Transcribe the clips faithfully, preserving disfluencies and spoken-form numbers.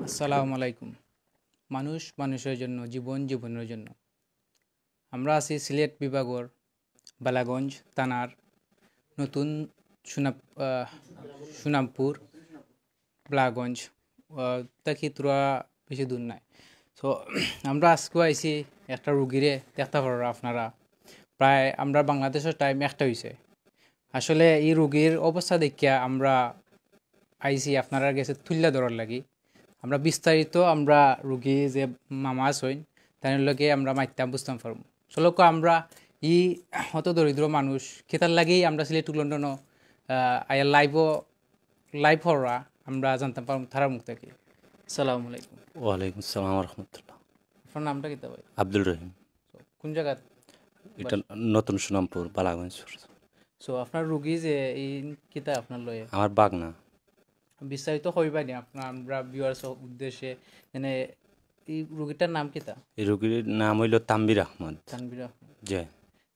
আসসালামু আলাইকুম। মানুষ মানুষের জন্য, জীবন জীবনের জন্য। আমরা আছি সিলেট বিভাগর বালাগঞ্জ থানার নতুন সুনাম-, আহ, সুনামপুর বালাগঞ্জ, আহ, থাকি থুড়া বেশি দূর নায়। তো আমরা আজকেও আইছি একটা রুগীরে দেখতা পাররা আপনারা। প্রায় আমরা বাংলাদেশর টাইম একটা অইছে। আসলে এই রুগীর অবস্থা দেখিয়া আমরা আইছি আপনারার গেছে তুইল্লা ধরার লাগি। আমরা বিস্তারিত আমরা রুগী যে মামা আছইন, তার লগে আমরা মাততাম বুঝতাম পারমু। চলউক্কা আমরা ই হত দরিদ্র মানুষ, কিতার লাগি আমরা সিলেট টু লন্ডনও, আহ, আইয়া লাইভও, লাইভ হররা আমরা জানতাম পারমু তারার মুখ থাকি। আসসালামু আলাইকুম। ওয়ালাইকুম আসসালাম রহমতুল্লাহ। আপনার নামটা কিতা ভাই? আব্দুল রহিম। কোন জাগাত? এটা নতুন সুনামপুর, বালাগঞ্জ। So, আপনার রুগী যে এই কিতা আপনার লয়ে? আমার বাগনা। বিস্তারিত কইবা নি আপনার, আমরা ভিউয়ার্স উদ্দেশ্যে, মানে, এই রুগীটার নাম কিতা? এই রুগীর নাম অইলো তানভীর আহমদ। তানভীর আহমদ। জি।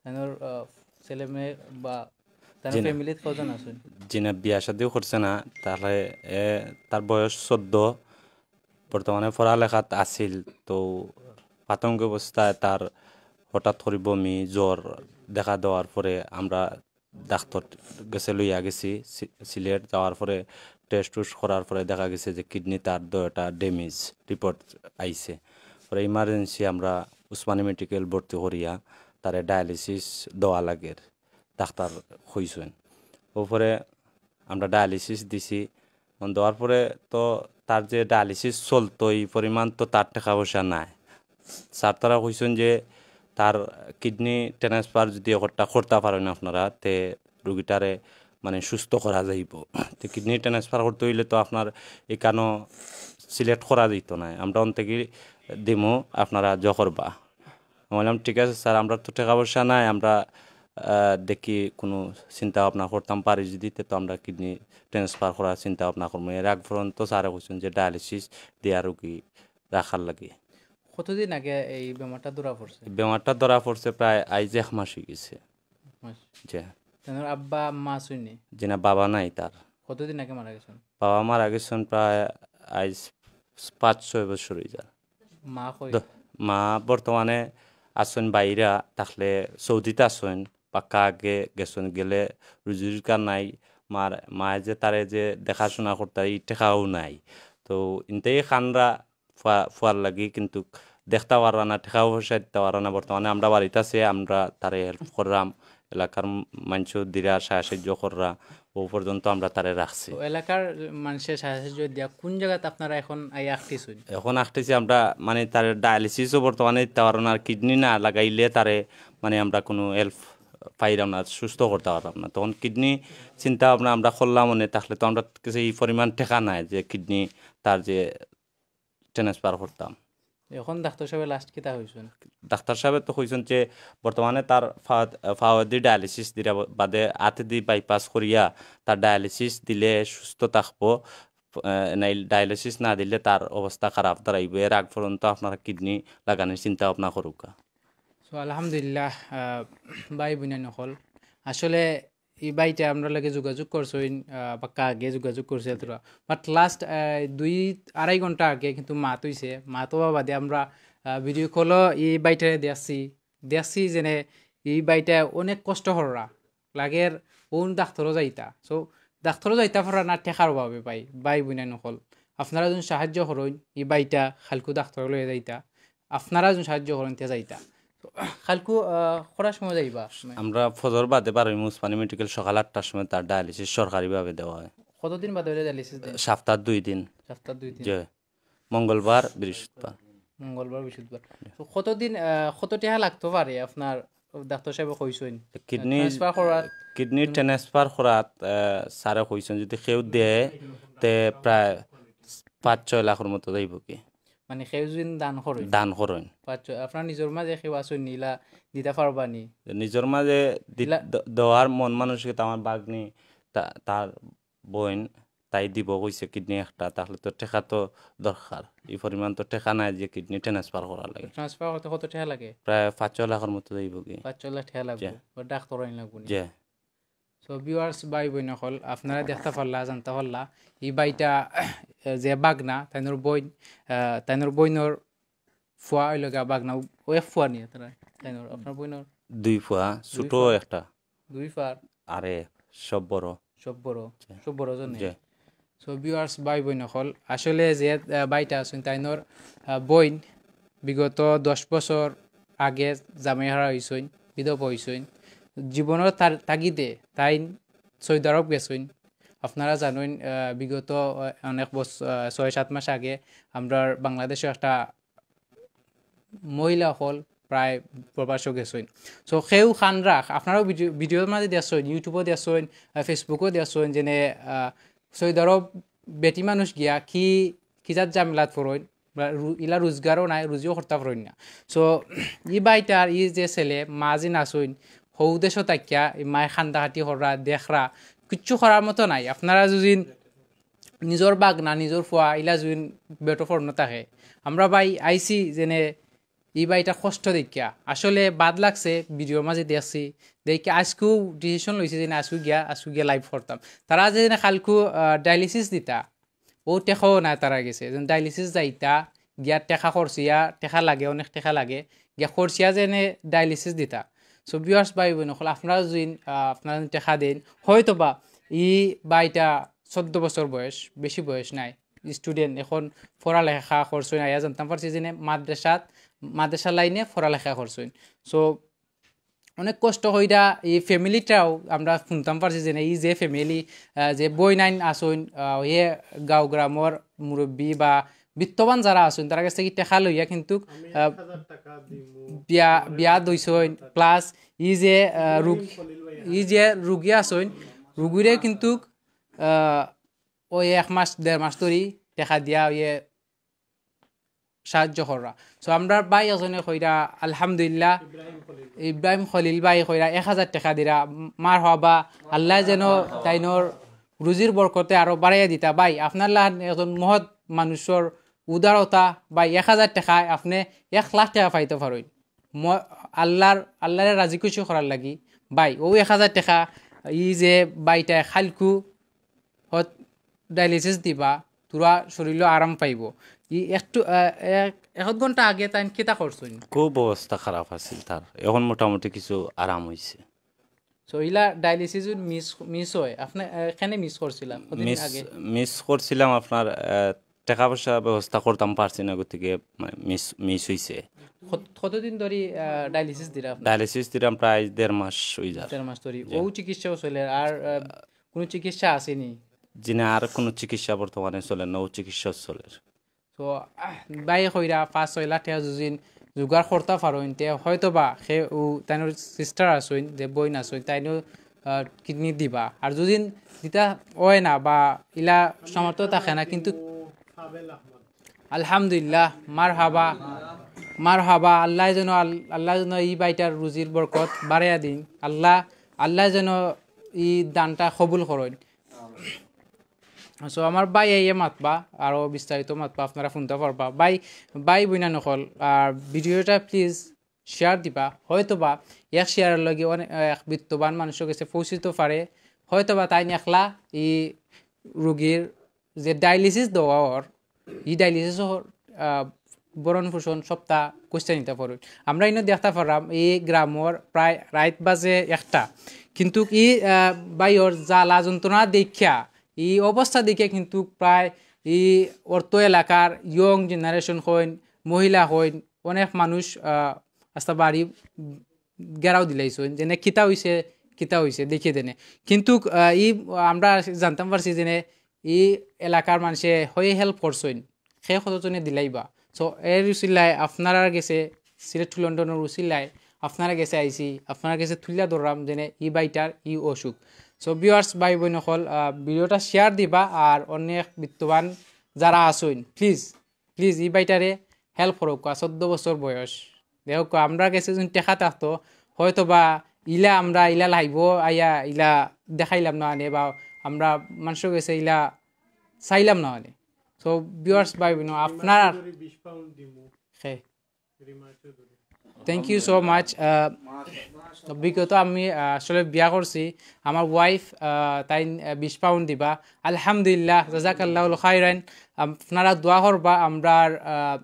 তানর, আহ, ছেলে মেয়ে বা তার জি না। ফ্যামিলিত কজন আছইন? জি না, বিয়া শাদিও করছে না। তাহলে এ, তার বয়স চৌদ্দ, বর্তমানে পড়ালেখাত আছিল। তো প্রাথমিক অবস্থায় তার হঠাৎ করি বমি, জ্বর দেখা দেওয়ার পরে আমরা ডাক্তার গেছে লইয়া গেছি সি-, সিলেট। যাওয়ার পরে টেস্ট টুস্ট করার পরে দেখা গেছে যে কিডনি তার দুইটা ড্যামেজ রিপোর্ট আইছে। পরে ইমার্জেন্সি আমরা উসমানী মেডিকেল ভর্তি করিয়া তারে ডায়ালিসিস দেওয়া লাগের, ডাক্তার কইছইন। অউ পরে আমরা ডায়ালিসিস দিছি। দেওয়ার পরে তো তার যে ডায়ালিসিস চলতো, এই পরিমাণ তো তার টেকা পয়সা নাই। স্যার তারা কইছইন যে তার কিডনি ট্রান্সফার যদি একটা করতা পারইন আপনারা, তে রুগীটারে মানে সুস্থ করা যাইবো। তে কিডনি ট্রান্সফার করতে অইলে তো আপনার ইকানো সিলেক্ট করা যাইতো নায়, আমরা অন থাকি দিমু, আপনারা জো করবা। আমি বললাম, "ঠিক আছে স্যার, আমরা তো টেকা পয়সা নাই, আমরা, আহ, দেখি কুনু চিন্তা ভাবনা করতাম পারি যদি, তে তো আমরা কিডনি ট্রান্সফার করার চিন্তা ভাবনা করমু।" এর আগ পর্যন্ত স্যারে কইছইন যে ডায়ালিসিস দিয়া রুগী রাখার লাগি। কতদিন আগে এই বেমারটা ধরা পড়ছে? এই বেমারটা ধরা পড়ছে প্রায় আইজ এক মাস অই গেছে। এক মাস? জি। তানর আব্বা আম্মা আছইন নি? জি না, বাবা নাই তার। কতদিন আগে মারা গেছইন? বাবা মারা গেছইন প্রায় আইজ পাঁচ ছয় বছর অই যার। মা কই? দ-, মা বর্তমানে আছইন বাইরা, থাকলে সৌদিত আছইন, বাক্কা আগে গেছইন, গেলে রুজি রোজগার নাই, মার, মায়ে যে তারে যে দেখাশোনা করতা, ই টেকাও নাই। তো ইনতেই কানরা ফুয়া-, ফুয়ার লাগি, কিন্তু দেখতা পাররা না, টেকাও পয়সা দিতা পাররা না। বর্তমানে আমরা বাড়িত আছে, আমরা তারে হেল্প কররাম, এলাকার মানষেও দিরা সাহায্য কররা, অউ পর্যন্ত আমরা তারে রাখছি। তো এলাকার মানষে সাহায্য দিয়া কোন জাগাত আপনারা এখন আইয়া আটকিছইন? এখন আটকিছি আমরা, মানে, তারে ডায়ালিসিসও বর্তমানে দিতা পাররা না, আর কিডনি না লাগাইলে তারে, মানে, আমরা কুনু হেল্প পাইরাম না, সুস্থ করতা পাররাম না। তখন কিডনি চিন্তা ভাবনা আমরা করলাম, মানে, থাকলে তো আমরার কাছে ই পরিমাণ টেকা নাই যে কিডনি তার যে ট্রান্সফার করতাম। এখন ডাক্তার সাবে লাস্ট কিতা কইছইন? ডাক্তার সাবে তো কইছইন যে বর্তমানে তার ফা-, ফাওয়েদি ডায়ালিসিস দিরা বাদে আতেদি বাইপাস করিয়া তার ডায়ালিসিস দিলে সুস্থ থাকবো। আহ, নাই, ডায়ালিসিস না দিলে তার অবস্থা খারাপ দাঁড়াইবো। এর আগ পর্যন্ত আপনারা কিডনি লাগানির চিন্তা ভাবনা করউক্কা। So, আলহামদুলিল্লাহ, আহ, ভাই বইনাইন অকল, আসলে ই ভাইটা আমরার লগে যোগাযোগ করছইন, আহ, বাক্কা আগে যোগাযোগ করছে তোরা। But লাস্ট, আহ, দুই আড়াই ঘন্টা আগে কিন্তু মাত অইছে। মাত অওয়া বাদে আমরা, আহ, ভিডিও কলও ই ভাইটারে দেখছি। দেখছি যেনে ই ভাইটা অনেক কষ্ট কররা। লাগের অউ ডাক্তারও যাইতা। So, ডাক্তারও যাইতা পাররা না টেকার অভাবে ভাই, ভাই বইনাইন অকল। আপনারা যুদি সাহায্য করইন, ই ভাইটা কাইলকু ডাক্তারো লইয়া যাইতা। আপনারা যুদি সাহায্য করইন, তে যাইতা। তো, কাইলকু, আহ, কটার সময় যাইবা? আমরা ফজর বাদে বারইমু, উসমানী মেডিকেল সকাল আটটার সময় তার ডায়ালিসিস সরকারিভাবে দেওয়া অয়। কতদিন বাদে অইলে ডায়ালিসিস দেয়? সপ্তাহ দুই দিন। সপ্তাহ দুই দিন। জি। মঙ্গলবার, বৃহস্পতিবার। মঙ্গলবার, বৃহস্পতিবার। তো কতদিন, আহ, কত টেকা লাগতো পারে আপনার ডাক্তার সাবে কইছইন? কিডনি ট্রান্সফার করাত? কিডনি ট্রান্সফার করাত, আহ, স্যারে কইছইন যদি কেউ দেয়, তে প্রায় পাঁচ ছয় লাখর মতো যাইবোগি। মানে কেউ যদি দান করইন? দান করইন। পাঁচ ছয়, আপনার নিজর মাঝে কেউ আছইন নি ইলা দিতা পারবা নি? নিজর মাঝে দি-, ইলা দ-, দেওয়ার মন মানসিকতা আমার ভাগ্নি, তা-, তার বইন, তাই দিবো কইছে কিডনি একটা, তাহলে তো টেকা তো দরকার। ই পরিমাণ তো টেকা নাই যে কিডনি ট্রান্সফার করার লাগি। ট্রান্সফার করতে কত টেকা লাগে? প্রায় পাঁচ ছয় লাখর মতো যাইবোগি। পাঁচ ছয় লাখ টেকা লাগবো। জি। ও ডাক্তার আইন লাগবো নি? জি। So, ভিউয়ার্স, ভাই বইন অকল, আপনারা দেখতা পারলা, জানতা পারলা, ই ভাইটা আহ, যে বাগনা, তাইনর বইন, আহ, তাইনর বইনর ফুয়া অইলো গিয়া বাগনা, ও এক ফুয়া নিয়া তারা, তাইনর, আপনার বইনর দুই ফুয়া, ছোট ফুয়া। একটা। দুই ফার। আরে, সব বড়। সব বড়, জি। সব বড় জনে। জি। So, viewers, ভাই বইন অকল, আসলে যে, আহ, ভাইটা আছইন, তাইনর, আহ, বইন বিগত দশ বছর আগে জামাই হারা অইছইন, বিধবা অইছইন। জীবনর তার-, তাগিদে তাইন সৌদি আরব গেছইন। আপনারা জানইন, আহ, বিগত, আহ, অনেক বছ-, আহ, ছয় সাত মাস আগে আমরার বাংলাদেশো একটা মহিলা অকল প্রায় প্রবাসো গেছইন। So, কেউ খান রাখ, আপনারাও ভিডিও, ভিডিওর মাঝে দেখছইন, YouTube-ও দেখছইন, আহ, Facebook-ও দেখছইন, যেনে, আহ, সৌদি আরব বেটি মানুষ গিয়া কি, কি জাত ঝামেলাত পড়ইন, বা রু-, ইলা রোজগারও নাই, রুজিও করতা পারইন না। So, ই ভাইটার ই যে ছেলে, মা যে নাচইন, হউ দেশো থাকিয়া, ই মায় খান্দা খাটি কররা, দেখরা, কিচ্ছু করার মতো নাই। আপনারা যদি নিজর বাগনা, নিজর ফুয়া, ইলা যদি বেটো ফড়নো থাকে, আমরা ভাই আইছি যেনে ই ভাইটা কষ্ট দেখিয়া। আসলে বাদ লাগছে, ভিডিওর মাঝে দেখছি, দেখি আজকেও decision লইছি যে না, আজকে গিয়া, আজকে গিয়া live করতাম। তারা যে না কালকু, আহ, dialysis দিতা, ও টেকাও নাই তারা গেছে। যেন dialysis যাইতা, গিয়া টেকা খরচিয়া, টেকা লাগে, অনেক টেকা লাগে, গিয়া খরচিয়া যেনে dialysis দিতা। So, viewers ভাই বইন অকল, আপনারা যদি, আহ, আপনারা যদি টেকা দেন, হয়তো বা ই ভাইটা চোদ্দ বছর বয়স, বেশি বয়স নাই, student, এখন পড়ালেখা করছইন, আইয়া জানতাম পারছি যেনে মাদ্রাসাত, মাদ্রাসা লাইনে পড়ালেখা করছইন। So, অনেক কষ্ট কইরা ই familyটাও আমরা হুনতাম পারছি যেনে ই যে family, আহ, যে বইনাইন আছইন, আহ, হে গাঁও গ্রামর মুরব্বি বা বিত্তবান যারা আছইন, তারা গেছ থাকি টেকা লইয়া কিন্তুক, আমি আহ, এক হাজার টাকা দিমু। বিয়া, বিয়া দইছইন, plus ই যে, আহ, রুগ-, ইব্রাহিম খলিল ভাই। ই যে রুগী আছইন, রুগীরে কিন্তুক, আহ, ওই এক মাস, দেড় মাস ধরি টেকা দিয়া ওই সাহায্য কররা। So, আমরা ভাই একজনে কইরা, আলহামদুলিল্লাহ, ইব্রাহিম খলিল। ইব্রাহিম খলিল ভাই কইরা এক হাজার টেকা দিরা, মারহাবা, আল্লায় যেন তাইনর রুজির বরকতে আরো বাড়াইয়া দিতা। ভাই, আপনার লাখান একজন মহৎ মানুষর উদারতা, ভাই, এক হাজার টেকায় আপনে এক লাখ টেকা পাইতা পারইন। ম-, আল্লার, আল্লারে রাজি খুশি করার লাগি, ভাই, অউ এক হাজার টেকা, ই যে ভাইটায় কালকু হত dialysis দিবা, থুড়া শরীলো আরাম পাইবো। ই একটু, আহ, এক, এক ঘন্টা আগে তাইন কিতা করছইন? খুব অবস্থা খারাপ আছিল তার, এখন মোটামুটি কিছু আরাম অইছে। So, ইলা dialysis যদি miss, miss হয়, আপনে, আহ, কেনে miss করছিলা? কতদিন miss, আগে? Miss করছিলাম আপনার, আহ, টেকা পয়সা ব্যবস্থা করতাম পারছি না, গতিকে মানে miss, miss অইছে। কত-, কতদিন ধরি, আহ, dialysis দিরা আপনে? Dialysis দিলাম প্রায় দেড় মাস অই যার। দেড় মাস ধরি। জি। অউ চিকিৎসাও চলের, আর, আহ, কুনু চিকিৎসা আছে নি? জি না, আর কুনু চিকিৎসা বর্তমানে চলের না, অউ চিকিৎসা চলের। তো, আহ, ভাই কইরা পাঁচ ছয় লাখ টেকা যদি জোগাড় করতা পারইন, তে হয়তো বা হে উ তাইনর sister আছইন, যে বইন আছইন, তাইনও, আহ, kidney দিবা। আর যদি দিতা অয় না বা ইলা সামর্থ্য থাকে না, কিন্তু আলহামদুলিল্লাহ, মারহাবা, মারহাবা। আল্লায় যেন, আল-, আল্লায় যেন ই ভাইটার রুজির বরকত বাড়াইয়া দিন। আল্লাহ, আল্লায় যেন ই দানটা কবুল করইন। So, আমার ভাই আইয়া মাতবা, আরো বিস্তারিত মাতবা, আপনারা হুনতা পারবা। ভাই, ভাই বইনাইন অকল, আর ভিডিওটা please share দিবা। হয়তো বা এক share-র লগে অনেক, এক বিত্তবান মানুষর গেছে পৌঁছিতো পারে। হয়তো বা তাইন একলা ই রুগীর যে dialysis দেওয়া অর, ই dialysis অর, আহ, ভরণ পোষণ সবটা কইরা নিতা পারইন। আমরা ইনো দেখতা পাররাম, ই গ্রামর প্রায় রাইত বাজে একটা, কিন্তুক ই, আহ, ভাইর জ্বালা যন্ত্রণা দেখিয়া, ই অবস্থা দেখিয়া কিন্তুক প্রায় ই অত্র এলাকার young generation কইন, মহিলা কইন, অনেক মানুষ, আহ, আস্তা বাড়ি ঘেরাও দিলাইছইন, যেনে কিতা অইছে, কিতা অইছে, দেখিয়া দেনে। কিন্তুক, আহ, ই আমরা জানতাম পারছি যেনে ই এলাকার মানষে হয়ে help করছইন, কে কতজনে দিলাইবা। So, এর উছিলায় আপনারার গেছে, সিলেট to লন্ডনর উছিলায় আপনারার গেছে আইছি, আপনারার গেছে তুলিয়া ধররাম যেনে ই ভাইটার ই অসুখ। So, viewers, ভাই বইন অকল, আহ, ভিডিওটা share দিবা, আর অনেক বিত্তবান যারা আছইন, please, please, ই ভাইটারে help করউক্কা, চৌদ্দ বছর বয়স। দেখউক্কা, আমরার গেছে যদি টেকা থাকতো, হয়তো বা ইলা আমরা ইলা live-ও আইয়া ইলা দেখাইলাম না অনে, বা আমরা মানষর গেছে ইলা চাইলাম না অনে। So, viewers ভাই বইন, আপনার রিমা চৌধুরী বিশ পাউন্ড দিমু। খে। রিমা Chowdhury. Thank you so much. বিগত আমি আহ, আসলে বিয়া করছি, আমার ওয়াইফ তাই বিশ পাউন্ড দিবা। আলহামদুলিল্লাহ, জাজাকাল্লাহুল খাইরান। আপনারা দোয়া করবা, আমরার আহ,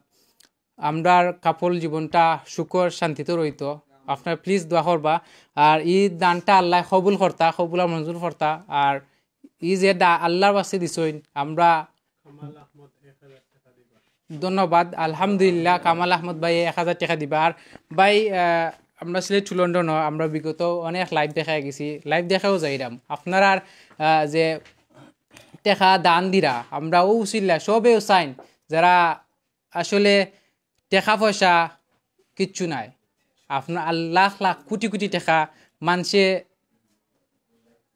আমরার কাপল জীবনটা সুখর শান্তিতে রইতো। আপনারা প্লিজ দোয়া করবা। আর ই দানটা আল্লাহ কবুল করতা, কবুল আর মঞ্জুর করতা। আর ই যে দা- আল্লাহর ওয়াস্তে দিছইন, আমরা ধন্যবাদ। আলহামদুলিল্লাহ, কামাল আহমদ ভাই এক হাজার টেকা দিবা। আর ভাই আহ, আমরা সিলেট টু লন্ডন, আমরা বিগত অনেক লাইভ দেখা গেছি, লাইভ দেখাও যাইরাম। আপনারার আহ, যে টেকা দান দিরা, আমরা ও উসিলা সবেও চাইন, যারা আসলে টেকা পয়সা কিচ্ছু নাই, আপনার আর লাখ লাখ কোটি কোটি টেকা মানষে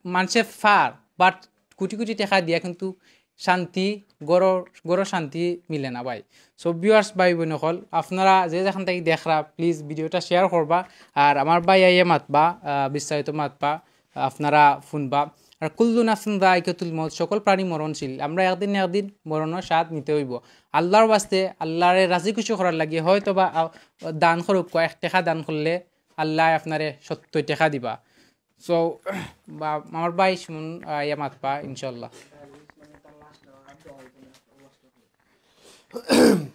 মানষে ফার, বাট কোটি কোটি টেকা দিয়া কিন্তু শান্তি, গরর গরর শান্তি মিলে না ভাই। সো ভিউয়ার্স ভাই বোন অকল, আপনারা যে যেখান থাকি দেখরা, প্লিজ ভিডিওটা শেয়ার করবা। আর আমার ভাই আইয়া মাতবা, আহ, বিস্তারিত মাতবা, আপনারা শুনবা। আর কুল্লু নাফসিন যায়িকাতুল মউত, সকল প্রাণী মরণশীল, আমরা একদিন না একদিন মরণর স্বাদ নিতে অইবো। আল্লাহর ওয়াস্তে, আল্লাহরে রাজি খুশি করার লাগি হয়তো বা আহ, দান করউক্কা, এক টেকা দান করলে আল্লায় আপনারে সত্তইর টেকা দিবা। সো বা আমার ভাই সুমন আইয়া মাতবা ইনশাআল্লাহ।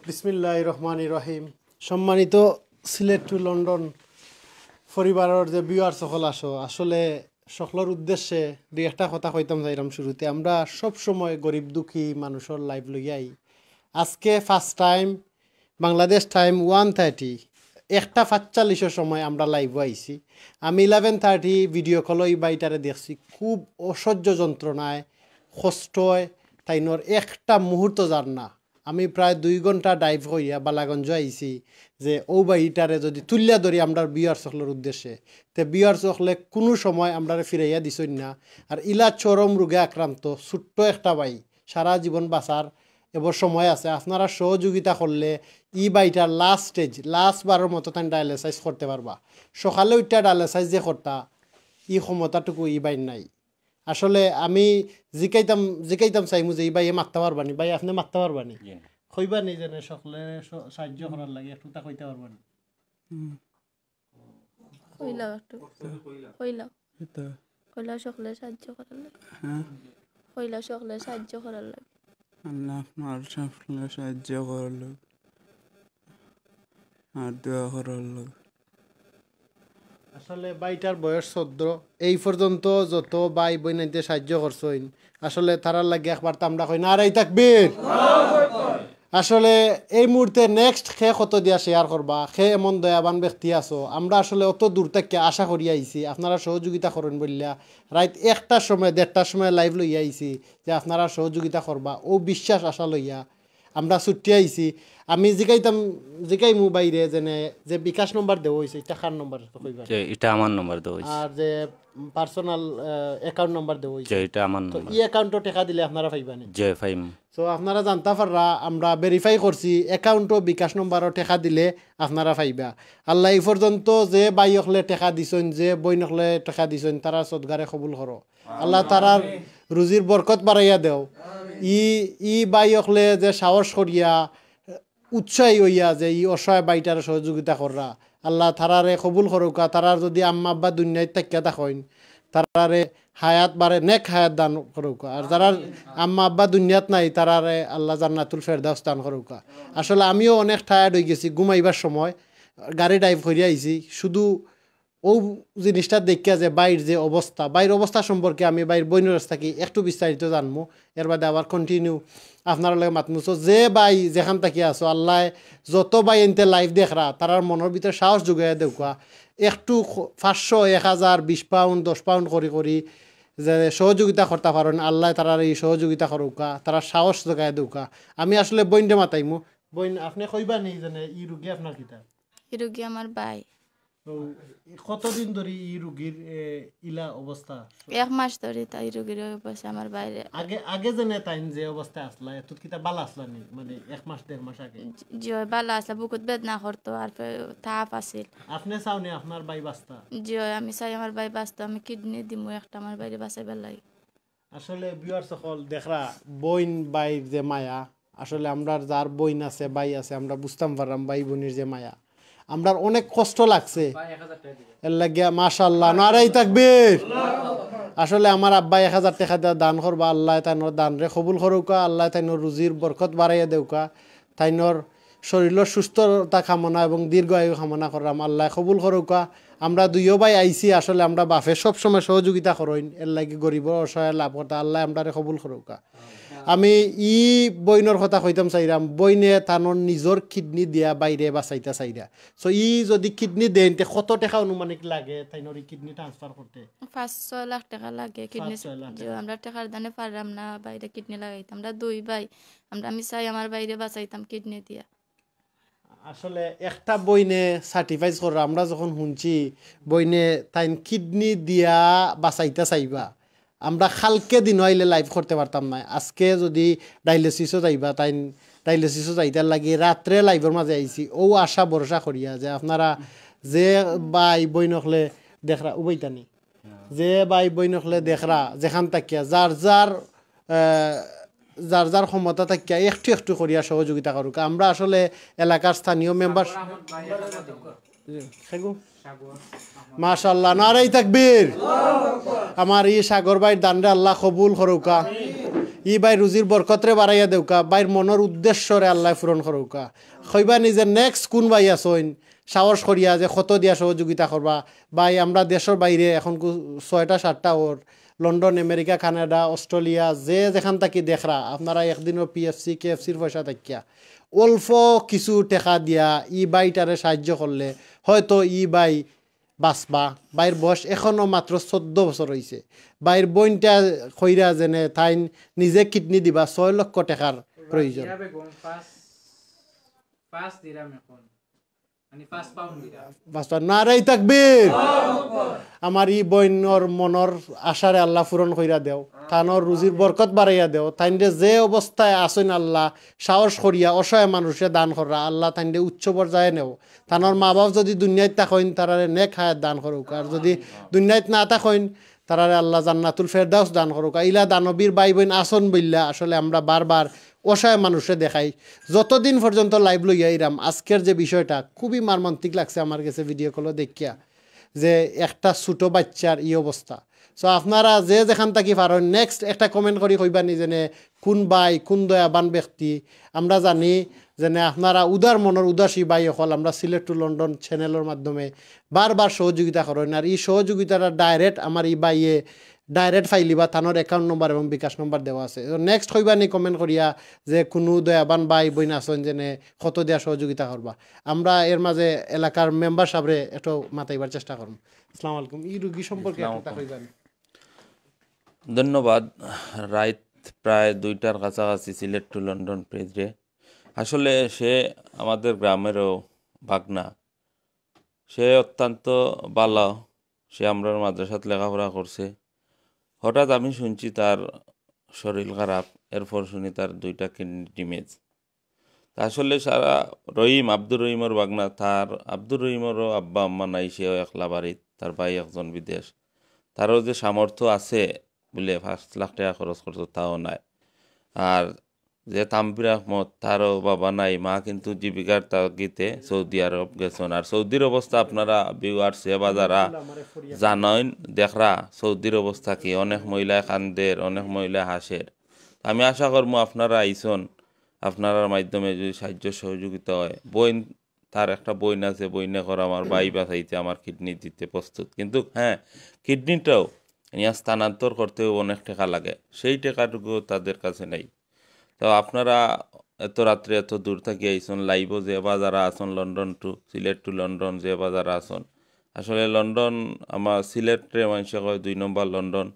বিসমিল্লাহির রহমানির রহিম। সম্মানিত সিলেট টু লন্ডন পরিবারর যে ভিউয়ার্স অকল আছো, আসলে সকলর উদ্দেশ্যে দুই একটা কথা কইতাম চাইরাম শুরুতে। আমরা সব সময় গরিব দুঃখী মানুষর লাইভ লইয়াই। আজকে first time, Bangladesh time one thirty, একটা পাঁচচল্লিশর সময় আমরা লাইভও আইছি। আমি ইলেভেন থার্টি ভিডিও কলও ই ভাইটারে দেখছি, খুব অসহ্য যন্ত্রণায়, কষ্টয়, তাইনর একটা মুহূর্ত যার না। আমি প্রায় দুই ঘন্টা ড্রাইভ করিয়া বালাগঞ্জ আইছি, যে ও ভাইটারে যদি তুলিয়া ধরি আমরার ভিউয়ার্স অকলর উদ্দেশ্যে, তে ভিউয়ার্স অকলে কুনু সময় আমরারে ফিরাইয়া দিছইন না। আর ইলা চরম রোগে আক্রান্ত ছোট্ট একটা ভাই, সারা জীবন বাঁচার এবার সময় আছে। আপনারা সহযোগিতা করলে ই ভাইটার লাস্ট স্টেজ, লাস্ট বারর মতো তাইন ডায়ালিসিস করতে পারবা। সকালে উঠিয়া ডায়ালিসিস যে করতা, ই ক্ষমতাটুকু ই ভাইর নাই। আসলে আমি জিকাইতাম, জিকাইতাম চাইমু যে ই ভাইয়ে মাততা পারবানি, ভাই আপনে মাততা পারবানি? জি। কইবানি যেন সকলরে স-, সাহায্য করার লাগি একটু তা কইতা পারবানি? হুম। কইলাও একটু। কইলাও। এই তো। কইলাও সকলরে সাহায্য করার লাগি। হ্যাঁ। কইলাও সকলরে সাহায্য করার লাগি। আল্লাহ আপনার সকলরে সাহায্য করার লাগি। আর দোয়া করার লাগি। আসলে ভাইটার বয়স চৌদ্দ। এই পর্যন্ত যত ভাই বইনাইন্তে সাহায্য করছইন, আসলে তারার লাগি একবার তো আমরা কই নারায়ে তাকবীর। আসলে এই মুহূর্তে নেক্সট কে কত দিয়া শেয়ার করবা, কে এমন দয়াবান ব্যক্তি আছো, আমরা আসলে অত দূর থাকি আশা করি আইছি আপনারা সহযোগিতা করইন বলিয়া। রাইত একটার সময়, দেড়টার সময় লাইভ লইয়া আইছি যে আপনারা সহযোগিতা করবা, ও বিশ্বাস আশা লইয়া আমরা ছুটি আইছি। আমি জিকাইতাম, জিকাইমু ভাইরে যেনে যে বিকাশ নম্বর দেওয়া অইছে, ইটা কার নম্বর কইবা? যে ইটা আমার নম্বর দেওয়া অইছে। আর যে পার্সোনাল অ্যাকাউন্ট নম্বর দেওয়া অইছে। যে ইটা আমার তো নম্বর। ই অ্যাকাউন্টো টেকা দিলে আপনারা পাইবানি? যে পাইমু। তো আপনারা জানতা পাররা, আমরা ভেরিফাই করছি, অ্যাকাউন্টো বিকাশ নম্বরও টেকা দিলে আপনারা পাইবা। আল্লাহ এই পর্যন্ত যে ভাই অকলে টেকা দিছইন, যে বইন অকলে টেকা দিছইন, তারার সদগারে কবুল করো। আল্লাহ তারার রুজির বরকত বাড়াইয়া দেও। ই, ই ভাই অকলে যে সাহস করিয়া, উৎসাহী অইয়া যে ই অসহায় ভাইটারে সহযোগিতা কররা, আল্লাহ তারারে কবুল করউক্কা। তারার যদি আম্মা আব্বা দুনিয়াত থাকিয়া থাকইন, তারারে হায়াত বাড়ে নেক হায়াত দান করউক্কা। আর যারার আম্মা আব্বা দুনিয়াত নাই, তারারে আল্লাহ জান্নাতুল ফেরদাউস দান করউক্কা। আসলে আমিও অনেক টায়ার্ড অইগেছি, ঘুমাইবার সময় গাড়ি ড্রাইভ করিয়া আইছি, শুধু অউ জিনিসটা দেখিয়া যে ভাইর যে অবস্থা, ভাইর অবস্থা সম্পর্কে আমি ভাইর বইনর কাছ থাকি একটু বিস্তারিত জানমু, এর বাদে আবার কন্টিনিউ আপনারার লগে মাতমু। So, যে ভাই যেখান থাকি আছো, আল্লায় যত ভাইয়াইন্তে লাইভ দেখরা, তারার মনর ভিতরে সাহস জুগাইয়া দেউক্কা। একটু খ-, পাঁচশো, এক হাজার, বিশ পাউন্ড, দশ পাউন্ড করি করি যে সহযোগিতা করতা পারইন, আল্লায় তারারে ই সহযোগিতা করউক্কা, তারার সাহস জুগাইয়া দেউক্কা। আমি আসলে বইনরে মাতাইমু। বইন, আপনে কইবানি যেনে ই রুগী আপনার কিতা? ই রুগী আমার ভাই। তো, কতদিন ধরি ই রুগীর, এ, ইলা অবস্থা? এক মাস ধরি তাই রুগীর অবস্থা আমার ভাইরে। আগে, আগে যেনে তাইন যে অবস্থায় আছলা, এতত কিতা বালা আছলা নি? মানে, এক মাস, দেড় মাস আগে? জি, জি অয়, বালা আছলা, বুকুত বেদনা করতো, আর ফে-, তাপ আছিল। আপনে চাওনি আপনার ভাই বাঁচতা? জি অয়, আমি চাই আমার ভাই বাঁচতো, আমি কিডনি দিমু একটা আমার ভাইরে বাঁচাইবার লাগি। আসলে ভিউয়ার্স অকল দেখরা, বইন ভাইর যে মায়া, আসলে আমরার যার বইন আছে, ভাই আছে, আমরা বুঝতাম পাররাম ভাই বইনর যে মায়া। আমরার অনেক কষ্ট লাগছে। এর লাগিয়া মাশাআল্লাহ, নারাই তাকবীর। আসলে আমার আব্বা এক হাজার টেকা দিয়া দান করবা, আল্লায় তাইনর দানরে কবুল করউকা, আল্লায় তাইনর রুজির বরকত বাড়াইয়া দেউকা, তাইনর শরীরর সুস্থতা কামনা এবং দীর্ঘ আয়ু কামনা কররাম, আল্লায় কবুল করউকা। আমরা দুইও ভাই আইছি, আসলে আমরা বাপে সবসময় সহযোগিতা করইন, এর লাগি গরিবর অসহায় লাভ করতা, আল্লায় আমরারে কবুল করউকা। আমি ই বইনর কথা কইতাম চাইরাম, বইনে তানর নিজর কিডনি দিয়া বাইরে বাঁচাইতা চাইরা। So ই যদি কিডনি দেইন, তে কত টেকা আনুমানিক লাগে তাইনর ই কিডনি ট্রান্সফার করতে? পাঁচ ছয় লাখ টেকা লাগে কিডনি। পাঁচ ছয় লাখ জি, টেকা। আমরা টেকার দানে পাররাম না বাইরে কিডনি লাগাইতাম। আমরা দুই ভাই, আমরা, আমি চাই আমার বাইরে বাঁচাইতাম কিডনি দিয়া। আসলে একটা বইনে সার্টিফাইস কররা, আমরা যখন হুনছি বইনে তাইন কিডনি দিয়া বাঁচাইতা চাইবা, আমরা কালকে দিন আইলে লাইভ করতে পারতাম না। আজকে যদি ডায়ালিসিসও যাইবা, তাইন ডায়ালিসিসও যাইতার লাগি রাত্রে লাইভর মাঝে আইছি, ও আশা ভরসা করিয়া যে আপনারা যে ভাই বইন অকলে দেখরা উবাইতানি, যে ভাই বইন অকলে দেখরা যেখান থাকিয়া যার যার, আহ, যার যার ক্ষমতা থাকিয়া একটু একটু করিয়া সহযোগিতা করুক। আমরা আসলে এলাকার স্থানীয় মেম্বার, খেগু? মাশাআল্লাহ, নারাই তাকবীর। আমার ই সাগর ভাইর দানরে আল্লাহ কবুল করুকা, ই ভাই রুজির বরকতরে বাড়াইয়া দেউকা, ভাইর মনর উদ্দেশ্যরে আল্লাহ পূরণ করুকা। কইবা নিজে নেক্সট কোন ভাই আছইন সাহস করিয়া যে কত দিয়া সহযোগিতা করবা? ভাই, আমরা দেশর বাইরে এখন কু-, ছয়টা সাতটা ওর, লন্ডন, আমেরিকা, কানাডা, অস্ট্রেলিয়া, যে যেখান থাকি দেখরা, আপনারা একদিনও পিএফসি, কেএফসির পয়সা থাকিয়া অল্প কিছু টেকা দিয়া ই ভাইটারে সাহায্য করলে হয়তো ই ভাই বাঁচবা। ভাইর বয়স এখনো মাত্র চোদ্দ বছর অইছে। ভাইর বইনটা কইরা যেনে তাইন নিজে কিডনি দিবা, ছয় লক্ষ টেকার প্রয়োজন। বাস্তব, নারাই তাকবীর। আমার ই বইনর মনর আশারে আল্লাহ পূরণ কইরা দেও, তানর রুজির বরকত বাড়াইয়া দেও। তাইনরে যে অবস্থায় আছইন আল্লাহ, সাহস করিয়া অসহায় মানুষে দান কররা, আল্লাহ তাইনরে উচ্চ পর্যায়ে নেও। তানর মা বাপ যদি দুনিয়াত থাকইন, তারারে নেক হায়াত দান করুক, আর যদি দুনিয়াত না থাকইন, তারারে আল্লাহ জান্নাতুল ফেরদাউস দান করুক। ইলা দানবীর ভাই বইন আছইন বইল্লা আসলে আমরা বারবার অসহায় মানুষরে দেখাই। যতদিন পর্যন্ত লাইভ লইয়া আইরাম, আজকের যে বিষয়টা খুবই মর্মান্তিক লাগছে আমার গেছে ভিডিও কলও দেখিয়া, যে একটা ছোট বাচ্চার ই অবস্থা। So আপনারা যে যেখান থাকি পারইন, নেক্সট একটা কমেন্ট করি কইবা নি যেনে কোন ভাই, কোন দয়াবান ব্যক্তি। আমরা জানি যেনে আপনারা উদার মনর উদাসী ভাই অকল, আমরা সিলেট টু লন্ডন চ্যানেলর মাধ্যমে বারবার সহযোগিতা করইন। আর ই সহযোগিতাটা ডাইরেক্ট আমার ই ভাইয়ে ডাইরেক্ট পাইলিবা, তানর অ্যাকাউন্ট নম্বর এবং বিকাশ নম্বর দেওয়া আছে। তো নেক্সট কইবা নি কমেন্ট করিয়া যে কুনু দয়াবান ভাই বইন আছইন যেনে কত দিয়া সহযোগিতা করবা। আমরা এর মাঝে এলাকার মেম্বার সাবরে একটু মাতাইবার চেষ্টা করমু। আসসালামু আলাইকুম। ই রুগী সম্পর্কে একটু তা কইবা নি? ধন্যবাদ। রাইত প্রায় দুইটার কাছাকাছি সিলেট টু লন্ডন পেজরে। আসলে সে আমাদের গ্রামেরও ভাগনা। সে অত্যন্ত ভালা, সে আমরার মাদ্রাসাত লেখাপড়া করছে। হঠাৎ আমি শুনছি তার শরীর খারাপ, এরপর শুনি তার দুইটা কিডনি ড্যামেজ। তা আসলে সারা রহিম, আব্দুর রহিমর ভাগনা, তার আব্দুর রহিমরও আব্বা আম্মা নাই, সেও একলা বাড়িত, তার ভাই একজন বিদেশ। তারও যে সামর্থ্য আছে বুলে পাঁচ লাখ টেকা খরচ করতো, তাও নাই। আর যে তানভীর আহমদ, তারও বাবা নাই, মা কিন্তু জীবিকার তাগিদে সৌদি আরব গেছইন। আর সৌদির অবস্থা আপনারা ভিউয়ার্স এ বাজারা জানইন, দেখরা সৌদির অবস্থা কি, অনেক মহিলায় কান্দের, অনেক মহিলায় হাসের। আমি আশা করমু আপনারা আইছইন, আপনারার মাধ্যমে যদি সাহায্য সহযোগিতা হয়, বইন, তার একটা বইন আছে, বইনে কর আমার ভাই বাঁচাইতে, আমার কিডনি দিতে প্রস্তুত, কিন্তু হ্যাঁ, কিডনিটাও ইয়া স্থানান্তর করতেও অনেক টেকা লাগে, সেই টেকাটুকু তাদের কাছে নাই। তো আপনারা এত রাত্রে এত দূর থাকি আইছইন, লাইভও যে বা যারা আছইন, London two Sylhet to London যে বা যারা আছইন, আসলে লন্ডন আমার সিলেটরে মানষে কয় দুই নম্বর লন্ডন।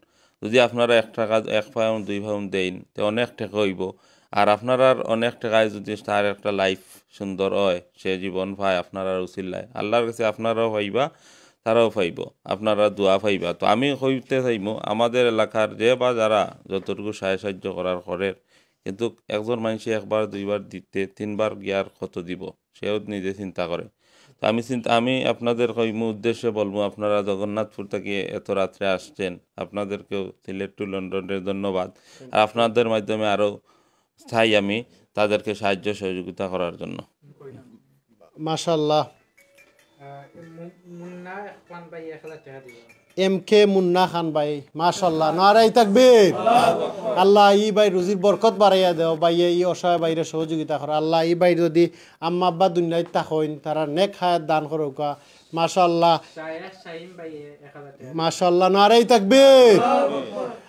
যদি আপনারা এক টাকা, এক পাউন্ড, দুই পাউন্ড দেইন, তে অনেক টেকা অইবো। আর আপনারার অনেক টেকায় যদি তার একটা লাইফ সুন্দর হয়, সে জীবন পায় আপনারার উছিলায়, আল্লাহর কাছে আপনারাও পাইবা, তারাও পাইবো, আপনারা দোয়া পাইবা। তো আমি কইতে চাইমু, আমাদের এলাকার যে বা যারা যতটুকু সাহায্য সাহায্য করার করের, কিন্তু একজন মানষে একবার দুইবার দিতে তিনবার গিয়ার কত দিবো, সেও নিজে চিন্তা করে। তো আমি চিন্তা, আমি আপনাদের কইমু, উদ্দেশ্যে বলমু, আপনারা জগন্নাথপুর থাকি এত রাত্রে আসছেন, আপনাদেরকেও সিলেট টু লন্ডনের ধন্যবাদ। আর আপনাদের মাধ্যমে আরও চাই আমি তাদেরকে সাহায্য সহযোগিতা করার জন্য। মাশাআল্লাহ। আহ, মু-, মুন্না খান ভাই এক হাজার টেকা দিবা। এম কে মুন্না খান ভাই, মাশাআল্লাহ, নারায়ে তাকবীর। আল্লাহ, ই ভাইর রুজির বরকত বাড়াইয়া দেও। ভাইয়ে ই অসহায় ভাইরে সহযোগিতা করো। আল্লাহ, ই ভাইর যদি আম্মা আব্বা দুনিয়াত থাকইন, তারার নেক হায়াত দান করউক্কা। মাশাআল্লাহ। শায়েখ শাহিন ভাই এক হাজার টেকা। মাশাআল্লাহ, নারায়ে তাকবীর।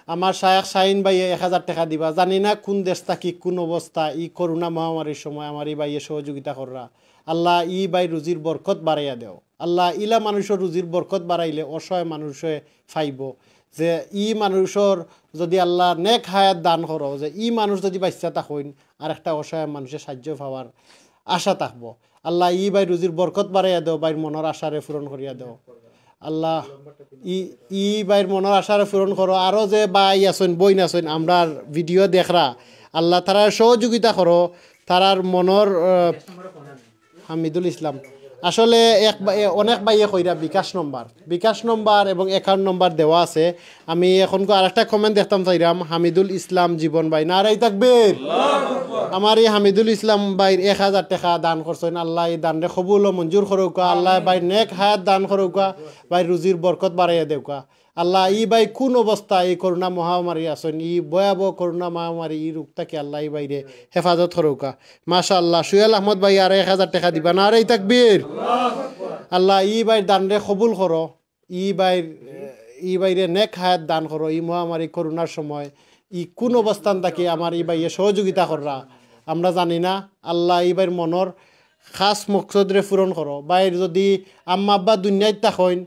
আমার শায়েখ শাহিন ভাইয়ে এক হাজার টেকা দিবা। জানি না কুন দেশ থাকি, কুন অবস্থা, ই করোনা মহামারীর সময় আমার ই ভাইয়ে সহযোগিতা কররা। আল্লাহ, ই ভাইর রুজির বরকত বাড়াইয়া দেও। আল্লাহ, ইলা মানুষর রুজির বরকত বাড়াইলে অসহায় মানুষে পাইবো। যে ই মানুষর যদি আল্লাহ নেক হায়াত দান করো, যে ই মানুষ যদি বাইচ্চা থাকইন, আরেকটা অসহায় মানুষে সাহায্য পাওয়ার আশা থাকবো। আল্লাহ, ই ভাইর রুজির বরকত বাড়াইয়া দেও, ভাইর মনর আশারে পূরণ করিয়া দেও। আল্লাহ, ই, ই ভাইর মনর আশারে পূরণ করো। আরো যে ভাই আছইন, বইন আছইন, আমরার ভিডিও দেখরা, আল্লাহ, তারার সহযোগিতা করো, তারার মনর, আহ, হামিদুল ইসলাম। আসলে এক বা-, এ, অনেক ভাইয়ে কইরা বিকাশ নম্বর, বিকাশ নম্বর এবং অ্যাকাউন্ট নম্বর দেওয়া আছে। আমি এখন আরেকটা কমেন্ট দেখতাম চাইরাম, হামিদুল ইসলাম জীবন ভাই, নারায়ে তাকবীর। আমার ই হামিদুল ইসলাম ভাইর এক হাজার টেকা দান করছইন। আল্লাহ ই দানরে কবুল ও মঞ্জুর করউক্কা। আল্লাহ ভাইর নেক হায়াত দান করউক্কা, ভাইর রুজির বরকত বাড়াইয়া দেউক্কা। আল্লাহ, ই ভাই কুন অবস্থা, ই করোনা মহামারী আছইন, ই ভয়াবহ করোনা মহামারী, ই রোগ থাকি আল্লাহ ই ভাইরে হেফাজত করউক্কা। মাশাআল্লাহ, সুহেল আহমদ ভাই আরো এক হাজার টেকা দিবা, নারায়ে তাকবীর। আল্লাহ, ই ভাইর দানরে কবুল করো, ই ভাইর, ই ভাইরে নেক হায়াত দান করো। ই মহামারী করোনার সময় ই কুন অবস্থান থাকি আমার ই ভাইয়ে সহযোগিতা কররা, আমরা জানি না। আল্লাহ, ই ভাইর মনর খাস মকসদরে পূরণ করো। ভাইর যদি আম্মা আব্বা দুনিয়াত থাকইন,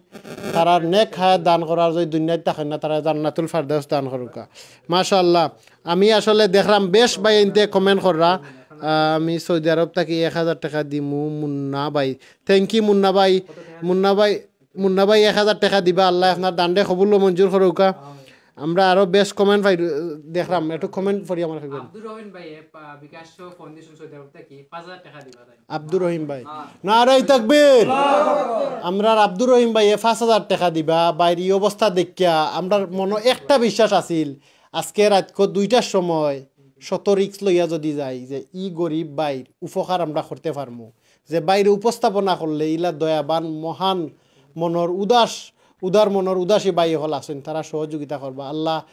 তারার নেক হায়াত দান করো, আর যদি দুনিয়াত থাকইন না, তারারে জান্নাতুল ফারদাউস দান করউক্কা। মাশাআল্লাহ, আমি আসলে দেখরাম বেশ ভাইয়াইন্তে কমেন্ট কররা। আহ, আমি সৌদি আরব থাকি এক হাজার টেকা দিমু মুন্না ভাই। Thank you মুন্না ভাই। মুন্না ভাই, মুন্না ভাই এক হাজার টেকা দিবা। আল্লাহ আপনার দানরে কবুল ও মঞ্জুর করউক্কা। আমরা আরো বেশ কমেন্ট পাই, দেখরাম। একটু কমেন্ট পড়ি আমার। আব্দুর রহিম ভাই, এ, পা-, বিকাশ ফাউন্ডেশন সৌদি আরব থাকি পাঁচ হাজার টেকা দিবা তাই। আব্দুর রহিম ভাই। নারায়ে তাকবীর। আমরার আব্দুর রহিম ভাইয়ে পাঁচ হাজার টেকা দিবা। ভাইর ই অবস্থা দেখিয়া আমরার মনো একটা বিশ্বাস আছিল, আজকে রাইতকো দুইটার সময় শত রিস্ক লইয়া যদি যাই, যে ই গরিব ভাইর উপকার আমরা করতে পারমু, যে ভাইরে উপস্থাপনা করলে ইলা দয়াবান মহান মনর উদাস, উদার মনর উদাসী ভাই অকল আছইন, তারা সহযোগিতা করবা। আল্লাহ,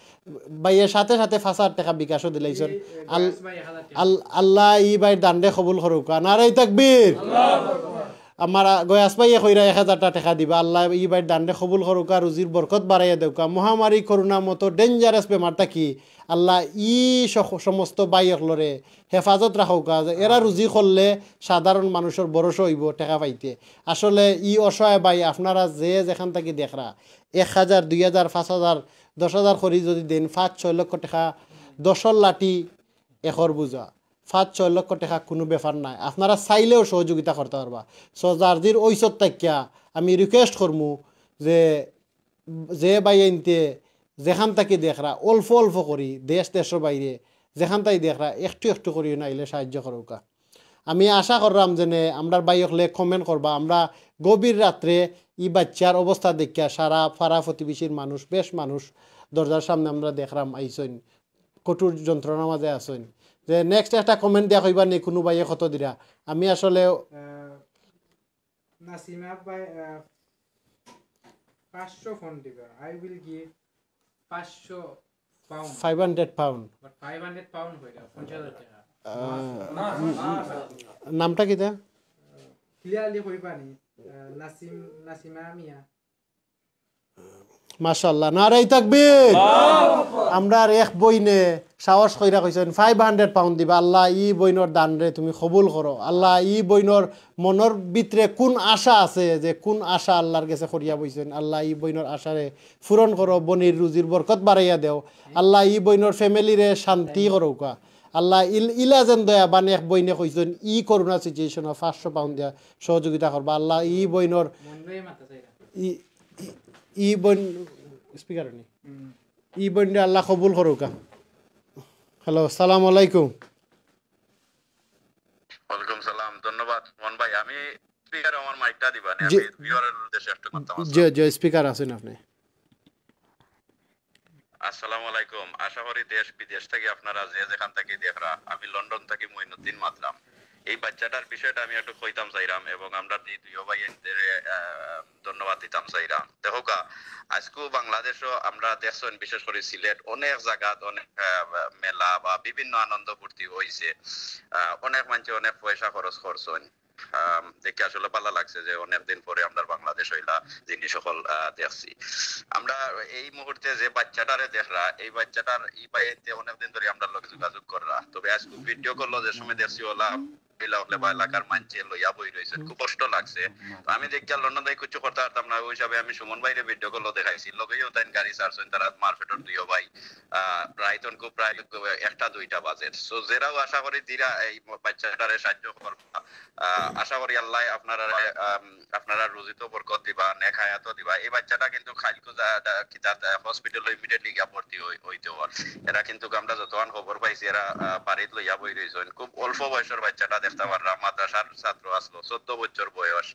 ভাইয়ে সাথে সাথে পাঁচ হাজার টেকা বিকাশও দিলাইছইন। এই, এই, আল-, গয়াস ভাই এক হাজার টেকা। আল-, আল্লাহ ই ভাইর দানরে কবুল করউক্কা। নারায়ে তাকবীর। আমার, আ, গয়াস ভাইয়ে কইরা এক হাজারটা টেকা দিবা। আল্লাহ ই ভাইর দানরে কবুল করউক্কা, রুজির বরকত বাড়াইয়া দেউক্কা। মহামারী করোনা মতো dangerous বেমার থাকি আল্লাহ ই সখ-, সমস্ত ভাই অকলরে হেফাজত রাখউক্কা, যে এরা রুজি করলে সাধারণ মানুষর ভরসা অইবো টেকা পাইতে। আসলে ই অসহায় ভাই, আপনারা যে যেখান থাকি দেখরা, এক হাজার, দুই হাজার, পাঁচ হাজার, দশ হাজার করি যদি দেইন, পাঁচ ছয় লক্ষ টেকা, দশর লাঠি একর বুঝা, পাঁচ ছয় লক্ষ টেকা কুনু ব্যাপার নায়। আপনারা চাইলেও সহযোগিতা করতা পারবা। So, যার যির ঔষধ থাকিয়া আমি request করমু যে যে ভাইয়াইন্তে যেখান থাকি দেখরা, অল্প অল্প করি, দেশ দেশর বাইরে যেখান থাকি দেখরা, একটু একটু করি নাইলে সাহায্য করউক্কা। আমি আশা কররাম যেনে আমরার ভাই অকলে কমেন্ট করবা, আমরা গভীর রাত্রে ই বাইচ্চার অবস্থা দেখিয়া সারা পাড়া প্রতিবেশীর মানুষ, বেশ মানুষ দরজার সামনে আমরা দেখরাম আইছইন, কঠোর যন্ত্রণার মাঝে আছইন। যে next একটা কমেন্ট দিয়া কইবা নি কুনু ভাইয়ে কত দিরা, আমি আসলে আহ, নাসিমা ভাই, আহ, পাঁচশো pound দিবা। I will give পাঁচশো pound। Five hundred pound। But five hundred pound অইলো পঞ্চাশ হাজার টেকা। আহ, নামটা কিতা? Clearly কইবা নি? আহ, নাসিম, নাসিমা মিয়া। মাশাআল্লাহ, নারায়ে তাকবীর। আমরার এক বইনে সাহস কইরা কইছইন five hundred pound দিবা। আল্লাহ, ই বইনর দানরে তুমি কবুল করো। আল্লাহ, ই বইনর মনর ভিতরে কুন আশা আছে, যে কুন আশা আল্লাহর গেছে করিয়া বইছইন, আল্লাহ, ই বইনর আশারে পূরণ করো, বইনর রুজির বরকত বাড়াইয়া দেও। আল্লাহ, ই বইনর family রে শান্তি করউক্কা। আল্লাহ, ইল-, ইলা যেন দয়াবান এক বইনে কইছইন, ই করোনা situation-ও পাঁচশো pound দিয়া সহযোগিতা করবা। আল্লাহ, ই বইনর ই, ই, ই বইন, speaker নি? ই বইনরে আল্লাহ কবুল করউক্কা। Hello, আসসালামু আলাইকুম। ওয়ালাইকুম সালাম, ধন্যবাদ সুমন ভাই। আমি speaker আমার মাইকটা দিবা নি, জি। আমি viewer-র উদ্দেশ্যে একটু করতাম। জি, জি, speaker আছইন আপনে। আসসালামু আলাইকুম। আশা করি দেশ বিদেশ থাকি আপনারা যে যেখান থাকি দেখরা, আমি লন্ডন থাকি মঈনুদ্দিন মাতরাম। এই বাচ্চাটার বিষয়টা আমি একটু কইতাম চাইরাম এবং আমরা এই দুইও ভাইয়াইন্তরে, আহ, ধন্যবাদ দিতাম চাইরাম। দেখউক্কা, আইজকু বাংলাদেশো আমরা দেখছইন, বিশেষ করি সিলেট, অনেক জাগাত অনেক, আহ, মেলা বা বিভিন্ন আনন্দ ফুর্তি অইছে। আহ, অনেক মানষে অনেক পয়সা খরচ করছইন। আম, দেখি আসলে ভালা লাগছে যে অনেকদিন পরে আমরার বাংলাদেশো অইলা জিনিস অকল, আহ, দেখছি। আমরা এই মুহূর্তে যে বাচ্চাটারে দেখরা, এই বাচ্চাটার ই ভাইয়াইন্তে অনেকদিন ধরি আমরার লগে যোগাযোগ কররা। তবে আইজকু ভিডিও কলো যে সময় দেখছি, অলা অইলা অকলে বা এলাকার মানষে লইয়া বই রইছে, খুব কষ্ট লাগছে। তো আমি দেখিয়া লন্ডন থাকি কিচ্ছু করতাম পারতাম না, অউ হিসাবে আমি সুমন ভাইরে ভিডিও কলো দেখাইছি, লগেউ তাইন গাড়ি ছাড়ছইন, তারা মারফেটর দুইও ভাই। আহ, রাইত অনকু প্রায় একটা দুইটা বাজে। So, যেরাও আশা করি দিরা এই বাচ্চাটারে সাহায্য করবা। আহ, আশা করি আল্লায় আপনারার, আম, আপনারার রুজিত বরকত দিবা, নেক হায়াতও দিবা। এই বাচ্চাটা কিন্তু কাইলকু যা, যা, কিতা, আহ, hospital-ও immediately গিয়া ভর্তি অই-, অইতে অর। এরা কিন্তু আমরা যতখান খবর পাইছি, এরা, আহ, বাড়িত লইয়া বই রইছইন। খুব অল্প বয়সর বাচ্চাটা দেখতাম পাররা, মাদ্রাসার ছাত্র আছলো, চৌদ্দ বছর বয়স।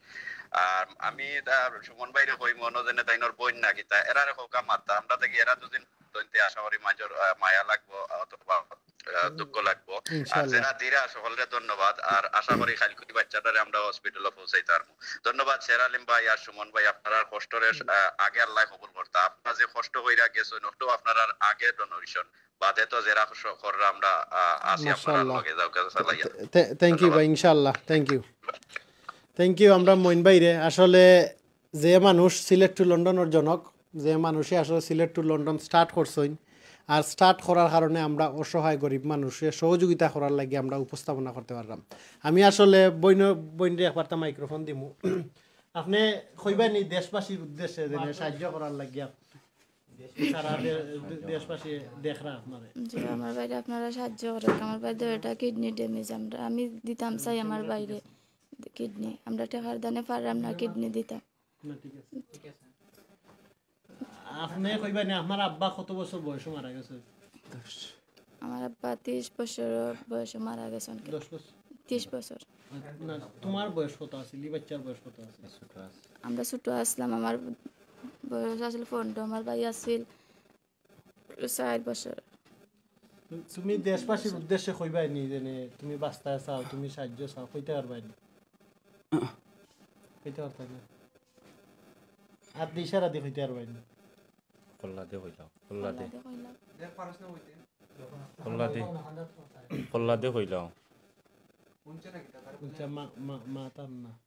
আর আমি তা সুমন ভাইরে কইমু, অনো যেনে তাইনর বইন না কিতা, এরারে কউক্কা মাততা, আমরা থাকি এরা দুদিন তইন্তে আশা করি মানষর, আহ, মায়া লাগবো অথবা, আহ, দুঃখ লাগবো। আর ইনশাআল্লাহ। যেরা দিরা সকলরে ধন্যবাদ। আর আশা করি কাইলকু ই বাচ্চাটারে আমরা hospital-ও পৌঁছাইতাম পারমু। ধন্যবাদ শের আলিম ভাই আর সুমন ভাই, আপনারার কষ্টরে, আহ, আগে আল্লায় কবুল করতা। আপনারা যে কষ্ট কইরা গেছইন, অটাও আপনারার আগে donation। বাদে তো যেরা স-, কররা আমরা, আহ, আছি আপনারার মাশাআল্লাহ। লগে, যাউক্কা চালাইয়া। থে-, থে-, thank you ধন্যবাদ। ভাই, ইনশাআল্লাহ, thank you। Thank you আমরা মইন ভাইরে। আসলে যে মানুষ সিলেট to লন্ডনর জনক, যে মানুষে আসলে সিলেট to লন্ডন start করছইন, আর start করার কারণে আমরা অসহায় গরিব মানুষরে সহযোগিতা করার লাগি আমরা উপস্থাপনা করতে পারলাম। আমি আসলে বইন, বইনরে একবারতা microphone দিমু। আপনে কইবা নি দেশবাসীর উদ্দেশ্যে যেনে সাহায্য করার লাগি আপ-, সারা দে-, দেশবাসী দেখরা আপনারে। জি, আমার ভাইরে আপনারা সাহায্য করউক্কা। আমার ভাইর দুইটা kidney damage, আমরা, আমি দিতাম চাই আমার ভাইরে kidney। আমরা টেকার দানে পাররাম না kidney দিতাম। না, ঠিক আছে। আপনে কইবা নি, আপনার আব্বা কত বছর বয়সে মারা গেছে? আমার আব্বা ত্রিশ বছর বয়সে মারা গেছইন। দশ বছর? ত্রিশ বছর। না, তোমার বয়স কত আছিল? ই বাচ্চার বয়স কত আছিল? আমরা ছোট আছলাম, আমার বয়স আছিল পনেরো, আমার ভাই আছিল চার বছর। তুমি দেশবাসীর উদ্দেশ্যে কইবায় নি যেনে তুমি বাঁচতা চাও, তুমি সাহায্য চাও, কইতা পারবায় নি? কইতা পারতায় না। আর দি ইশারা দি কইতা পারবায় নি? কল্লা দে কইলাও, কল্লা দে। কল্লা দে কইলাও। কল্লা দে। কল্লা দে কইলাও। আচ্ছা, মা, মা, মা তার না।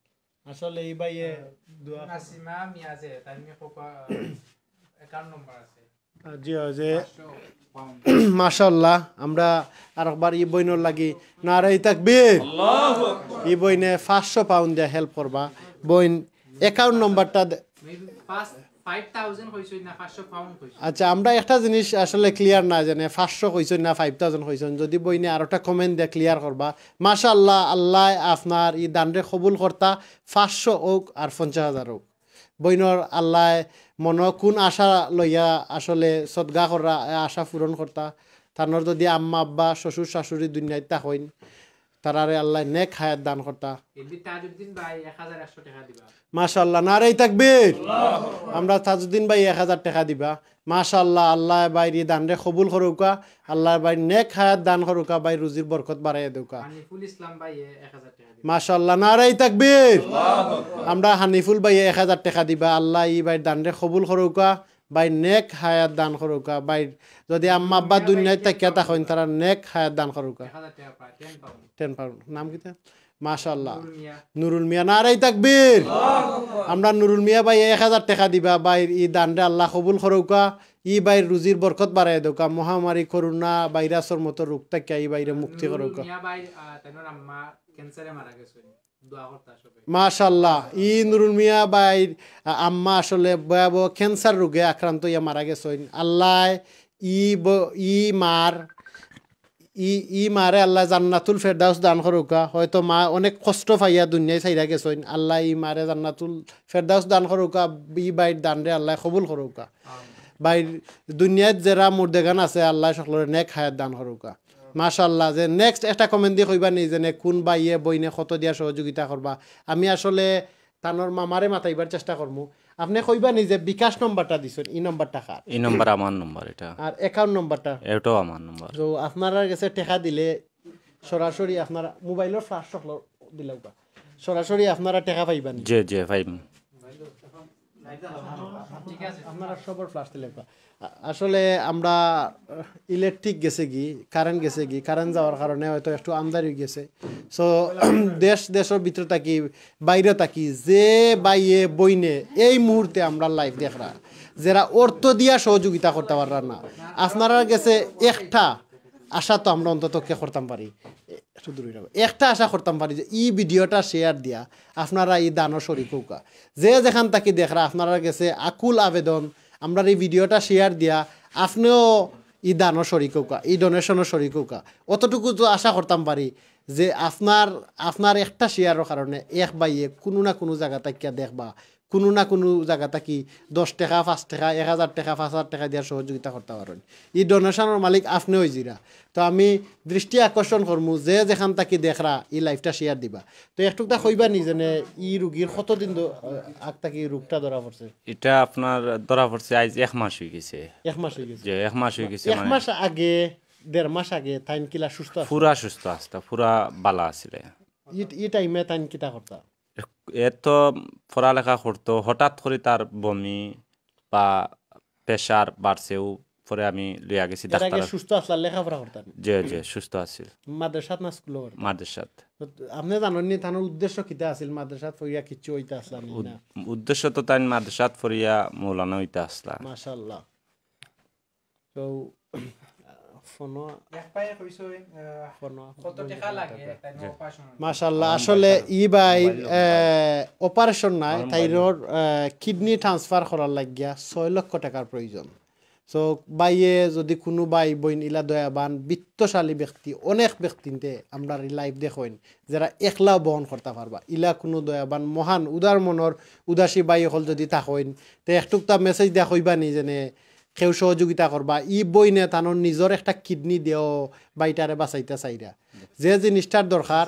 আসলে ই ভাইয়ে দোয়া নাসিমা মিয়া যে, তাইর নি কউক্কা, account number আছে। জি, অয় যে, পাঁচশো pound। মাশাআল্লাহ, আমরা আরেকবার ই বইনর লাগি নারায়ে তাকবীর। আল্লাহু আকবার। ই বইনে পাঁচশো pound দিয়া help করবা। বইন, account number টা দে- Maybe পাঁচ, five thousand কইছইন না, পাঁচশো pound কইছইন। আচ্ছা, আমরা একটা জিনিস আসলে clear না, যেনে পাঁচশো কইছইন না five thousand কইছইন। যদি বইনে আরোটা comment দিয়া clear করবা। মাশাআল্লাহ, আল্লায় আপনার ই দানরে কবুল করতা, পাঁচশো অউক আর পঞ্চাশ হাজার অউক। বইনর আল্লায় মনো কুন আশা লইয়া আসলে সদগা কররা, এ আশা পূরণ করতা। তানর যদি আম্মা আব্বা, শ্বশুর শাশুড়ি দুনিয়াত থাকইন, তারারে আল্লায় নেক হায়াত দান করতা। এমনি তাজউদ্দিন ভাই এক হাজার একশো টেকা দিবা। মাশাআল্লাহ, নারায়ে তাকবীর। আমরা তাজউদ্দিন ভাই এক হাজার টেকা দিবা। মাশাআল্লাহ, আল্লায় ভাইর ই দানরে কবুল করউক্কা, আল্লায় ভাইর নেক হায়াত দান করউক্কা, ভাইর রুজির বরকত বাড়াইয়া দেউক্কা। হানিফুল ইসলাম ভাই এক হাজার টেকা দিবা। মাশাআল্লাহ, নারায়ে তাকবীর। আমরা হানিফুল ভাইয়ে এক হাজার টেকা দিবা। আল্লায় ই ভাইর দানরে কবুল করউক্কা, ভাইর নেক হায়াত দান করউক্কা। ভাইর যদি আম্মা আব্বা দুনিয়াত থাকিয়া থাকইন, তারার নেক হায়াত দান করউক্কা। এক হাজার টেকা পায়, ten pound। Ten pound। নাম কিতা? মাশাআল্লাহ। নুরুল মিয়া। নুরুল মিয়া, নারায়ে তাকবীর। আমরা নুরুল মিয়া ভাইয়ে এক হাজার টেকা দিবা। ভাইর ই দানরে আল্লায় কবুল করউক্কা। ই ভাইর রুজির বরকত বাড়াইয়া দেউক্কা। মহামারী করোনা ভাইরাসর মতো রোগ থাকিয়া ই ভাইরে মুক্তি করউক্কা। নুরুল মিয়া ভাই, আহ, তানর আম্মা cancer এ মারা গেছইন। দোয়া করতা সবে। মাশাআল্লাহ, ই নুরুল মিয়া ভাইর, আ-, আম্মা আসলে ভয়াবহ cancer রোগে আক্রান্ত অইয়া মারা গেছইন। আল্লায় ই ব-, ই মার, ই, ই মারে আল্লায় জান্নাতুল ফেরদাউস দান করউক্কা। হয়তো মা অনেক কষ্ট পাইয়া দুনিয়া ছাইরা গেছইন। আল্লায় ই মারে জান্নাতুল ফেরদাউস দান করউক্কা, ই ভাইর দানরে আল্লায় কবুল করউক্কা। আমিন। ভাইর দুনিয়াত যেরা মুর্দেগান আছে, আল্লায় সকলরে নেক হায়াত দান করউক্কা। মাশাআল্লাহ, যে next একটা comment দি কইবা নি, যেনে কুন ভাইয়ে বইনে কত দিয়া সহযোগিতা করবা। আমি আসলে তানর মামারে মাতাইবার চেষ্টা করমু। আপনে কইবা নি যে বিকাশ নম্বরটা দিছইন, ই নম্বরটা কার? ই নম্বর আমার নম্বর এটা। আর account নম্বরটা? এটাও আমার নম্বর। তো আপনারার গেছে টেকা দিলে সরাসরি আপনারা মোবাইলর ফ্ল্যাশ সকল দিলাউকা, সরাসরি আপনারা টেকা পাইবা নি। জি, জি, পাইমু। আপনারা সবর ফ্ল্যাশ দিলাউকা। আ-, আসলে আমরা ইলেকট্রিক গেছে কি, কারেন্ট গেছে কি, কারেন্ট যাওয়ার কারণে হয়তো একটু আন্ধার অই গেছে। সো দেশ, দেশর ভিতরে থাকি, বাইরে থাকি, যে ভাইয়ে বইনে এই মুহূর্তে আমরা লাইভ দেখরা, যেরা অর্থ দিয়া সহযোগিতা করতা পাররা না, আপনারার গেছে একটা আশা তো আমরা অন্তত কে করতাম পারি, এ, একটু দূরে রাখো। একটা আশা করতাম পারি যে ই ভিডিওটা শেয়ার দিয়া আপনারা ই দানো শরিক অউকা। যে যেখান থাকি দেখরা, আপনারার গেছে আকুল আবেদন, আমরার ই ভিডিওটা শেয়ার দিয়া আপনেও ই দানো শরিক অউকা, ই ডোনেশনো শরিক অউকা। অতটুকু তো আশা করতাম পারি যে আপনার, আপনার একটা শেয়ারর কারণে এক ভাইয়ে কুনু না কুনু জাগা থাকিয়া দেখবা, কুনু না কুনু জাগা থাকি দশ টেকা, পাঁচ টেকা, এক হাজার টেকা, পাঁচ হাজার টেকা দিয়া সহযোগিতা করতা পারইন। ই ডোনেশনর মালিক আপনে অইযিরা। তো আমি দৃষ্টি আকর্ষণ করমু, যে যেখান থাকি দেখরা, ই লাইভটা শেয়ার দিবা। তো একটুকটা কইবা নি যেনে ই রুগীর কতদিন ধ-, আগ থাকি রোগটা ধরা পড়ছে? ইটা আপনার ধরা পড়ছে আইজ এক মাস অই গেছে। এক মাস অই গেছে। যে এক মাস অই গেছে, এক মানে, মাস আগে, দেড় মাস আগে তাইন কিলা সুস্থ আছিল? পুরা সুস্থ আছলা, পুরা বালা আছিলে। ই, ই টাইমে তাইন কিতা করতা? এ তো পড়ালেখা করতো, হঠাৎ করি তার বমি বা প্রেশার বাড়ছেউ, পরে আমি লইয়া গেছি এর আগে ডাক্তার। সুস্থ আছলা, লেখাপড়া করতা নি? যে, যে, সুস্থ আছিল। মাদ্রাসাত না স্কুলো করতা? মাদ্রাসাত। তো আপনে জানইন নি তানর উদ্দেশ্য কিতা আছিল? মাদ্রাসাত পড়িয়া কিচ্ছু অইতা আছলা নি না? উদ্দেশ্য তো তাইন মাদ্রাসাত পড়িয়া মৌলানা অইতা আছলা। মাশাআল্লাহ। তো ফোনো এক ভাইয়ে কইছইন, আহ, ফোনো কত টাকা লাগে তাইন অপারেশন? মাশাআল্লাহ। আসলে ই ভাই অপারেশন নাই, তাইরর কিডনি ট্রান্সফার করার লাগিয়া ছয় লক্ষ টাকার প্রয়োজন। তো ভাইয়ে যদি কুনু ভাই বইন ইলা দয়াবান বিত্তশালী ব্যক্তি, অনেক ব্যক্তিন্তে আমরার ই লাইভ দেখইন, যেরা একলাও বহন করতা পারবা, ইলা কুনু দয়াবান মহান উদার মনর উদাসী ভাই অকল যদি থাকইন, তে একটুকটা মেসেজ দিয়া কইবা নি যেনে কেউ সহযোগিতা করবা। ই বইনে তানর নিজর একটা কিডনি দিয়াও ভাইটারে বাঁচাইতা চাইরা। যে জিনিসটার দরকার,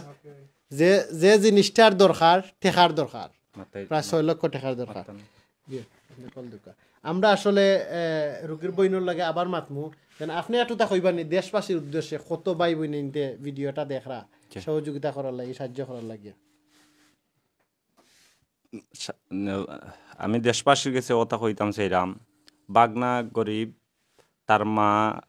যে, যে জিনিসটার দরকার, টেকার দরকার। মাথায় প্রায় ছয় লক্ষ টেকার দরকার। মাথা না। জি, আপনে কল দিউক্কা। আমরা আসলে, এ, রুগীর বইনর লগে আবার মাতমু। যেন আপনে একটুতা কইবা নি দেশবাসীর উদ্দেশ্যে, কত ভাই বইন ইনতে ভিডিওটা দেখরা, জি। সহযোগিতা করার লাগি, সাহায্য করার লাগি। সা-, ন-, আমি দেশবাসীর গেছে কথা কইতাম চাইরাম, বাগনা গরিব, তার মা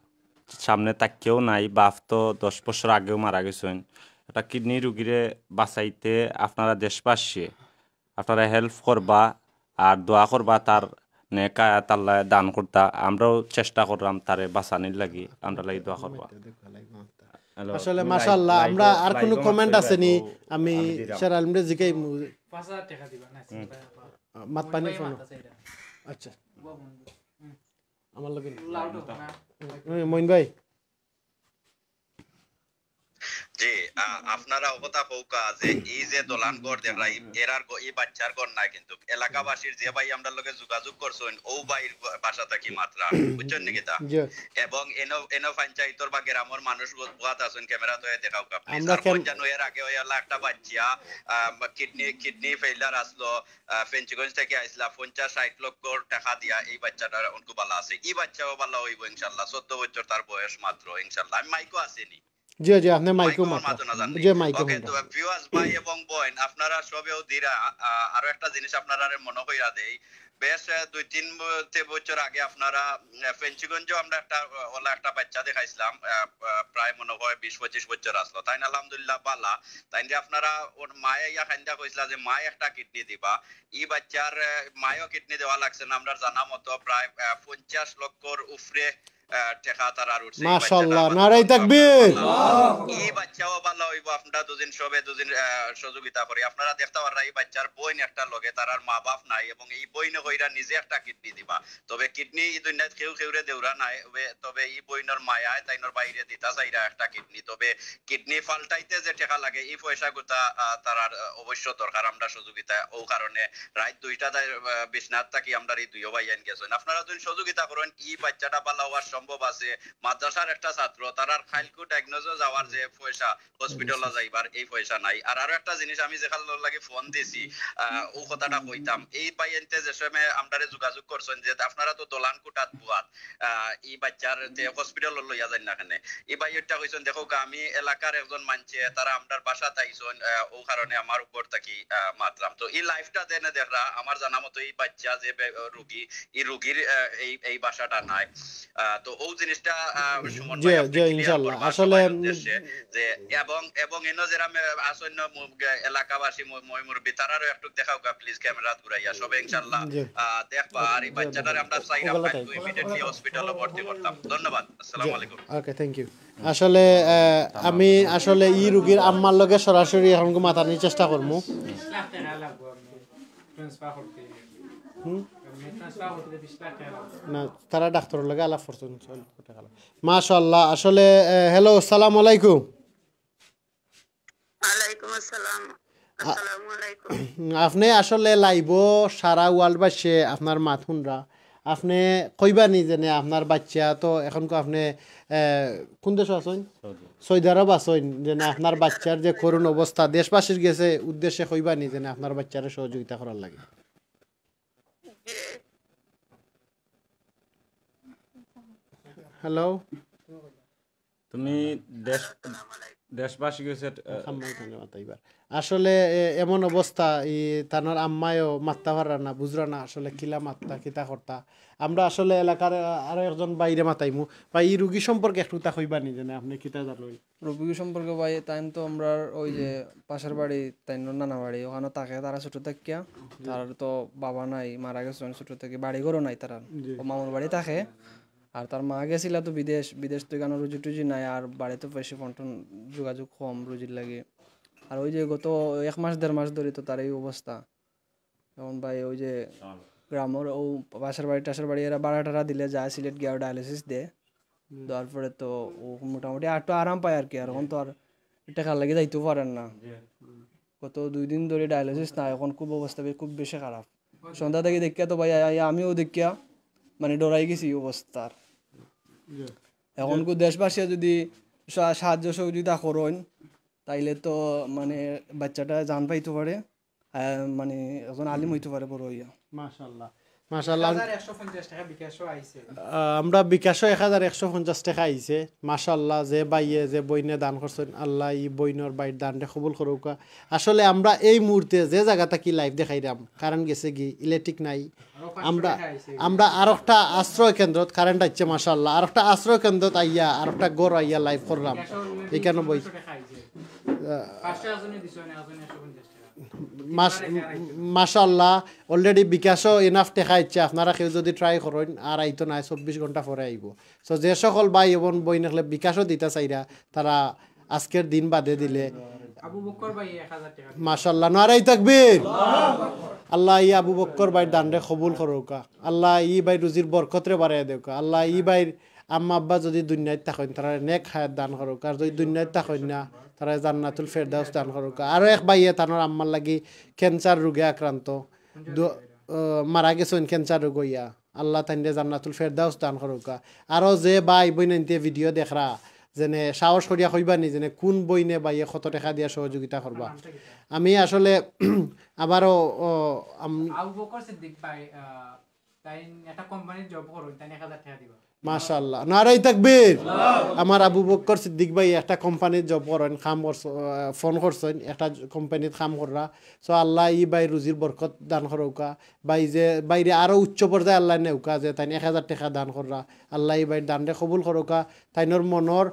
সামনে থাকিও নাই, বাপ তো দশ বছর আগেও মারা গেছইন। একটা কিডনি রুগীরে বাঁচাইতে আপনারা দেশবাসী, আপনারা হেল্প করবা আর দোয়া করবা, তার নেক আয়াত আল্লায় দান করতা। আমরাও চেষ্টা কররাম তারে বাঁচানির লাগি, আমরার লাগি দোয়া করবা। হ্যালো, আসলে আমি মাশাআল্লাহ, লাইভ-, আমরা আর লাইভে কুনু মাত কমেন্ট কইবা আছে নি? তো আমি আমি দিরাম। শের আলমরে জিকাইমু। পাঁচ হাজার টাকা দিবা না? মাত পানি ভাই ফোন। মাত আছে এটা। আচ্ছা, ও বন্ধু। আমার লগে। লাউড হোক না। ওই মইন ভাই। জি, আ, আপনারা অকথা কউক্কা যে ই যে দলান ঘর দেখরা, ই, এরার ঘ-, ই বাচ্চার ঘর নায়, কিন্তু এলাকাবাসীর যে ভাই আমরার লগে যোগাযোগ করছইন, অউ ভাইর ঘ-, বাসা থাকি মাতরা, বুঝছইন নি কিতা? জি। এবং এনো, এনো পঞ্চায়েতর বা গ্রামর মানুষ ব-, বওয়াত আছইন, ক্যামেরা তো দেখাউক্কা, please। আমরা আর ক্যাম- পঞ্চান্ন এর আগে অউ একটা বাচ্চা, আ, কিডনি, কিডনি ফেইলার আছলো, আ, ফেঞ্চুগঞ্জ থাকি আইছলা, পঞ্চাশ ষাইট লক্ষ টেকা দিয়া ই বাচ্চাটা অনকু বালা আছে। ই বাচ্চাও বালা অইবো ইনশাআল্লাহ, চৌদ্দ বছর তার বয়স মাত্র ইনশাআল্লাহ। আমি মাইকো আছি নি? জি, জি, আপনে মাইকো মাইকো মাতরা। মাতো না জানি। জি, মাইকো ওকে, মাতরা। তো ভিউয়ার্স ভাই এবং বইন, আপনারা সবেও দিরা, আ, আরো একটা জিনিস আপনারারে মনো কইরা দেই। বেশ, আ, দুই তিন ব-, তে বছর আগে আপনারা, আ, ফেঞ্চুগঞ্জও আমরা একটা, আ, অলা একটা বাচ্চা দেখাইছলাম, আ, আ, প্রায় মনো অয় বিশ পঁচিশ বছর আছলো। তাইন আলহামদুলিল্লাহ বালা। তাইনরে আপনারা ওর মায়ে ইয়া কাইন্দা কইছলা যে মায়ে একটা কিডনি দিবা। ই বাচ্চার, আ, মায়েও কিডনি দেওয়া লাগছে না। আমরার জানা মতো প্রায়, আ, পঞ্চাশ লক্ষর উপরে, আ, টেকা তারার উঠছে। ই বাচ্চাটা মাশাআল্লাহ, আমার নারায়ে তাকবীর। ই বাচ্চাও বালা অইবো, আপনারা দুজন সবে দুজন, আ, সহযোগিতা করি। আপনারা দেখতা পাররা ই বাচ্চার বইন একটা লগে, তারার মা বাপ নাই, এবং ই বইনে কইরা নিজে একটা কিডনি দিবা। তবে কিডনি ই দুনিয়াত কেউ কেউরে দেউরা নাই, তবে, তবে ই বইনর মায়ায় তাইনর ভাইরে দিতা চাইরা একটা কিডনি। তবে কিডনি পাল্টাইতে যে টেকা লাগে, ই পয়সা গুতা, আ, তারার, আ, অবশ্য দরকার আমরা সহযোগিতা। অউ কারণে রাইত দুইটা তাই, আ, বিছনাত থাকি আমরার ই দুইও ভাইয়াইন গেছইন। আপনারা যদি সহযোগিতা করইন, ই বাচ্চাটা বালা অওয়ার সম্ভব আছে, মাদ্রাসার একটা ছাত্র, তারার কাইলকু ডায়াগনোজও যাওয়ার যে পয়সা, হসপিটালো যাইবার এই পয়সা নাই। আর আরো একটা জিনিস, আমি যেখান লাগি ফোন দিছি, আহ, ও কথাটা কইতাম, এই ভাইয়াইন্তে যে সময় আমরারে যোগাযোগ করছইন যে আপনারা তো দলান কোঠাত বওয়াত, আহ, এই বাচ্চারে হসপিটালো লইয়া যাইন না কেনে, এই ভাইয়াইন্তে কইছইন, দেখউক্কা, আমি এলাকার একজন মানষে, তারা আমরার বাসাত আইছইন, আহ, ও কারণে আমার উপর থাকি, আহ, মাতরাম। তো এই লাইভটা যেনে দেখরা, আমার জানা মতো এই বাচ্চা যে বে-, রুগী, এই রুগীর, আহ, এই, এই বাসাটা নাই। আহ, তো ও জিনিসটা, আহ, সুমন জি, ভাই, আপনি জি, clear ইনশাআল্লাহ। করবা আসলে, সবার উদ্দেশ্যে যে, এবং, এবং এনো যারা মে-, আসন্ন মু-, গে-, এলাকাবাসী মু-, ময়-মুরব্বি, তারারও একটু দেখাউক্কা, please, ক্যামেরা ঘুরাইয়া, সবে ইনশাআল্লাহ, জি। আহ, দেখবা। আর এই জি, বাচ্চাটারে আমরা চাইরাম ওগুলা কাইলকু তাই। Immediately হসপিটালো ভর্তি করতাম। ধন্যবাদ, আসসালামু জি, আলাইকুম। OK, thank you। আসলে, আহ, আমি আসলে ই রুগীর আম্মার লগে সরাসরি এখন মাতানির চেষ্টা করমু। বিশ লাখ টেকা লাগবো আপনি ট্রান্সফার করতে। হুম? আপনি ট্রান্সফার করতে বিশ লাখ টেকা লাগবো। না, তারা ডাক্তারর লগে আলাপ করছইন, ছয় লক্ষ টেকা লাগবো। মাশাআল্লাহ। আসলে, আহ, হ্যালো, আসসালামু আলাইকুম। ওয়ালাইকুম আসসালাম। আ-, আসসালামু আলাইকুম। আপনে আসলে লাইভো সারা ওয়ার্ল্ডবাসীয়ে আপনার মাত হুনরা। আপনে কইবা নি যেনে আপনার বাচ্চা তো এখন কো আপনে, আহ, কোন দেশো আছইন? সৌদি। সৌদি আরব আছইন, যেনে আপনার বাচ্চার যে করুণ অবস্থা, দেশবাসীর গেছে উদ্দেশ্যে কইবা নি যেনে আপনার বাচ্চারে সহযোগিতা করার লাগি? জি। হ্যালো? তুমি দেশ, আসসালামু আলাইকুম। দেশবাসী গেছে, আহ, খাম্মাই খানে মাতাইবার। আসলে, এ, এমন অবস্থা, ই, তানর আম্মায়ও মাততা পাররা না, বুঝরা না আসলে কিলা মাততা, কিতা করতা। আমরা আসলে এলাকার, আ-, আরো একজন ভাইরে মাতাইমু। ভাই, ই রুগী সম্পর্কে একটু তা কইবা নি যেনে আপনে কিতা জানইন? রুগী সম্পর্কে ভাই, তাইন তো আমরার ওই যে পাশের বাড়ি, তাইনর নানা বাড়ি, ওখানো থাকে তারা ছোট থাকিয়া। জি। তার তো বাবা নাই, মারা গেছইন ছোট থাকি, বাড়ি ঘরও নাই তারার। জি। ও মামুর বাড়ি থাকে। আর তার মা গেছিলা তো বিদেশ, বিদেশ তো ইখানো রুজি টুজি নাই, আর বাড়িত বেশি ফোন টোন যোগাযোগ কম রুজির লাগি। আর ওই যে গত এক মাস দেড় মাস ধরি তো তার এই অবস্থা। এখন ভাই ওই যে গ্রামর ও পাশের বাড়ি টাশের বাড়ি এরা ভাড়া টাড়া দিলে যায় সিলেট গিয়া ডায়ালিসিস দে। হুম। দেওয়ার পরে তো ও মোটামুটি একটু আরাম পায় আর কি, আর এখন তো আর টেকার লাগি যাইতেও পারেন না। জি। গত দুই দিন ধরি ডায়ালিসিস না, এখন খুব অবস্থা বে-, খুব বেশি খারাপ। সন্ধ্যা থাকি দেখিয়া তো ভাই আ-, আ-, আমিও দেখিয়া মানে ডরাই গেছি এই অবস্থার। জি। এখন জি। কো দেশবাসী যদি সা-, সাহায্য সহযোগিতা করইন, তাইলে তো মানে বাচ্চাটা জান পাইতো পারে, আহ, মানে একজন আলিম হইতো পারে বড় হইয়া। মাশাআল্লাহ, মাশাআল্লাহ। এক হাজার একশো পঞ্চাশ টেকা বিকাশও আইছে। আহ, আমরা বিকাশও এক হাজার একশো পঞ্চাশ টেকা আইছে। মাশাআল্লাহ, যে ভাইয়ে, যে বইনে দান করছইন, আল্লাহ ই বইনর ভাইর দানরে কবুল করউক্কা। আসলে আমরা এই মুহূর্তে যে জাগা থাকি লাইভ দেখাইরাম, কারেন্ট গেছে গি, ইলেকট্রিক নাই। আরো পাঁচশো আমরা, টেকা আইছে। আমরা আরোকটা আশ্রয় কেন্দ্রত কারেন্ট আইছে, মাশাআল্লাহ। আরোকটা আশ্রয় কেন্দ্রত আইয়া, আরোকটা ঘর আইয়া লাইভ কররাম। বিকাশও already এখানে বই। পাঁচশো টেকা আইছে। আহ, পাঁচশো একজনে দিছে, মানে একজনে একশো পঞ্চাশ টেকা। মাশ-, মাশাআল্লাহ, already বিকাশও enough টেকা আইছে। আপনারা কেউ যদি try করইন, আর আইতো নায়, চব্বিশ ঘন্টা পরে আইবো। So, যে সকল ভাই এবং বইন অকলে বিকাশও দিতা চাইরা, তারা আজকের দিন বাদে দিলে। আবু বক্কর ভাই এক হাজার টেকা। মাশাআল্লাহ, নারায়ে তাকবীর। আল্লাহ ই আবু বক্কর ভাইর দানরে কবুল করউক্কা। আল্লাহ ই ভাইর রুজির বরকতরে বাড়াইয়া দেউক্কা। আল্লাহ ই ভাইর আম্মা আব্বা যদি দুনিয়াত থাকইন, তারারে নেক হায়াত দান করউক্কা। আর যদি দুনিয়াত থাকইন না, তারারে জান্নাতুল ফেরদাউস দান করউক্কা। আরো এক ভাইয়ে তানর আম্মার লাগি ক্যান্সার রোগে আক্রান্ত। দু-, আহ, মারা গেছইন ক্যান্সার রোগ অইয়া। আল্লাহ তাইনরে জান্নাতুল ফেরদাউস দান করউক্কা। আরো যে ভাই বইনাইন্তে ভিডিও দেখরা, যেনে সাহস করিয়া কইবা নি, যেনে কোন বইনে ভাইয়ে কত টেকা দিয়া সহযোগিতা করবা। আমি আসলে আবারও, ও, আম- আবু বকর সিদ্দিক ভাই, আহ, তাইন একটা কোম্পানিত জব করইন, তাইন এক হাজার টেকা দিবা। মাশাআল্লাহ। নারায়ে তাকবীর। আমার আবু বক্কর সিদ্দিক ভাই একটা কোম্পানিত জব করইন, কাম করছ-, আহ, ফোন করছইন, একটা কোম্পানিত কাম কররা। So আল্লাহ ই ভাইর রুজির বরকত দান করউক্কা। ভাই যে, ভাইরে আরো উচ্চ পর্যায়ে আল্লাহ নেউক্কা, যে তাইন এক হাজার টেকা দান কররা। আল্লাহ ই ভাইর দানরে কবুল করউক্কা। তাইনর মনর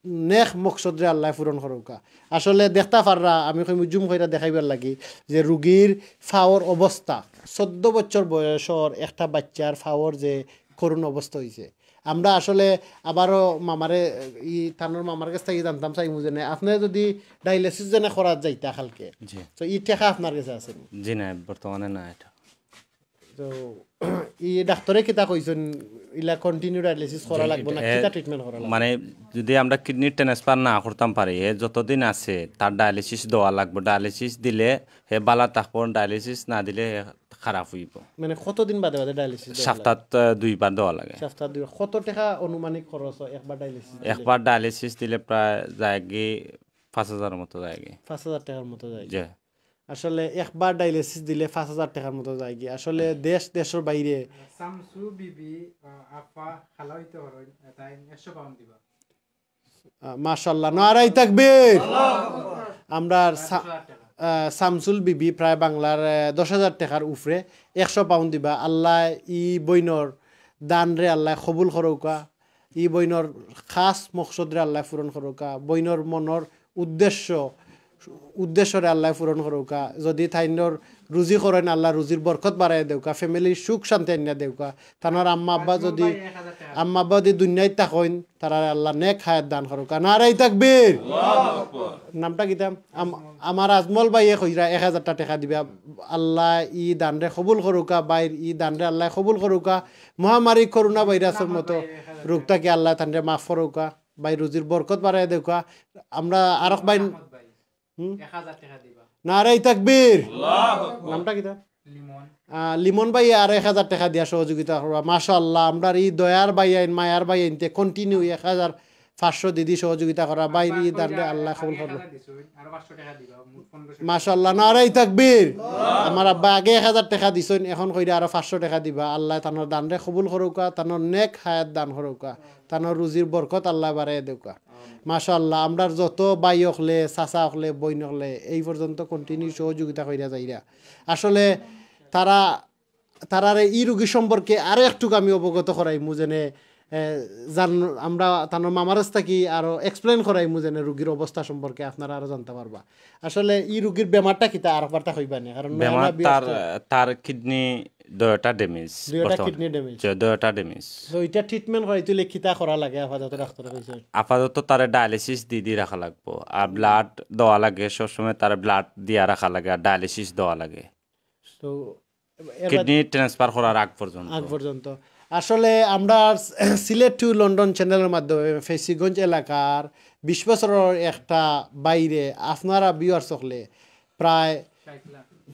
নেক মকসদরে আল্লাহ পূরণ করউক্কা। আসলে দেখতা পাররা, আমি কইমু জুম কইরা দেখাইবার লাগি, যে রুগীর ফাওর অবস্থা, চৌদ্দ বছর বয়সর একটা বাচ্চার ফাওর যে করুণ অবস্থা অইছে। আমরা আসলে আবারও মামারে, ই তানর মামার গেছ থাকি জানতাম চাইমু যেনে, আপনে যদি ডায়ালিসিস যেনে করাত যাইতা কালকে, জি। তো ই টেকা আপনার গেছে আছে নি? জি না, বর্তমানে না এটা। তো ই ডাক্তরে কিতা কইছইন, ইলা continue ডায়ালিসিস করা লাগবো না, এ, কিতা ট্রিটমেন্ট করা লাগবো? মানে যদি আমরা কিডনি ট্রান্সফার না করতাম পারি, হে যতদিন আছে তার ডায়ালিসিস দেওয়া লাগবো। ডায়ালিসিস দিলে হে বালা থাকবো, ডায়ালিসিস না দিলে হে খারাপ অইবো। মানে কতদিন বাদে বাদে ডায়ালিসিস? সপ্তাহত আহ, দুইবার দেওয়া লাগে। সপ্তাহ দুই। কত টাকা অনুমানিক খরচ হয় একবার ডায়ালিসিস? একবার ডায়ালিসিস দিলে প্রায় যায়গি পাঁচ হাজার মতো যায়গি। পাঁচ হাজার টাকার মতো যায়। যে আসলে একবার ডায়ালিসিস দিলে পাঁচ হাজার টাকার মতো যায়গি। আসলে দেশ, দেশের বাইরে শামসু বিবি, আহ, আফা খালা হইতে পারেন, তাই একশো পাউন্ড দিবা। মাশাল্লাহ, নারাই তাকবীর। আমরা দশ হাজার টাকা। শামসুল বিবি প্রায় বাংলার আহ, দশ হাজার টাকার উপরে একশো পাউন্ড দিবা। আল্লাহ ই বইনর দানরে আল্লাহ কবুল করুকা, ই বইনর খাস মকসদরে আল্লাহ পূরণ করুকা, বইনর মনর উদ্দেশ্য উদ্দেশ্যরে আল্লাহ পূরণ করুকা। যদি তাইনর রুজি করেন, আল্লাহ রুজির বরকত বাড়াই দেউকা, ফ্যামিলির সুখ শান্তি আনিয়া দেউকা। তানর আম্মা আব্বা যদি আম্মা আব্বা যদি দুনিয়াত থাকইন, তারারে আল্লাহ নেক হায়াত দান করুকা। নারাই তাকবীর। নামটা কিতা? আম- আমার আজমল ভাইয়ে কইরা এক হাজারটা টাকা দিবা। আল্লাহ ই দানরে কবুল করুকা, বাইর ই দানরে আল্লাহ কবুল করুকা। মহামারী করোনা ভাইরাসর মতো রোগ থাকি আল্লাহ তানরে মাফ করুকা, ভাই রুজির বরকত বাড়াই দেউকা। আমরা আরক ভাই হুম? এক হাজার টাকা দিবা। নারাই তাকবীর। নামটা কিতা? লিমন। আহ, লিমন ভাই আর এক হাজার টাকা দিয়া সহযোগিতা করবা। মাশাআল্লাহ, আমরার ই দয়ার ভাইয়াইন, মায়ার ভাইয়াইনতে কন্টিনিউ এক হাজার পাঁচশো দিদি সহযোগিতা করা। ভাই ই দানরে আল্লাহ কবুল করুকা। আরো পাঁচশো টাকা দিবা, মোট পনেরোশো। মাশাআল্লাহ, নারাই তাকবীর। আমার আব্বা আগে এক হাজার টাকা দিছইন, এখন কইরা আরো পাঁচশো টাকা দিবা। আল্লাহ তানর দানরে কবুল করুকা, তানর নেক হায়াত দান করুকা, তানর রুজির বরকত আল্লাহ বাড়াই দেউকা। মাশাআল্লাহ, আমরার যত ভাই অকলে, চাচা অকলে, বইন অকলে এই পর্যন্ত কন্টিনিউ সহযোগিতা কইরা যাইরা। আসলে তারা তারারে ই রুগী সম্পর্কে আরো একটুক আমি অবগত করাইমু, যেনে এ, জান আমরা তানর মামারস থাকি আরো এক্সপ্লেন করাইমু, যেনে রুগীর অবস্থা সম্পর্কে আপনারা আরো জানতে পারবা। আসলে ই রুগীর বেমারটা কিতা আরো বার্তা কইবা নি, কারণ নয়া বেমার নয়া তার বিয়ার তো- তার কিডনি দুইটা ড্যামেজ। দুইটা কিডনি ড্যামেজ। দুইটা ড্যামেজ। তো এটা ট্রিটমেন্ট করাইতে হইলে কিতা করা লাগে আপাতত ডাক্তারে কইছে? আপাতত তারে ডায়ালিসিস দি দি রাখা লাগবো, আর ব্লাড দেওয়া লাগে, সবসময় তারে ব্লাড দিয়া রাখা লাগে আর ডায়ালিসিস দেওয়া লাগে। তো এর বাদে কিডনি ট্রান্সফার করার আগ পর্যন্ত। আগ পর্যন্ত। আসলে আমরা সিলেট টু লন্ডন চ্যানেলের মাধ্যমে ফেসিগঞ্জ এলাকার বিশ বছরের একটা বাইরে আপনারা ভিউয়ার্স অকলে প্রায়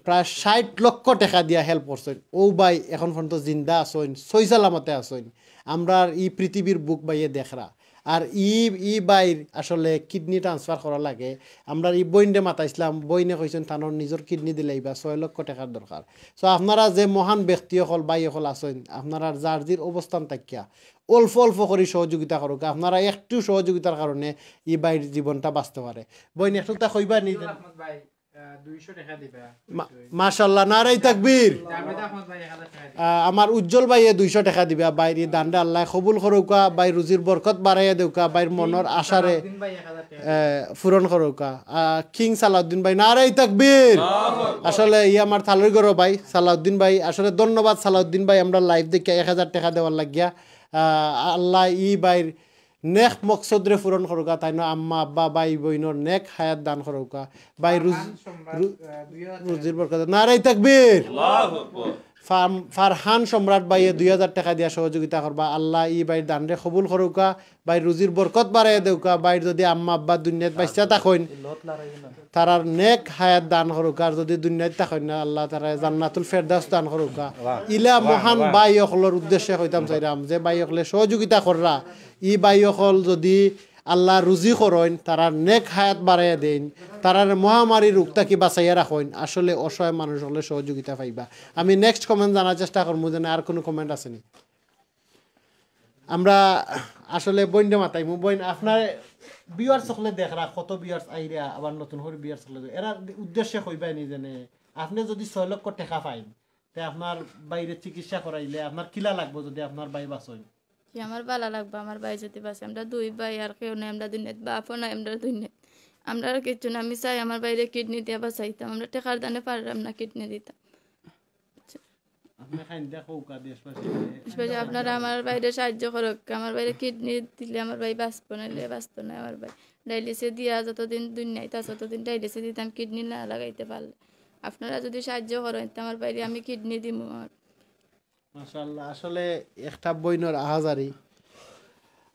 প্রায় ষাট লক্ষ টাকা দিয়া হেল্প করছইন। ও ভাই এখন পর্যন্ত জিন্দা আছইন, সই সালামতে আছইন। আমরার ই পৃথিবীর বুক বাইয়ে দেখরা। আর ই ই বাইর আসলে কিডনি ট্রান্সফার করা লাগে। আমরার ই বইনরে মাতাইছলাম, বইনে কইছইন তানর নিজর কিডনি দিলাইবা, ছয় লক্ষ টাকার দরকার। সো আপনারা যে মহান ব্যক্তি অকল, ভাই অকল আছইন, আপনারার যার যির অবস্থান থাকিয়া অল্প অল্প করি সহযোগিতা করুকা। আপনারা একটু সহযোগিতার কারণে ই বাইর জীবনটা বাঁচতে পারে। বইন একটুতা কইবা নি? আহমদ ভাই, আহ, দুইশো টাকা দিবা। মা- মাশাআল্লাহ, নারাই তাকবীর। জাভেদ আহমদ ভাই এক হাজার টাকা দিবা। আহ, আমার উজ্জ্বল ভাইয়ে দুইশো টাকা দিবা। বাইর ই দানরে আল্লাহ কবুল করুকা, বাইর রুজির বরকত বাড়াইয়া দেউকা, বাইর মনর আশারে দিন ভাই এক হাজার টাকা। আহ, পূরণ করুকা। আহ, কিং সালাউদ্দিন ভাই, নারাই তাকবীর। আসলে ই আমার থালই গরো ভাই সালাউদ্দিন ভাই, আসলে ধন্যবাদ সালাউদ্দিন ভাই, আমরা লাইভ দেখিয়া এক হাজার টাকা দেওয়ার লাগিয়া। আহ, আল্লাহ ই বাইর নেক মকসদরে পূরণ করুকা, তাইন আম্মা আব্বা ভাই বইনর নেক হায়াত দান করুকা। ভাই রুজ- সম্রাট, রু- আহ, দুই হাজার রুজির বরকত, নারাই তাকবীর। ফাম- ফারহান সম্রাট ভাইয়ে দুই হাজার টাকা দিয়া সহযোগিতা করবা। আল্লাহ ই বাইর দানরে কবুল করুকা, বাইর রুজির বরকত বাড়াইয়া দেউকা, বাইর যদি আম্মা আব্বা দুনিয়াত বাঁচিয়া থাকইন, তারার নেক হায়াত দান করুকা, আর যদি দুনিয়াত থাকইন না, আল্লাহ তারারে জান্নাতুল ফেরদাউস দান করুকা। ইলা মহান ভাই অকলর উদ্দেশ্যে কইতাম চাইরাম, যে ভাই অকলে সহযোগিতা কররা, ই ভাই অকল যদি আল্লাহ রুজি করইন, তারার নেক হায়াত বাড়াইয়া দেইন, তারার মহামারী রোগ থাকি বাঁচাইয়া রাখইন, আসলে অসহায় মানুষ অকলে সহযোগিতা পাইবা। আমি নেক্সট কমেন্ট জানার চেষ্টা করমু, যেন আর কোনো কমেন্ট আছে নি। আমরা আসলে বইনরে মাতাইমু। বইন, আপনার ভিউয়ার্স অকলে দেখরা, কত ভিউয়ার্স আইরা, আবার নতুন করি ভিউয়ার্স অকলে, এরার উদ্দেশ্যে কইবা নি, যেন আপনে যদি ছয় লক্ষ টাকা পাইন, তে আপনার বাইরে চিকিৎসা করাইলে আপনার কিলা লাগবো যদি আপনার ভাই বাঁচইন? কি আমার বালা লাগবো আমার ভাই যদি বাঁচে? আমরা দুই ভাই, আর কেউ নাই, আমরা দুই নাই, বাপও নাই, আমরা দুই নাই, আমরা আর কিচ্ছু না। আমি চাই আমার ভাইরে কিডনি দিয়া বাঁচাইতাম, আমরা টেকার দানে পারলাম না কিডনি দিতাম। আপনি খাইন্দা কউকা দেশবাসী। দেশবাসী, আপনারা আমার ভাইরে সাহায্য করুক, আমার ভাইরে কিডনি দিলে আমার ভাই বাঁচবো, নাইলে বাঁচতো না আমার ভাই। ডায়ালিসে দিয়া যতদিন দুনিয়াত আছে ততদিন ডায়ালিসে দিতাম, কিডনি না লাগাইতে পারলে। আপনারা যদি সাহায্য করেন তো আমার ভাইরে আমি কিডনি দিমু। আমার মাশাআল্লাহ, আসলে একটা বইনর আহাজারি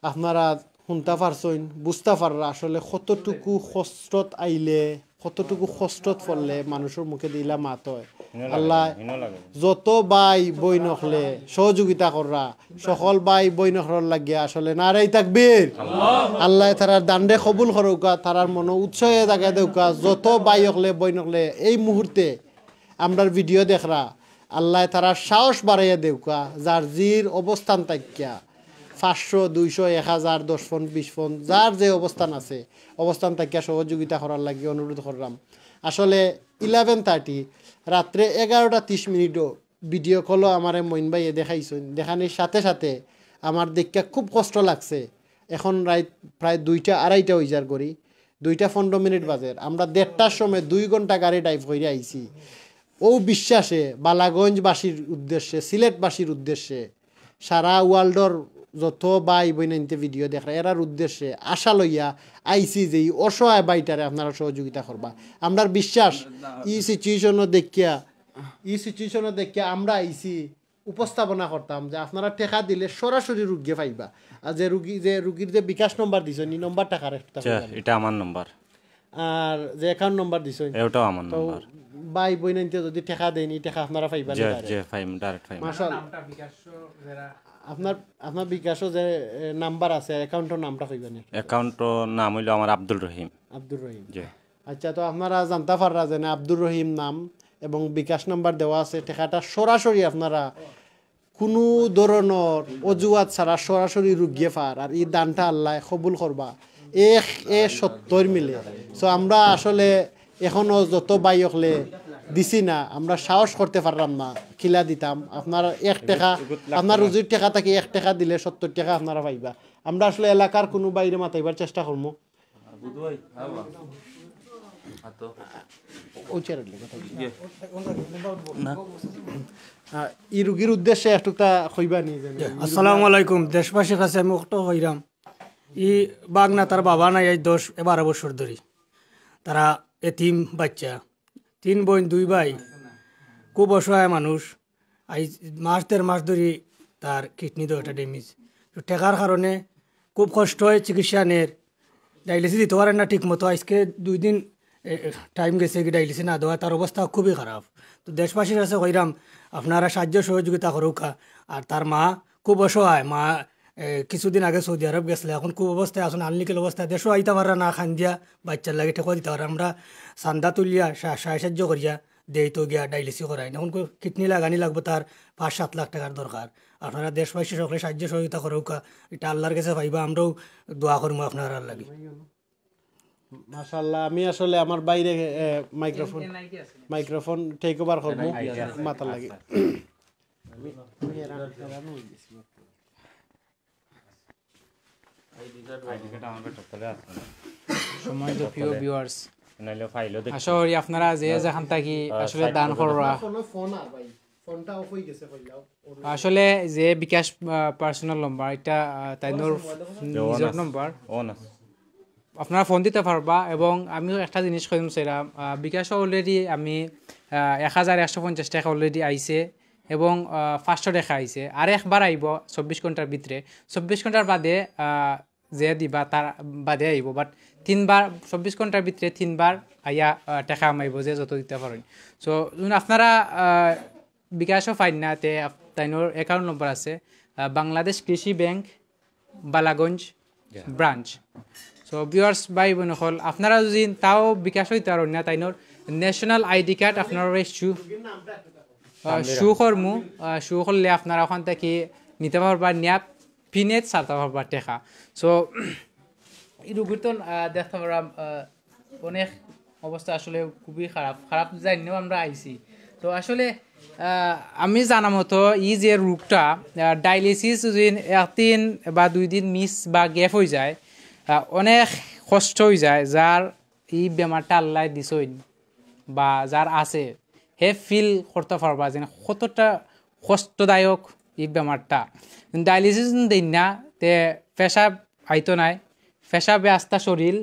আপনারা হুনতা পারছইন, বুঝতা পাররা আসলে কতটুকু কষ্টত আইলে, কতটুকু কষ্টত পড়লে মানুষর মুখে দিলা মাত হয়। আল্লাহ যত ভাই বইন অকলে সহযোগিতা কররা, সকল ভাই বইন অকলর লাগিয়া আসলে নারাই তাকবীর। আল্লাহ তারার দানরে কবুল করউকা, তারার মনো উৎসাহে জাগাই দেউকা। যত ভাই অকলে বইন অকলে এই মুহূর্তে আমরার ভিডিও দেখরা, আল্লাহ তারার সাহস বাড়াইয়া দেউকা। যার জির অবস্থান থাকিয়া পাঁচশো, দুইশো, এক হাজার, দশ ফোন, বিশ ফোন, যার যে অবস্থান আছে, অবস্থান থাকিয়া সহযোগিতা করার লাগি অনুরোধ করলাম। আসলে ইলেভেন থার্টি, রাত্রে এগারোটা তিরিশ মিনিটও ভিডিও কলও আমারে মইন ভাইয়ে দেখাইছইন। দেখানির সাথে সাথে আমার দেখিয়া খুব কষ্ট লাগছে। এখন রাইত প্রায় দুইটা আড়াইটা অইযার করি, দুইটা পনেরো মিনিট বাজের। আমরা দেড়টার সময় দুই ঘন্টা গাড়ি ড্রাইভ করিয়া আইছি। ও বিশ্বাসে বালাগঞ্জবাসীর উদ্দেশ্যে, সিলেটবাসীর উদ্দেশ্যে, সারা ওয়ার্ল্ডর যত ভাই বইনাইন্তে ভিডিও দেখরা, এরার উদ্দেশ্যে আশা লইয়া আইছি যে ই অসহায় ভাইটারে আপনারা সহযোগিতা করবা। আমরার বিশ্বাস, ই সিচুয়েশনও দেখিয়া, ই সিচুয়েশনও দেখিয়া আমরা আইছি উপস্থাপনা করতাম যে আপনারা টেকা দিলে সরাসরি রুগিয়ে পাইবা। আর যে রুগী, যে রুগীর যে বিকাশ নম্বর দিছইন, ই নম্বরটা কারেক্ট? আচ্ছা, এটা আমার নম্বর। আর যে অ্যাকাউন্ট নম্বর দিছইন, এটাও আমার তো নম্বর। ভাই বইনাইন্তে যদি টেকা দেইন, ই টেকা আপনারা পাইবা নি জি, direct? জি, পাইম, direct পাইম। মাশাআল্লাহ। নামটা বিকাশ যারা আপনার, আপনার বিকাশও যে, এ, নাম্বার আছে, অ্যাকাউন্টর নামটা কইবা নি? অ্যাকাউন্টর নাম অইলো আমার আব্দুর রহিম। আব্দুর রহিম। জি। আচ্ছা, তো আপনারা জানতা পাররা যে না, আব্দুর রহিম নাম এবং বিকাশ নাম্বার দেওয়া আছে, টেকাটা সরাসরি আপনারা কুনু ধরনর অজুহাত ছাড়া সরাসরি রুগিয়ে পার, আর ই দানটা আল্লায় কবুল করবা এক এ সত্তর মিলে। So আমরা আসলে এখনো যত ভাই অকলে দিছি না, আমরা সাহস করতে পারলাম না কিলা দিতাম। আপনার এক টেকা, আপনার রুজির টেকা থাকি এক টেকা দিলে সত্তর টেকা আপনারা পাইবা। আমরা আসলে এলাকার কুনু ভাইরে মাতাইবার চেষ্টা করমু। ও চেয়ার লইয়া কথা বলি। না। আহ, ই রুগীর উদ্দেশ্যে একটুকটা কইবা নি যেন? আসসালামু আলাইকুম। দেশবাসীর কাছে আমি অকটা কইরাম, ই বাগনা তার বাবা নাই, আইজ দশ বারো বছর ধরি। তারা এতিম বাচ্চা, তিন বইন দুই ভাই, খুব অসহায় মানুষ। আইজ মাস দেড় মাস ধরি তার কিডনি দুইটা ড্যামেজ। তো টেকার কারণে খুব কষ্ট অয় চিকিৎসা নের, ডায়ালিসিস দিতে পারের না ঠিক মতো। আইজকে দুই দিন, এ, এ, টাইম গেছে কি ডায়ালিসিস না দেওয়া, তার অবস্থা খুবই খারাপ। তো দেশবাসীর কাছে কইরাম, আপনারা সাহায্য সহযোগিতা করউক্কা। আর তার মা খুব অসহায়, মা, এ, কিছুদিন আগে সৌদি আরব গেছলা, এখন খুব অবস্থায় আছইন, আনলিকেল অবস্থায়, দেশও আইতা পাররা না, কান্দিয়া বাচ্চার লাগি টেকাও দিতা পাররা। আমরা চান্দা তুলিয়া সা-, সাহায্য করিয়া দেই তো গিয়া ডায়ালিসিস করাইন। এখন কো-, কিডনি লাগানি লাগবো, তার পাঁচ সাত লাখ টেকার দরকার। আপনারা দেশবাসী সকলে সাহায্য সহযোগিতা করউক্কা, এটা আল্লাহর কাছে পাইবা, আমরাও দোয়া করমু আপনারার লাগি। মাশাআল্লাহ, আমি আসলে আমার ভাইরে, এ, মাইক্রোফোন, মাইক্রোফোন টেক ওভার করমু মাতার লাগি। সম্মানিত প্রিয় ভিউয়ার্স, আশা করি আপনারা যে যেখান থাকি আসলে দান কররা। ফোন, ফোন আর ভাই, ফোনটা অফ অই গেছে, কইলাও। আসলে যে বিকাশ, আহ, পার্সোনাল নম্বর, এটা, আহ, তাইনর নিজর নম্বর। আপনারা ফোন দিতা পারবা। এবং আমিও একটা জিনিস কইতাম চাইরাম, আহ, বিকাশও already আমি, আহ, এক হাজার একশো পঞ্চাশ টেকা already আইছে এবং, আহ, পাঁচশো টেকা আইছে। আর একবার আইবো চব্বিশ ঘন্টার ভিতরে। চব্বিশ ঘন্টার বাদে, আহ, যে দিবা তার বাদে আইবো, but তিনবার, চব্বিশ ঘন্টার ভিতরে তিনবার আইয়া, আহ, টেকা হামাইবো যে যত দিতা পারইন। So, যখন আপনারা, আহ, বিকাশও পাইন না, তে আপ-, তাইনর অ্যাকাউন্ট নম্বর আছে, আহ, বাংলাদেশ কৃষি ব্যাংক, বালাগঞ্জ ব্রাঞ্চ। So, ভিউয়ার্স, ভাই বইন অকল, আপনারা যদি তাও বিকাশও দিতা পারইন না, তাইনর ন্যাশনাল আইডি কার্ড আপনারা শু, আহ, শু করমু, আহ, শু করলে আপনারা ওখান থাকি নিতা পারবা, নিয়া পিনে ছাড়তা পারবা টেকা। So, ই রুগীর তো, আহ, দেখতা পাররাম, আহ, অনেক অবস্থা আসলে খুবই খারাপ, খারাপ জানিয়াউ আমরা আইছি। তো আসলে, আহ, আমি জানা মতো ই যে রোগটা, আহ, ডায়ালিসিস যদি একদিন বা দুই দিন মিস বা গ্যাপ অই যায়, আহ, অনেক কষ্ট অই যায়। যার ই বেমারটা আল্লায় দিছইন বা যার আছে, হে ফিল করতা পারবা যে কতটা কষ্টদায়ক ই বেমারটা। ডায়ালিসিস দেইন না, তে পেশাব আইতো নায়, পেশাবে আস্তা শরীল,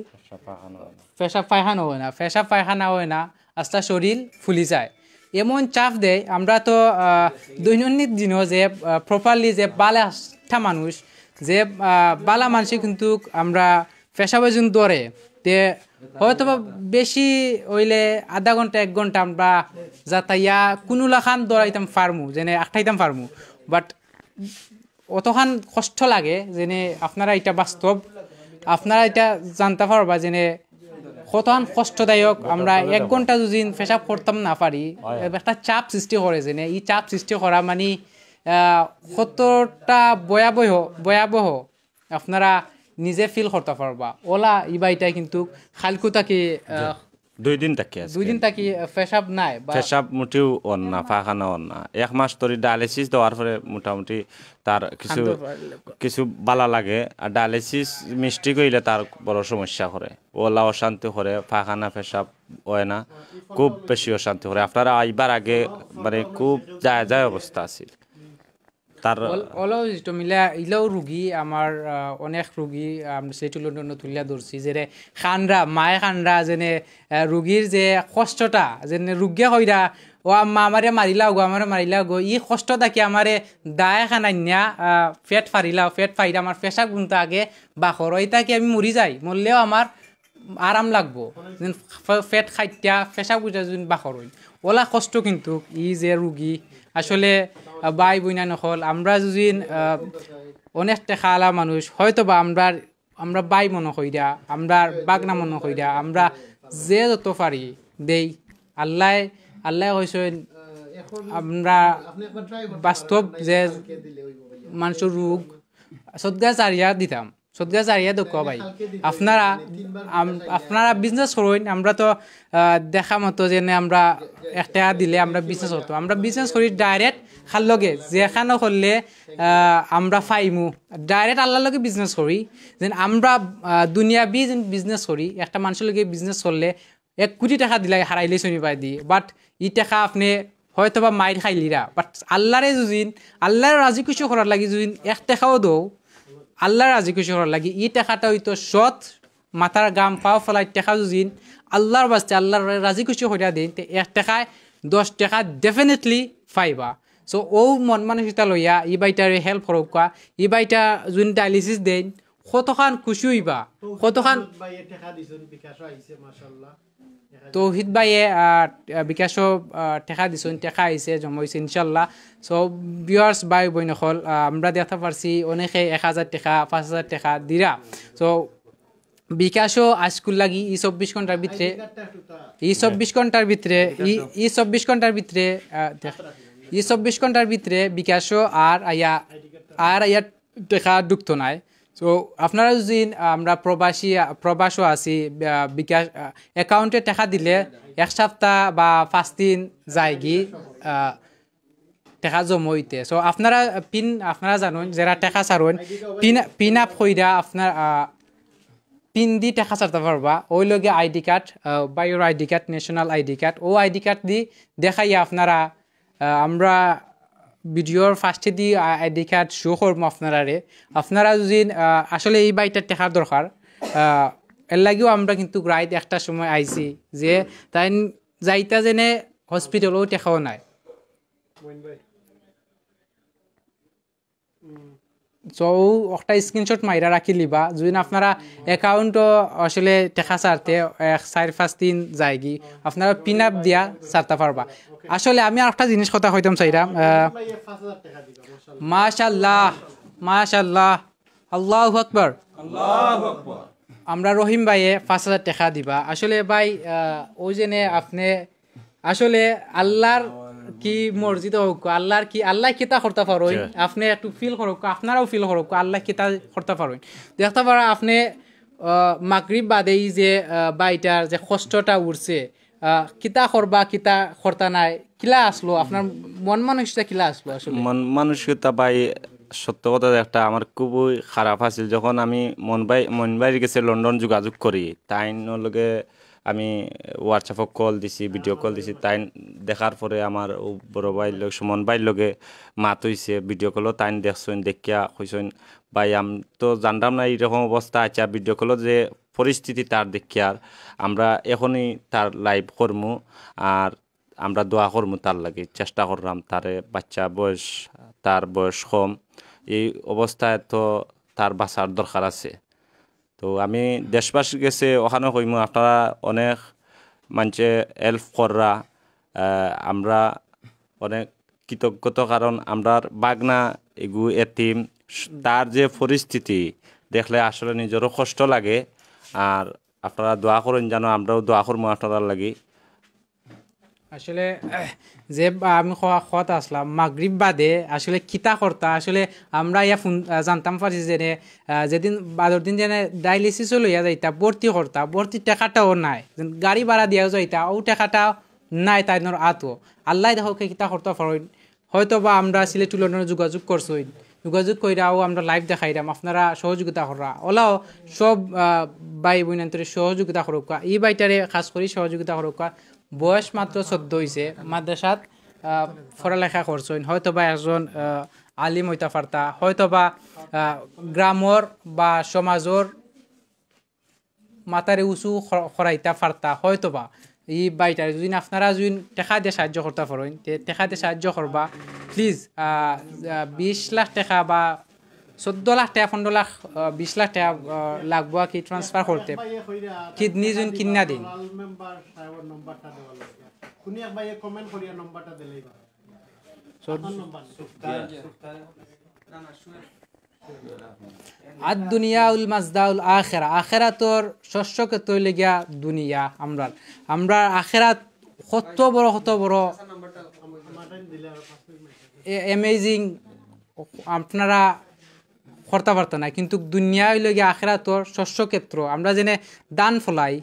পেশাব পায়খানা অয় না, পেশাব পায়খানা অয় না, আস্তা শরীল ফুলি যায়। এমন চাপ দেয়, আমরা তো, আহ, দৈনন্দিন দিনও যে, আহ, প্রপারলি যে বালা একটা মানুষ, যে, আহ, বালা মানষে কিন্তু আমরা পেশাবে যুন ধরে, তে হয়তো বা বেশি অইলে আধা ঘন্টা, এক ঘন্টা আমরা যাতাইয়া কুনু লাখান দৌড়াইতাম পারমু, যেনে আটকাইতাম পারমু, বাট অতখান কষ্ট লাগে, যেনে আপনারা ইটা বাস্তব, আপনারা ইটা জানতা পারবা, যেনে কতখান কষ্টদায়ক। আমরা এক ঘন্টা যদি পেশাব করতাম না পারি, একটা চাপ সৃষ্টি করে, যেনে ই চাপ সৃষ্টি করা মানে, আহ, কতটা ভয়াবহ, ভয়াবহ আপনারা নিজে ফিল করতা পারবা। অলা ই ভাইটায় কিন্তু কাইলকু থাকি, আহ, দুই দিন থাকি আজকে। দুই দিন থাকি, আহ, পেশাব নাই বা পেশাব মুটেও অর না, পায়খানা অর না। এক মাস ধরি ডায়ালিসিস দেওয়ার পরে মোটামুটি তার কিছু, কিছু বালা লাগে। আর ডায়ালিসিস মিস্টেক অইলে তার বড় সমস্যা করে, অলা অশান্তি করে, পায়খানা পেশাব অয় না, খুব বেশি অশান্তি করে। আপনারা আইবার আগে মানে খুব যায় যায় অবস্থা আছিল। তার অল-, অলাও যেটা মিলা ইলাও রুগী আমার, আহ, অনেক রুগী আমরা সিলেটি লন্ডনো তুলিয়া ধরছি, যেরে কানরা, মায়ে কানরা, যেনে, আহ, রুগীর যে কষ্টটা, যেনে রুগীয়ে কইরা, "ও আম্মা, আমারে মারিলাও গো, আমারে মারিলাও গো, ই কষ্ট থাকি আমারে দায় খানাইন্যা, আহ, পেট ফারিলাও, পেট ফাইরা আমার পেশাব গুনতা আগে বাখর, ইতা কি আমি মরি যাই, মরলেও আমার আরাম লাগবো।" যেন ফে-, পেট খাইটা, পেশাব গুনতা যেন বাখর অইন। অলা কষ্ট কিন্তু ই যে রুগী, আসলে, আহ, ভাই বইনাইন অকল, আমরা যদি, আহ, অনেক টেকাআলা মানুষ, হয়তো বা আমরা, আমরা ভাই মনো কইরা, আমরা ভাগনা মনো কইরা, আমরা যে যত পারি দেই। আল্লায়, আল্লায় কইছইন, আমরা বাস্তব যে মানষর রোগ, সদকা জারিয়া দিতাম। সদকা জারিয়া দেখো ভাই, আপনারা, আম-, আপনারা বিজনেস করইন, আমরা তো, আহ, দেখা মতো যেনে আমরা এক টেকা দিলে আমরা বিজনেস করতাম, আমরা বিজনেস করি ডাইরেক্ট কার লগে, যেখানো করলে, আহ, আমরা ফাইমু, ডাইরেক্ট আল্লার লগে বিজনেস করি। যেন আমরা, আহ, দুনিয়াবি যেন বিজনেস করি, একটা মানষর লগে বিজনেস করলে এক কুটি টেকা দিলাই হারাইলে শুনি পাই দি, বাট ই টেকা আপনে হয়তো বা মাইর খাইলিরা, বাট আল্লারে যুদিন, আল্লারে রাজি খুশি করার লাগি যুদিন এক টেকাও দেও, আল্লারে রাজি খুশি করার লাগি ই টেকাটা অইতো সৎ, মাথার ঘাম পাও ফালাই টেকা যুদিন আল্লার বাস্তে, আল্লারে রাজি খুশি করিয়া দেইন, তে এক টেকায় দশ টেকা definitely পাইবা। So অউ মন মানসিকতা লইয়া ই ভাইটারে হেল্প করউক্কা, ই ভাইটা যুদিন ডায়ালিসিস দেইন, কতখান খুশি অইবা, কতখান। ভাইয়ে টেকা দিছইন, বিকাশও আইছে, মাশাআল্লাহ। তৌহিদ ভাইয়ে, আহ, বিকাশও, আহ, টেকা দিছইন, টেকা আইছে, জমা অইছে ইনশাআল্লাহ। So, viewers ভাই বইন অকল, আহ, আমরা দেখতা পারছি অনেকে এক হাজার টেকা, পাঁচ হাজার টেকা দিরা। So, বিকাশও আইজকুর লাগি ই চব্বিশ ঘন্টার ভিতরে, ই চব্বিশ ঘন্টার ভিতরে, ই, ই চব্বিশ ঘন্টার ভিতরে, আহ, দেখ, ই চব্বিশ ঘন্টার ভিতরে বিকাশও আর আইয়া, আর আইয়া টেকা ঢুকতো নায়। So, আপনারা যুদি, আমরা প্রবাসী, প্রবাসও আছি, আহ, বিকাশ, আহ, অ্যাকাউন্টে টেকা দিলে এক সপ্তাহ বা পাঁচ দিন যায়গি, আহ, টেকা জমা অইতে। So, আপনারা পিন, আপনারা জানইন, যেরা টেকা ছাড়ইন, পিন, পিন আপ কইরা আপনার, আহ, পিন দি টেকা ছাড়তা পারবা। অউ লগে আইডি কার্ড, আহ, ভাইর ID card, national ID card, অউ আইডি কার্ড দি দেখাইয়া আপনারা আহ, আমরা ভিডিওর ফার্স্টে দি আ-, আইডি কার্ড শো করমু আপনারারে। আপনারা যুদি, আহ, আসলে ই ভাইটার টেকার দরকার, আহ, এর লাগিও আমরা কিন্তু রাইত একটার সময় আইছি, যে তাইন যাইতা যেনে হসপিটালও টেকাও নাই। So, অউ একটা স্ক্রিনশট মাইরা রাখিলিবা। যুদি আপনারা অ্যাকাউন্টও আসলে টেকা ছাড়তে এক চাইর পাঁচ দিন যায়গি, আপনারা পিন আপ দিয়া ছাড়তা পারবা। আসলে আমি আরেকটা জিনিস কথা কইতাম চাইরাম, আহ, মাশাআল্লাহ, মাশাআল্লাহ, আল্লাহু আকবার। আমরা রহিম ভাইয়ে পাঁচ হাজার টেকা দিবা। আসলে ভাই, আহ, অউ যেনে আপনে আসলে আল্লার কি মর্জি তো অউক, আল্লার কি, আল্লায় কিতা করতা পারইন, জি। আপনে একটু ফিল করউক, আপনারাও ফিল করউক, আল্লায় কিতা করতা পারইন। দেখতা পারা আপনে, আহ, মাগরিব বাদে ই যে, আহ, ভাইটার যে কষ্টটা উঠছে, আহ, কিতা করবা, কিতা করতা নায়, কিলা আছলো, আপনার মন মানসিকতা কিলা আছলো আসলে? মন মানসিকতা ভাই, সত্য কথা একটা আমার খুবই খারাপ আছিল। যখন আমি মন ভাই, মন ভাইর গেছে লন্ডন যোগাযোগ করি, তাইনর লগে আমি WhatsApp-ও কল দিছি, ভিডিও কল দিছি। তাইন দেখার পরে আমার অউ বড় ভাইর লগে, সুমন ভাইর লগে মাত অইছে, ভিডিও কলও তাইন দেখছইন, দেখিয়া কইছইন, "ভাই, আমি তো জানতাম না এইরকম অবস্থা।" আচ্ছা, ভিডিও কলও যে পরিস্থিতি তার দেখিয়ার, আমরা এখনই তার লাইভ করমু, আর আমরা দোয়া করমু তার লাগি, চেষ্টা কররাম তারে, বাচ্চা বয়স, তার বয়স কম, এই অবস্থায় তো তার বাঁচার দরকার আছে। তো আমি দেশবাসীর গেছে অখানও কইমু, আপনারা অনেক মানষে হেল্প কররা, আহ, আমরা অনেক কৃতজ্ঞতা, কারণ আমরার ভাগনা এগু এতিম, তার যে পরিস্থিতি দেখলে আসলে নিজরও কষ্ট লাগে। আর আপনারা দোয়া করইন, জানো আমরাও দোয়া করমু আপনারার লাগি। আসলে, যে বা-, আমি ক-, কওয়াত আছলাম, মাগরিব বাদে আসলে কিতা করতা, আসলে আমরা ইয়া ফোন, আহ, জানতাম পারছি যে নে, আহ, যেদিন বাদর দিন যে নে ডায়ালিসিসও লইয়া যাইতা, ভর্তি করতা, ভর্তির টেকাটাও নাই, গাড়ি ভাড়া দিয়াও যাইতা, অউ টেকাটাও নাই তাইনর আতো। আল্লায় দেখউক্কা কিতা করতা পারইন। হয়তো বা আমরা সিলেটি লন্ডনে যোগাযোগ করছইন, যোগাযোগ কইরাও আমরা live দেখাইরাম, আপনারা সহযোগিতা কররা। অলাও সব, আহ, ভাই বইনান্তরে সহযোগিতা করউক্কা, ই ভাইটারে খাছ করি সহযোগিতা করউক্কা। বয়স মাত্র চৌদ্দ অইছে, মাদ্রাসাত, আহ, পড়ালেখা করছইন, হয়তো বা একজন, আহ, আলিম অইতা পারতা, হয়তো বা, আহ, গ্রামর বা সমাজর মাথারে উঁচু খ-, খরাইতা পারতা, হয়তো বা। ই ভাইটারে যুদি আপনারা যুদি টেকা দিয়া সাহায্য করতা পারইন, তে টেকা দিয়া সাহায্য করবা। Please, আহ, আহ, বিশ লাখ টেকা বা চৌদ্দ লাখ টেকা, পনরো লাখ, আহ, বিশ লাখ টেকা, আহ, লাগবো আর কি transfer করতে। কিডনি যুদি কিনা দিন। আদ দুনিয়া উল মাজদাউল আখেরা, আখেরাতর শস্য ক্ষেত্র অইলে গিয়া দুনিয়া। আমরার, আমরার আখেরাত কত বড়, কত বড় এ-, amazing, আপনারা করতা পারতা না, কিন্তু দুনিয়া অইলে গিয়া আখেরাতর শস্য ক্ষেত্র। আমরা যেনে ধান ফলাই,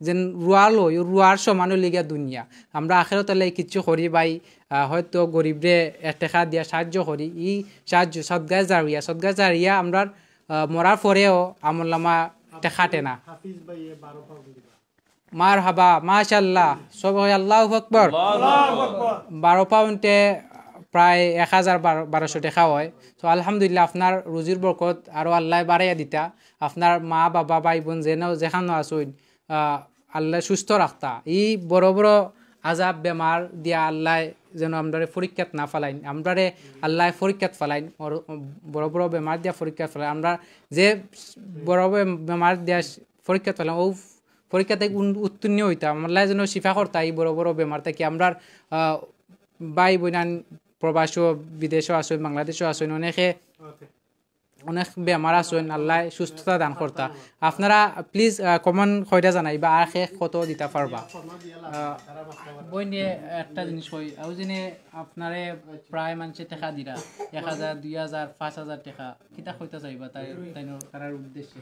যেন রুয়া লই, রুয়ার সমান অইলে গিয়া দুনিয়া। আমরা আখেরাতর লাগি কিচ্ছু করি ভাই, আহ, হয়তো গরিবরে এক টেকা দিয়া সাহায্য করি, ই সাহায্য সদগায়ে জারিয়া, সদগায়ে জারিয়া আমরার, আহ, মরার পরেও আমলনামা টেকাটে না। হাফিজ ভাইয়ে বারো পাউন্ড দিবা। মারহাবা, মাশাআল্লাহ, সব হয় আল্লাহু আকবার। বারো পাউন্ডে প্রায় এক হাজার বারো, বারোশো টেকা হয়। তো আলহামদুলিল্লাহ, আপনার রুজির বরকত আরো আল্লায় বাড়াইয়া দিতা। আপনার মা, বাবা, ভাই, বোন যেন যেখানো আছইন, আহ, আল্লায় সুস্থ রাখতা। ই বড় বড় আজাব বেমার দিয়া আল্লায় যেন আমরারে পরীক্ষাত না ফালাইন, আমরারে আল্লায় পরীক্ষাত ফালাইন, বড়, বড় বড় বেমার দিয়া পরীক্ষাত ফালাইন। আমরা যে বড় বে-, বেমার দিয়া পরীক্ষাত ফালাইন, অউ পরীক্ষা থাকি উন-, উত্তীর্ণ অইতাম, আল্লায় যেন শিফা করতা ই বড় বড় বেমার থাকি। আমরার, আহ, ভাই বইনান প্রবাসও, বিদেশও আছইন, বাংলাদেশও আছইন, অনেকে অনেক বেমার আছইন, আল্লায় সুস্থতা দান করতা। আপনারা please, আহ, comment কইরা জানাইবা, আর কে কত দিতা পারবা। আহ, বইনে একটা জিনিস কই, অউ যেনে আপনারে প্রায় মানষে টেকা দিরা, এক হাজার, দুই হাজার, পাঁচ হাজার টেকা, কিতা কইতা চাইবা তাই, তাইনর, তারার উদ্দেশ্যে?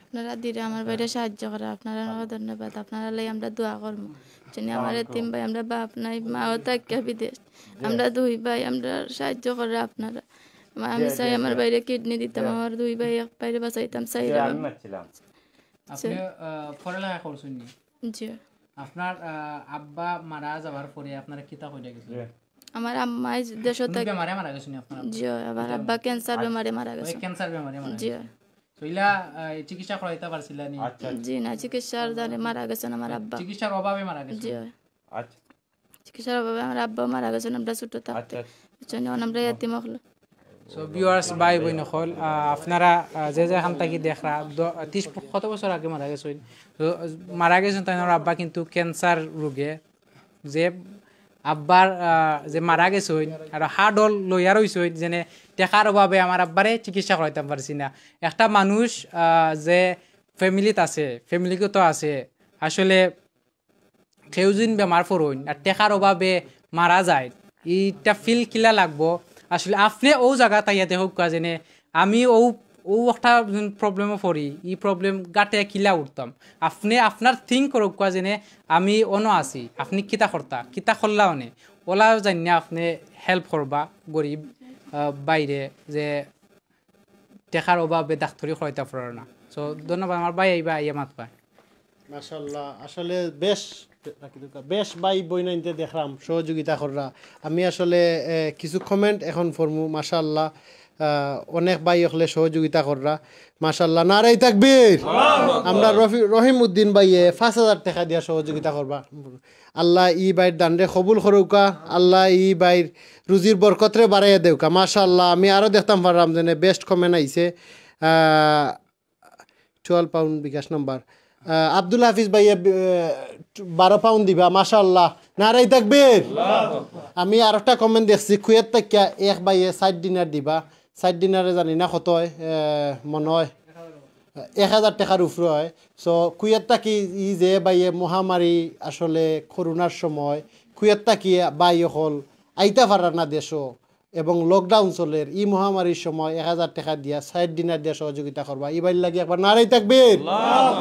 আপনারা দিরা আমার ভাইরে সাহায্য করা, আপনারারে অনেক ধন্যবাদ। আপনারার লাগি আমরা দোয়া করমু। যেনে আমার এতিম ভাই, আমরা বাপ নাই, মাও থাকিয়া বিদেশ, আমরা দুই ভাই, আমরা সাহায্য করা আপনারা। আমি চাই আমার ভাইরে কিডনি দিতাম, আমার দুই ভাই এক ভাইরে বাঁচাইতাম চাইরাম। আপনে, আহ, পড়ালেখা করছইন নি? জি। আপনার, আহ, আব্বা মারা যাওয়ার পরে আপনারে কিতা কইরা গেছইন? আমার আম্মায় দেশো কুনু থাকি বেমারে মারা গেছইন নি আপনার আব্বা? জি, আমার আব্বা ক্যান্সার বেমারে মারা গেছইন। ক্যান্সার বেমারে মারা গেছইন। তো ইলা, আহ, চিকিৎসা করাইতা পারছিলা নি? জি না, চিকিৎসার দানে মারা গেছইন আমার আব্বা। চিকিৎসার অভাবে মারা গেছইন? জি। চিকিৎসার অভাবে আমার আব্বা মারা গেছইন, আমরা ছোট থাকতে। বুঝছইন নি, অখন আমরা এতিম অকল। So, viewers, ভাই বইন অকল, আহ, আপনারা, আহ, যে যেখান থাকি দেখরা, দ-, ত্রিশ প-, কত বছর আগে মারা গেছইন? তো, মারা গেছইন তাইনর আব্বা কিন্তু ক্যান্সার রোগে। যে আব্বার, আহ, যে মারা গেছইন, আর হার্ট অল লইয়া রইছইন, যেনে টেকার অভাবে আমার আব্বারে চিকিৎসা করাইতাম পারছি না। একটা মানুষ, আহ, যে ফ্যামিলিত আছে, ফ্যামিলিগত আছে, আসলে কেউ যুদি বেমার পড়ইন আর টেকার অভাবে মারা যায়, ইটা feel কিলা লাগবো? আসলে আপনে অউ জাগাত আইয়া দেখউক্কা যেনে আমি অউ, অউ একটা যুদি problemও পড়ি, ই problem গাটে কিলা উঠতাম। আপনে আপনার think করউক্কা যেনে আমি অনো আছি, আপনে কিতা করতা, কিতা করলা অনে, অলা জানিয়া আপনে help করবা গরিব, আহ, ভাইরে যে টেকার অভাবে ডাক্তরি করাইতা পাররা না। So, ধন্যবাদ আমার ভাই, আইবা, আইয়া মাতবা। মাশাআল্লাহ, আসলে বেশ, বেশ ভাই বইনাইন্তে দেখরাম সহযোগিতা কররা। আমি আসলে, এ, কিছু comment এখন পড়মু। মাশাআল্লাহ, আহ, অনেক ভাই অকলে সহযোগিতা কররা। মাশাআল্লাহ, নারায়ে তাকবীর। আমরা রফি-, রহিম উদ্দিন ভাইয়ে পাঁচ হাজার টেকা দিয়া সহযোগিতা করবা। আল্লায় ই ভাইর দানরে কবুল করউক্কা, আল্লায় ই ভাইর রুজির বরকতরে বাড়াইয়া দেউক্কা। মাশাআল্লাহ, আমি আরো দেখতাম পাররাম যেনে best comment আইছে। আহ, টুয়েলভ পাউন্ড বিকাশ নাম্বার। আহ, আব্দুল হাফিজ ভাইয়ে, আহ, বারো পাউন্ড দিবা, মাশাআল্লাহ। নারাই তাকবীর। আমি আরেকটা কমেন্ট দেখছি, কুয়েত থাকিয়া এক ভাইয়ে সাইড ডিনার দিবা। সাইড ডিনারে জানি না কত অয়, আহ, মনে অয় এক হাজার টেকার উপরে অয়। সো কুয়েত থাকি ই যে ভাইয়ে মহামারী, আসলে করোনার সময় কুয়েত থাকি ভাই অকল আইতা পাররা না দেশো, এবং লকডাউন চলের, ই মহামারীর সময় এক হাজার টেকা দিয়া সাইড ডিনার দিয়া সহযোগিতা করবা। ই ভাইর লাগি একবার নারাই তাকবীর।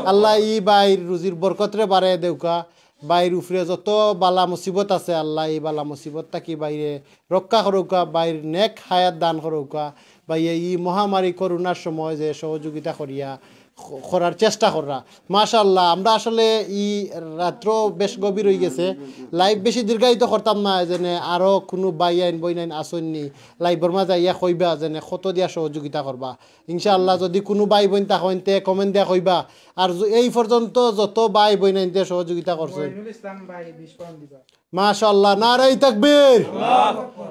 আল্লাহ ই ভাইর রুজির বরকতরে বাড়াই দেউকা। ভাইর উপরে যত বালা মুসিবত আছে, আল্লাহ ই বালা মুসিবত থাকি ভাইরে রক্ষা করউকা, ভাইর নেক হায়াত দান করউকা। ভাইয়ে ই মহামারী করোনার সময় যে সহযোগিতা করিয়া খ-, করার চেষ্টা কররা। মাশাআল্লাহ, আমরা আসলে ই রাত্র বেশ গভীর অই গেছে, লাইভ বেশি দীর্ঘায়িত করতাম না, যেনে আরো কুনু ভাইয়াইন বইনাইন আছইন নি, লাইভর মাঝে আইয়া কইবা যেনে কত দিয়া সহযোগিতা করবা। ইনশাআল্লাহ, যদি কুনু ভাই বইন থাকইন তে কমেন্ট দিয়া কইবা। আর য-, এই পর্যন্ত যত ভাই বইনাইন্তে সহযোগিতা করছইন, মইনুল ইসলাম ভাই বিশ পাউন্ড দিবা। মাশাআল্লাহ, নারাই তাকবীর।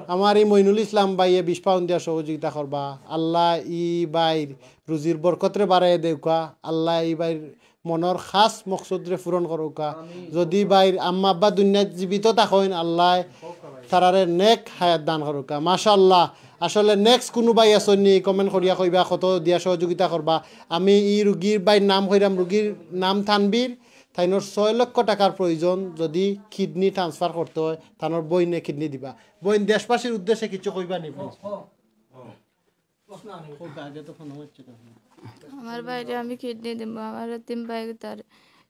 আমার ই মইনুল ইসলাম ভাইয়ে বিশ পাউন্ড দিয়া সহযোগিতা করবা। আল্লাহ ই ভাইর রুজির বরকতরে বাড়াই দেউকা। আল্লাহ ই ভাইর মনর খাস মকসদরে পূরণ করউকা। যদি ভাইর আম্মা আব্বা দুনিয়াত জীবিত থাকইন, আল্লাহ তারারে নেক হায়াত দান করউকা। মাশাআল্লাহ, আসলে নেক্সট কুনু ভাই আছইন নি, কমেন্ট করিয়া কইবা কত দিয়া সহযোগিতা করবা। আমি ই রুগীর ভাইর নাম কইরাম, রুগীর নাম তানবীর। তাইনর ছয় লক্ষ টেকার প্রয়োজন, যদি কিডনি ট্রান্সফার করতে অয়, তানর বইনে কিডনি দিবা। বইন, দেশবাসীর উদ্দেশ্যে কিছু কইবা নি, প্লিজ? আমার ভাইরে আমি কিডনি দিমু, আমার এতিম ভাই তার।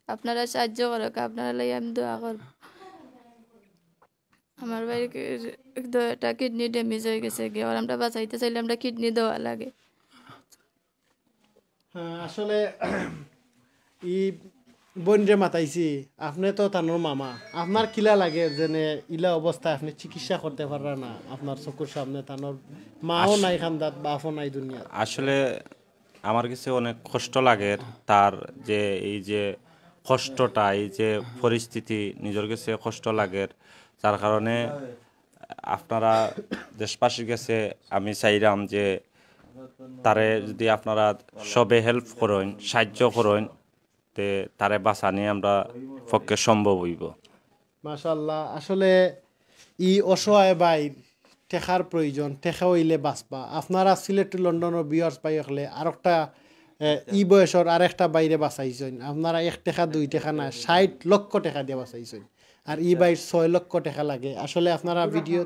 আপনারা সাহায্য করউক, আপনারার লাগি আমি দোয়া করমু। আমার ভাইর কি-, দুইটা কিডনি ড্যামেজ অই গেছে গি, আর আমরা বাঁচাইতে চাইলে আমরা কিডনি দেওয়া লাগে। হ্যাঁ, আসলে ই বইনরে মাতাইছি, আপনে তো তানর মামা, আপনার কিলা লাগে যেনে ইলা অবস্থায় আপনে চিকিৎসা করতে পাররা না, আপনার চকুর সামনে তানর মাও আস- নাই কান্দাত, বাপও নাই দুনিয়াত? আসলে আমার গেছে অনেক কষ্ট লাগের, তার যে এই যে কষ্টটা, এই যে পরিস্থিতি, নিজর গেছে কষ্ট লাগের, যার কারণে আপনারা দেশবাসীর গেছে আমি চাইরাম যে তারে যদি আপনারা সবে হেল্প করইন, সাহায্য করইন, তে তারে বাঁচানি আমরা পক্ষে সম্ভব অইবো। মাশাআল্লাহ, আসলে ই অসহায় ভাইর টেকার প্রয়োজন, টেকা অইলে বাঁচবা। আপনারা সিলেট টু লন্ডনর ভিউয়ার্স ভাই অকলে আরোকটা, এ, ই বয়সর আরেকটা ভাইরে বাঁচাইছইন। আপনারা এক টেকা, দুই টেকা না, ষাইট লক্ষ টেকা দিয়া বাঁচাইছইন। আর ই ভাইর ছয় লক্ষ টেকা লাগে। আসলে আপনারা ভিডিও,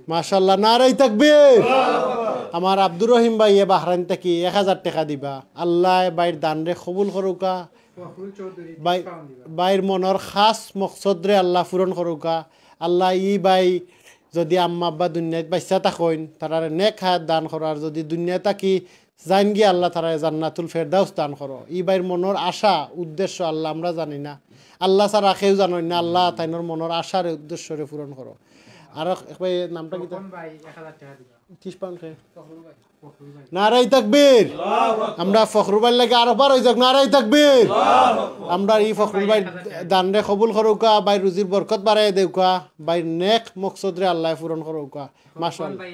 মাশাআল্লাহ, নারাই তাকবীর। আমার আব্দুর রহিম ভাইয়ে বাহরাইন থাকি এক হাজার টেকা দিবা। আল্লায় ভাইর দানরে কবুল করউকা। ভাই, ভাইর মনর খাস মকসদরে আল্লাহ পূরণ করউকা। আল্লাহ ই ভাই যদি আম্মা আব্বা দুনিয়াত বাঁচিয়া থাকইন, তারারে নেক হায়াত দান করো, আর যদি দুনিয়া থাকি যাইন গিয়া আল্লাহ তারারে জান্নাতুল ফেরদাউস দান করো। ই ভাইর মনর আশা, উদ্দেশ্য আল্লাহ আমরা জানি না, আল্লাহ ছাড়া কেউ জানইন না। আল্লাহ তাইনর মনর আশারে উদ্দেশ্যরে পূরণ করো। আর এক ভাই নামটা কিতা? ত্রিশ পাউন্ড কে? নারাই তাকবীর। আমরা ফখরুল ভাইর লাগি আরো বার অই যাউক, নারাই তাকবীর। আমরা ই ফখরুল ভাইর দানরে কবুল করউকা, ভাইর রুজির বরকত বাড়াই দেউকা, ভাইর নেক মকসদরে আল্লায় পূরণ করউকা। মাশাআল্লাহ।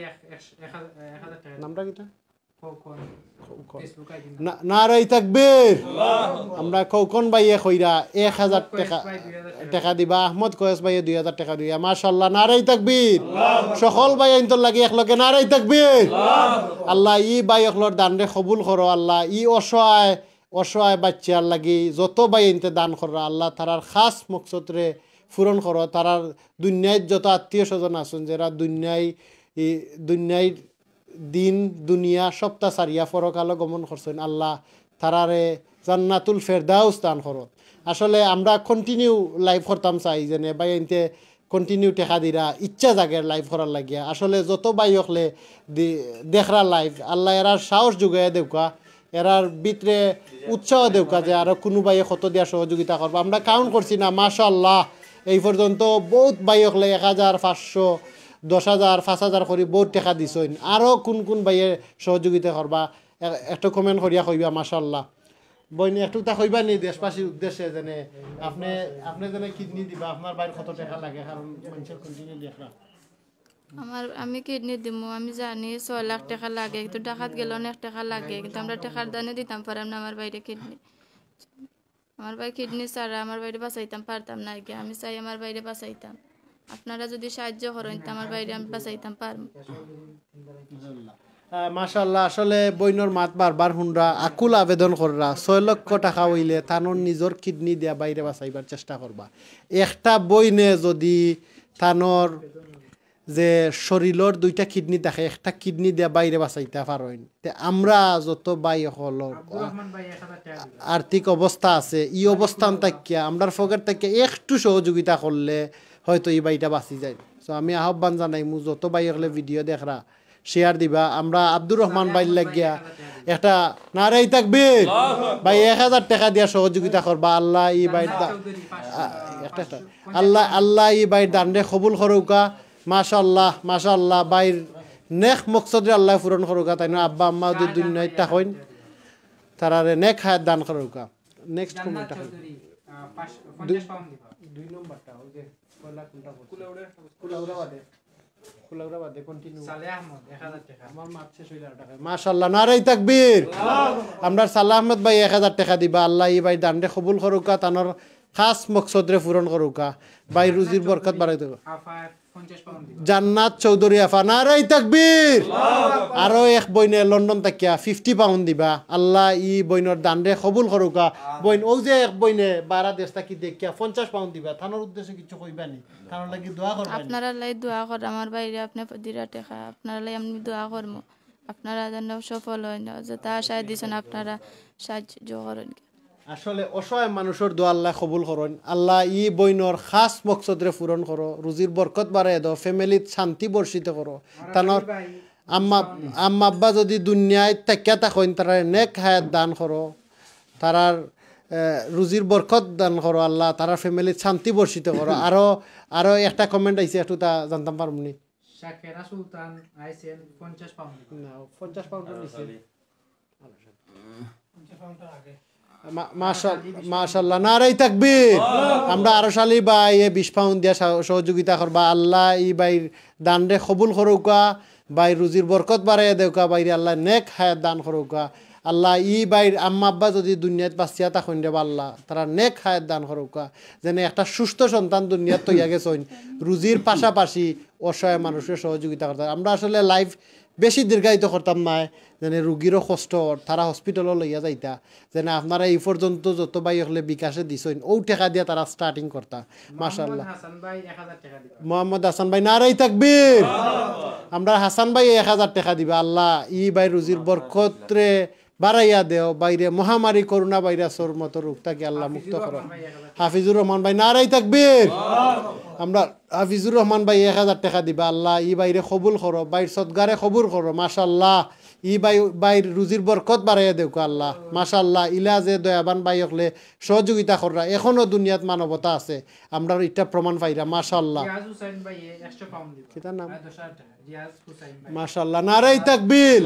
নামটা কিতা? খৌকন। খৌকন। না-, নারাই তাকবীর। আমরা খৌকন ভাইয়ে কইরা এক হাজার টেকা, টেকা দিবা। আহমদ কয়েস ভাইয়ে দুই হাজার টেকা দিবা। মাশাআল্লাহ, নারাই তাকবীর। সকল ভাইয়াইন্তর লাগি একলগে নারাই তাকবীর। আল্লাহ, ই ভাই অকলর দানরে কবুল করো। আল্লাহ, ই অসহায়, অসহায় বাচ্চার লাগি যত ভাইয়াইন্তে দান কররা, আল্লাহ, তারার খাস মকসদরে পূরণ করো। তারার দুনিয়াত যত আত্মীয় স্বজন আছইন, যেরা দুনিয়ায়, ই দুনিয়ার দিন দুনিয়া সবটা ছাড়িয়া পরকালো গমন করছইন। আল্লাহ, তারারে জান্নাতুল ফেরদাউস দান করো। আসলে আমরা কন্টিনিউ লাইভ করতাম চাই, যেনে ভাইয়াইন্তে কন্টিনিউ টেকা দিরা, ইচ্ছা জাগের লাইভ করার লাগিয়া। আসলে যত ভাই অকলে দি-, দেখরা লাইভ, আল্লাহ এরার সাহস জুগাইয়া দেউকা, এরার ভিতরে উৎসাহ দেউকা যে আরো কুনু ভাইয়ে কত দিয়া সহযোগিতা করবা। আমরা কাউন্ট করছি না, মাশাআল্লাহ, এই পর্যন্ত বউত ভাই অকলে এক হাজার, পাঁচশো, দশ হাজার, পাঁচ হাজার করি বউত টেকা দিছইন। আরো কুন কুন ভাইয়ে সহযোগিতা করবা, এ-, একটু কমেন্ট করিয়া কইবা, মাশাআল্লাহ। বইন, একটু তা কইবা নি দেশবাসীর উদ্দেশ্যে, যেনে আপনে, আপনে যেনে কিডনি দিবা, আপনার ভাইর কত টেকা লাগে, কারণ মানষে কন্টিনিউ দেখরা। আমার, আমি কিডনি দিমু, আমি জানি ছয় লাখ টেকা লাগে, কিন্তু ঢাকাত গেলে অনেক টেকা লাগে, কিন্তু আমরা টেকার দানে দিতাম পারলাম না আমার ভাইরে কিডনি। আমার ভাই কিডনি ছাড়া আমার ভাইরে বাঁচাইতাম পারতাম না আগে। আমি চাই আমার ভাইরে বাঁচাইতাম। আপনারা যদি সাহায্য করইন, তে আমার ভাইরে আমি বাঁচাইতাম পারমু। আহ, মাশাআল্লাহ, আসলে বইনর মাত বারবার হুনরা, আকুল আবেদন কররা, ছয় লক্ষ টেকা অইলে তানর নিজর কিডনি দিয়া ভাইরে বাঁচাইবার চেষ্টা করবা। একটা বইনে যদি তানর যে শরীরর দুইটা কিডনি থাকে, একটা কিডনি দিয়া ভাইরে বাঁচাইতা পারইন, তে আমরা যত ভাই অকলর আব্দুর রহমান ভাই এক হাজার টেকা দিবা। আর্থিক অবস্থা আছে, ই অবস্থান থাকিয়া আমরার পকেট থাকিয়া একটু সহযোগিতা করলে হয়তো ই ভাইটা বাঁচি যায়। তো আমি আহ্বান জানাইমু যত ভাই অকলে ভিডিও দেখরা, শেয়ার দিবা। আমরা আব্দুর রহমান ভাইর লাগিয়া একটা নারাই তাকবীর, ভাই এক হাজার টেকা দিয়া সহযোগিতা করবা। আল্লাহ ই ভাইর দা- আ, একটা, একটা। আল্লাহ, আল্লাহ ই ভাইর দানরে কবুল করউকা। মাশাআল্লাহ, মাশাআল্লাহ, ভাইর নেক মকসদরে আল্লাহ পূরণ করউকা। তাইনর আব্বা আম্মা যদি দুনিয়াত থাকইন, তারারে নেক হায়াত দান করউকা। Next comment. দুই নম্বরটা, ওই যে পয়লা কোনটা বলছো? কুলাউড়া বাদে। কুলাউড়া বাদে, কন্টিনিউ। সালে আহমদ, এক হাজার টেকা। আমার মাত শেষ অইলে আর টাকা। মাশাআল্লাহ, নারাই তাকবীর। আমরার সালে আহমদ ভাই এক হাজার টেকা দিবা। আল্লাহ ই ভাইর দানরে কবুল করউকা, তানর খাস মকসদরে পূরণ করউকা। ভাই রুজির বরকত বাড়াই দেউকা। আফায় পঞ্চাশ পাউন্ড দিবা। জান্নাত চৌধুরী আফা, নারাই তাকবীর। আরো এক বইনে লন্ডন থাকিয়া ফিফটি পাউন্ড দিবা। আল্লাহ ই বইনর দানরে কবুল করউকা। বইন, ও যে এক বইনে বারা দেশ থাকি দেখিয়া পঞ্চাশ পাউন্ড দিবা, তানর উদ্দেশ্যে কিছু কইবানি? তানর লাগি দোয়া করবানি? আপনারার লাগি দোয়া কর, আমার ভাইরে আপনে দিরা টেকা, আপনারার লাগি আমি দোয়া করমু। আপনারা যেন সফল অইন, যেতা আশায় দিছইন আপনারা সাহায্য করইন। আসলে অসহায় মানুষর দোয়া আল্লাহ কবুল করইন। আল্লাহ ই বইনর খাস মকসদরে পূরণ করো, রুজির বরকত বাড়াই দেও, ফ্যামিলিত শান্তি বর্ষিত করো। তানর আম্মা, আম্মা আব্বা যদি দুনিয়াত থাকিয়া থাকইন, তারারে নেক হায়াত দান করো, তারার, এ, রুজির বরকত দান করো আল্লাহ, তারার ফ্যামিলিত শান্তি বর্ষিত করো। আরো, আরো একটা কমেন্ট আইছে, একটু তা জানতাম পারমুনি? শাকেরা সুলতান আইছেন পঞ্চাশ পাউন্ড। না, পঞ্চাশ পাউন্ড নিচে। মা-, মাশা-, মাশাআল্লাহ, নারাই তাকবীর। আমরা আরশ আলী ভাই এ বিশ পাউন্ড দিয়া সহ-, সহযোগিতা করবা। আল্লাহ ই ভাইর দানরে কবুল করউকা, ভাইর রুজির বরকত বাড়াইয়া দেউকা, ভাইরে আল্লাহ নেক হায়াত দান করউকা। আল্লাহ ই ভাইর আম্মা আব্বা যদি দুনিয়াত বাঁচিয়া থাকইন রে বা আল্লাহ, তারার নেক হায়াত দান করউকা। যেন একটা সুস্থ সন্তান দুনিয়াত থইয়া গেছইন, রুজির পাশাপাশি অসহায় মানুষরে সহযোগিতা করতা। আমরা আসলে লাইভ বেশি দীর্ঘায়িত করতাম নায়, যেন রুগীরও কষ্ট অর, তারা হসপিটালো লইয়া যাইতা। যেন আপনারা ই পর্যন্ত যত ভাই অকলে বিকাশে দিছইন, অউ টেকা দিয়া তারা স্টার্টিং করতা। মাশাআল্লাহ। মোহাম্মদ হাসান ভাই এক হাজার টেকা দিবা। মোহাম্মদ হাসান ভাই, নারাই তাকবীর। আমরা হাসান ভাই এক হাজার টেকা দিবা। আল্লাহ ই ভাইর রুজির বরকতরে বাড়াইয়া দেও, ভাইরে মহামারী করোনা ভাইরাসর মতো রোগ থাকি আল্লাহ মুক্ত করো। হাফিজুর রহমান ভাই, নারাই তাকবীর। আমরা হাফিজুর রহমান ভাই এক হাজার টেকা দিবা। আল্লাহ ই ভাইরে কবুল করো, ভাইর সদগারে কবুল করো। মাশাআল্লাহ, ই ভাই, ভাইর রুজির বরকত বাড়াইয়া দেউকা আল্লাহ। মাশাআল্লাহ, ইলা যে দয়াবান ভাই অকলে সহযোগিতা কররা, এখনো দুনিয়াত মানবতা আছে, আমরা ইটা প্রমাণ পাইরা। মাশাআল্লাহ। রিয়াজ হুসাইন ভাই একশো পাউন্ড দিবা। কিতার নাম? আহ, দশ হাজার টেকা। রিয়াজ হুসাইন ভাই। মাশাআল্লাহ, নারাই তাকবীর।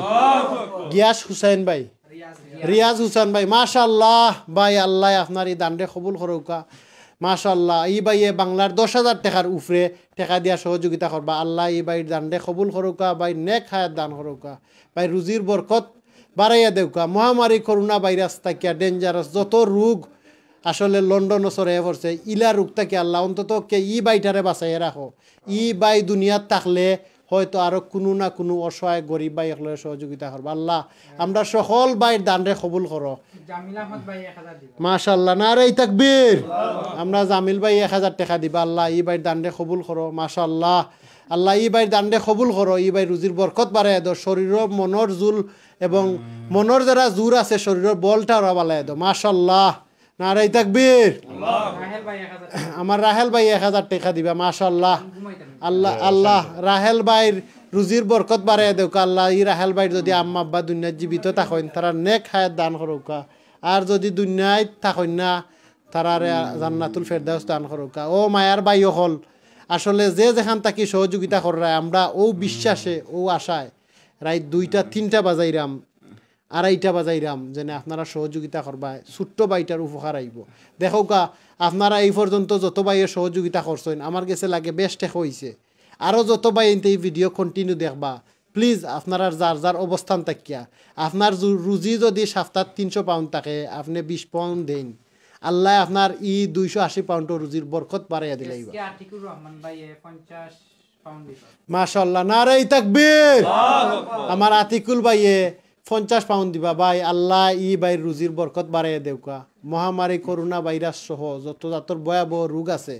গিয়াস হুসাইন ভাই। রিয়াজ, রিয়াজ। রিয়াজ হুসাইন ভাই, মাশাআল্লাহ। ভাই, আল্লাহ আপনার ই দানরে কবুল করউকা। মাশাআল্লাহ, ই ভাইয়ে বাংলার দশ হাজার টেকার উপরে টেকা দিয়া সহযোগিতা করবা। আল্লাহ ই ভাইর দানরে কবুল করউকা, ভাই নেক হায়াত দান করউকা, ভাই রুজির বরকত বাড়াইয়া দেউকা। মহামারী করোনা ভাইরাস থাকিয়া ডেঞ্জারাস যত রোগ আসলে লন্ডনো ছড়াইয়া পড়ছে, ইলা রোগ থাকি আল্লাহ অন্তত কে ই ভাইটারে বাঁচাইয়া রাখো। ই ভাই দুনিয়াত থাকলে হয়তো আরো কুনু না কুনু অসহায় গরিব ভাই অকলরে সহযোগিতা করবা। আল্লাহ, আমরা সকল ভাইর দানরে কবুল করো। জামিল আহমদ ভাই এক হাজার দিবা। মাশাআল্লাহ, নারাই তাকবীর। আমরা জামিল ভাই এক হাজার টেকা দিবা। আল্লাহ, ই ভাইর দানরে কবুল করো। মাশাআল্লাহ, আল্লাহ, ই ভাইর দানরে কবুল করো। ই ভাইর রুজির বরকত বাড়াইয়া দেও। শরীরর মনর জুল এবং মনর যেরা জুর আছে, শরীরর বলটা ওরা বাড়াইয়া দেও। মাশাআল্লাহ, নারাই তাকবীর। রাহেল ভাই এক হাজার টেকা। আমার রাহেল ভাই এক হাজার টেকা দিবা। মাশাআল্লাহ। ঘুমাইতাম। আল্লাহ, আল্লাহ, রাহেল ভাইর রুজির বরকত বাড়াইয়া দেউকা আল্লাহ। ই রাহেল ভাইর যদি আম্মা আব্বা দুনিয়াত জীবিত থাকইন, তারার নেক হায়াত দান করউকা। আর যদি দুনিয়াত থাকইন না, তারারে জান্নাতুল ফেরদাউস দান করউকা। ও মায়ার ভাই অকল, আসলে যে যেখান থাকি সহযোগিতা কররা, আমরা অউ বিশ্বাসে, অউ আশায় রাইত দুইটা তিনটা বাজাইরাম, আড়াইটা বাজাইরাম, যেন আপনারা সহযোগিতা করবায়, ছোট্ট ভাইটার উপকার আইবো। দেখউকা, আপনারা এই পর্যন্ত যত ভাইয়ে সহযোগিতা করছইন, আমার গেছে লাগে বেশ টেকা অইছে। আরো যত ভাইয়াইন্তে ই video continue দেখবা, please আপনারার যার যার অবস্থান থাকিয়া, আপনার জু-, রুজি যদি সাপ্তাত তিনশো পাউন্ড থাকে, আপনে বিশ পাউন্ড দেইন, আল্লায় আপনার ই দুইশো আশি পাউন্ডর রুজির বরকত বাড়াইয়া দিলাইবা। এস কে আতিকুর রহমান ভাইয়ে পঞ্চাশ পাউন্ড দিবা। মাশাআল্লাহ, নারায়ে তাকবীর। আমার আতিকুল ভাইয়ে পঞ্চাশ পাউন্ড দিবা। ভাই, আল্লায় ই ভাইর রুজির বরকত বাড়াইয়া দেউক্কা। মহামারী করোনা ভাইরাস সহ যত জাতর ভয়াবহ রোগ আছে,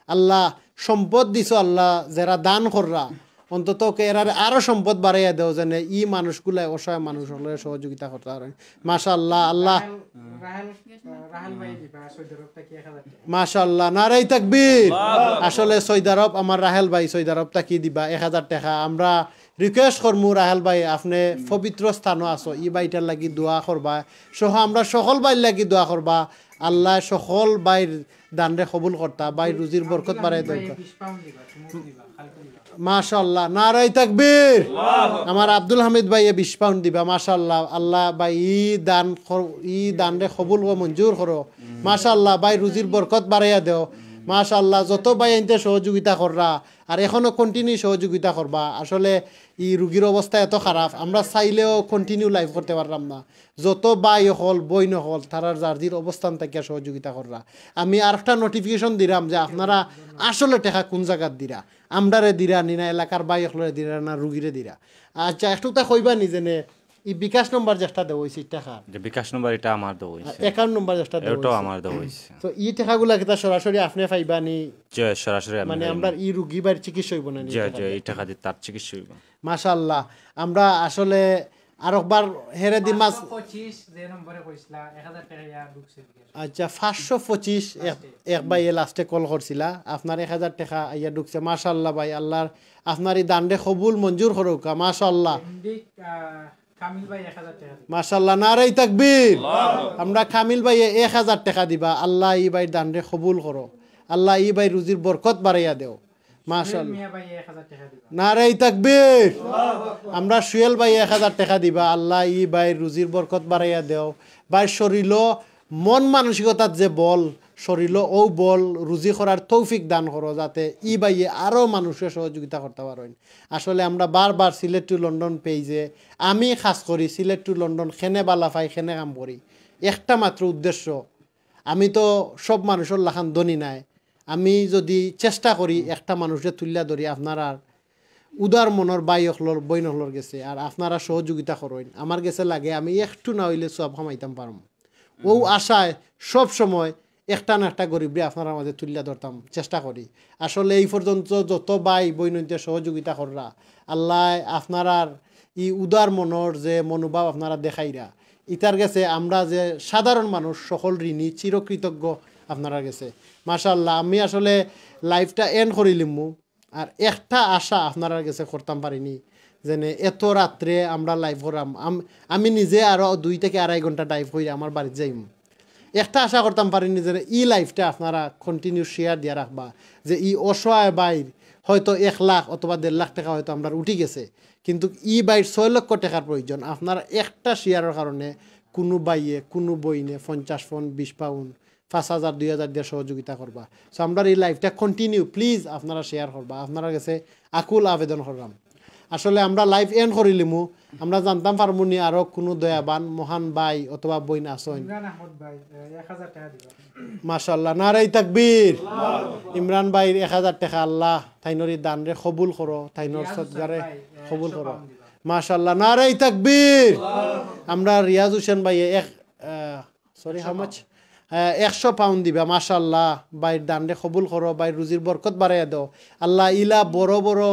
আল্লাহ সম্পদ দিছো, আল্লাহ যেরা দান কররা, অন্তত ওকে এরারে আরো সম্পদ বাড়াইয়া দেও, যেন ই মানুষগুলায় অসহায় মানুষ অকলরে সহযোগিতা করতা পারইন। মাশাআল্লাহ, আল্লাহ। রাহেল, রাহেল, রাহেল ভাই দিবা, সৌদি আরব থাকি এক হাজার টেকা। মাশাআল্লাহ, নারায়ে তাকবীর। আসলে সৌদি আরব, আমার রাহেল ভাই সৌদি আরব থাকি দিবা এক হাজার টেকা। আমরা request করমু রাহেল ভাই, আপনে পবিত্র স্থানো আছো, ই ভাইটার লাগি দোয়া করবা, সহ আমরা সকল ভাইর লাগি দোয়া করবা। আল্লায় সকল ভাইর দানরে কবুল করতা, ভাইর রুজির বরকত বাড়াই দেউক্কা। বিশ পাউন্ড দিবা, চুমুক দিবা, খালি দিবা। মাশাআল্লাহ, নারায়ে তাকবীর। আমার আব্দুল হামিদ ভাইয়ে বিশ পাউন্ড দিবা। মাশাআল্লাহ, আল্লাহ ভাই ই দান কর-, ই দানরে কবুল ও মঞ্জুর করো। মাশাআল্লাহ, ভাই রুজির বরকত বাড়াইয়া দেও। মাশাআল্লাহ, যত ভাইয়াইন্তে সহযোগিতা কররা, আর এখনো continue সহযোগিতা করবা। আসলে ই রুগীর অবস্থা এত খারাপ, আমরা চাইলেও continue live করতে পারলাম না। যত ভাই অকল, বইন অকল, তারার যার যির অবস্থান থাকিয়া সহযোগিতা কররা। আমি আরেকটা notification দিরাম যে আপনারা আসলে টেকা কুন জাগাত দিরা, আমরারে দিরা নি না, এলাকার ভাই অকলরে দিরা না, রুগীরে দিরা। আচ্ছা, একটু তা কইবা নি যেনে ই বিকাশ নম্বর যেটা দেওয়া অইছে, টেকা যে বিকাশ নম্বর, এটা আমার দেওয়া অইছে। Account number যেটা দেওয়া অইছে, আমার দেওয়া অইছে। তো ই টেকাগুলা কিতা সরাসরি আপনে পাইবা নি? জি, সরাসরি আমি মানে পাইমু। আমরা ই রুগী ভাইর চিকিৎসা অইবো না নি জি, টেকা জি, দিয়া? ই টেকা দিয়া তার চিকিৎসা অইবো। মাশাআল্লাহ, আমরা আসলে আরোকবার হেরে দি মাছ। পাঁচশো পঁচিশ যে নম্বরে কইছিলা, এক হাজার টেকা ইয়া ঢুকছে। আচ্ছা, পাঁচশো পঁচিশ এক, last-এ। এক ভাইয়ে last-এ call করছিলা, আপনার এক হাজার টেকা আইয়া ঢুকছে। মাশাআল্লাহ ভাই, আল্লাহর আপনার ই দানরে কবুল মঞ্জুর করউক্কা। মাশাআল্লাহ। এমডি, আহ, কামিল ভাই এক হাজার টেকা দিবা। মাশাআল্লাহ, নারায়ে তাকবীর। আমরা কামিল ভাইয়ে এক হাজার টেকা দিবা, আল্লাহ ই ভাইর দানরে কবুল করো, আল্লাহ ই ভাইর রুজির বরকত বাড়াইয়া দেও। মাশাআল্লাহ। সুহেল মিয়া ভাই এক হাজার টেকা দিবা। নারায়ে তাকবীর। আমরা সুহেল ভাই এক হাজার টেকা দিবা। আল্লাহ ই ভাইর রুজির বরকত বাড়াইয়া দেও। ভাইর শরীলো মন মানসিকতাত যে বল, শরীলো অউ বল, রুজি করার তৌফিক দান করো, যাতে ই ভাইয়ে আরো মানুষরে সহযোগিতা করতা পারইন। আসলে আমরা বারবার Sylhet to London page-এ, আমি খাছ করি Sylhet to London, কেনে বালা পাই, কেনে কাম করি, একটা মাত্র উদ্দেশ্য, আমি তো সব মানুষর লাখান ধনী নায়, আমি যদি চেষ্টা করি একটা মানুষরে তুলিয়া ধরি আপনারার উদার মনর ভাই অকলর, বইন অকলর গেছে, আর আপনারা সহযোগিতা করইন, আমার গেছে লাগে আমি একটু না অইলে সওয়াব কামাইতাম পারমু। অউ আশায় সব সময় একটা না একটা গরিবরে আপনারার মাঝে তুলিয়া ধরতাম চেষ্টা করি। আসলে এই পর্যন্ত যত ভাই বইনইন্তে সহযোগিতা কররা, আল্লায় আপনারার ই উদার মনর যে মনোভাব আপনারা দেখাইরা, ইতার গেছে আমরা যে সাধারণ মানুষ সকল ঋণী, চিরকৃতজ্ঞ আপনারার গেছে। মাশাআল্লাহ, আমি আসলে live-টা end করিলিমু। আর একটা আশা আপনারার গেছে করতাম পারিনি, যেনে এত রাত্রে আমরা live করাম। আম-, আমি নিজে আরো দুই থাকি আড়াই ঘন্টা drive করি আমার বাড়িত যাইমু। একটা আশা করতাম পারিনি, যেনে ই live-টা আপনারা continue share দিয়া রাখবা, যে ই অসহায় ভাইর হয়তো এক লাখ অথবা দেড় লাখ টেকা হয়তো আমরার উঠি গেছে, কিন্তু ই ভাইর ছয় লক্ষ টেকার প্রয়োজন। আপনারা একটা share-র কারণে কুনু ভাইয়ে, কুনু বইনে পঞ্চাশ পাউন্ড, বিশ পাউন্ড, পাঁচ হাজার, দুই হাজার দিয়া সহযোগিতা করবা। So, আমরার ই live-টা continue, please, আপনারা share করবা। আপনারার গেছে আকুল আবেদন করলাম। আসলে আমরা live end করিলিমু, আমরা জানতাম পারমু নি আরো কুনু দয়াবান মহান ভাই অথবা বইন আছইন। ইমরান আহমদ ভাই, এ, এক হাজার টেকা দিবা। মাশাআল্লাহ, নারায়ে তাকবীর। ইমরান ভাইর এক হাজার টেকা, আল্লাহ তাইনর ই দানরে কবুল করো, তাইনর রিয়াজ হোসেন সদগারে ভাই, এ, কবুল একশো করো। পাউন্ড দিবা। মাশাআল্লাহ, নারায়ে তাকবীর। আমরা রিয়াজ হোসেন ভাই এক, আহ, Sorry, how much? আহ, একশো পাউন্ড দিবা, মাশাআল্লাহ। ভাইর দানরে কবুল করো, ভাইর রুজির বরকত বাড়াইয়া দেও। আল্লাহ, ইলা বড় বড়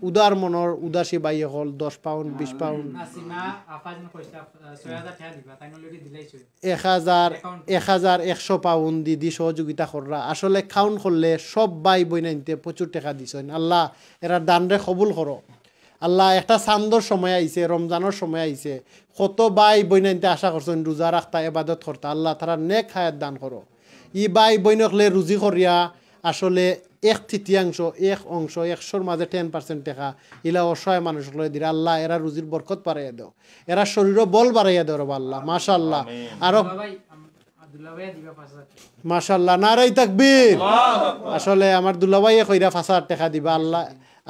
উদার মনর উদাসী ভাই অকল, দশ পাউন্ড, বিশ পাউন্ড। নাসিমা আফাজিন কইসলা, আহ, ছয় হাজার টেকা দিবা, তাইন already দিলাইছইন। এক হাজার, account। এক হাজার একশো পাউন্ড দিদি সহযোগিতা কররা। আসলে count করলে সব ভাই বইনাইন্তে প্রচুর টেকা দিছইন। আল্লাহ, এরার দানরে কবুল করো। আল্লাহ, একটা চান্দর সময় আইছে, রমজানর সময় আইছে। কত ভাই বইনাইন্তে আশা করছইন রোজা রাখতা, এবাদত করতা। আল্লাহ, তারার নেক হায়াত দান করো। ই ভাই বইন অকলে রুজি করিয়া আসলে এক তৃতীয়াংশ, এক অংশ, একশোর মাঝে ten percent টেকা ইলা অসহায় মানুষ অকলরে দিরা। আল্লাহ, এরার রুজির বরকত বাড়াইয়া দেও, এরার শরীরো বল বাড়াইয়া দেও রবা আল্লাহ। মাশাআল্লাহ। আরো আব্দুল্লাহ ভাই, আম-, আব্দুল্লাহ ভাই দিবা পাঁচ হাজার টেকা। মাশাআল্লাহ, নারায়ে তাকবীর। আসলে আমার দুলাভাইয়ে কইরা পাঁচ হাজার টেকা দিবা। আল্লাহ,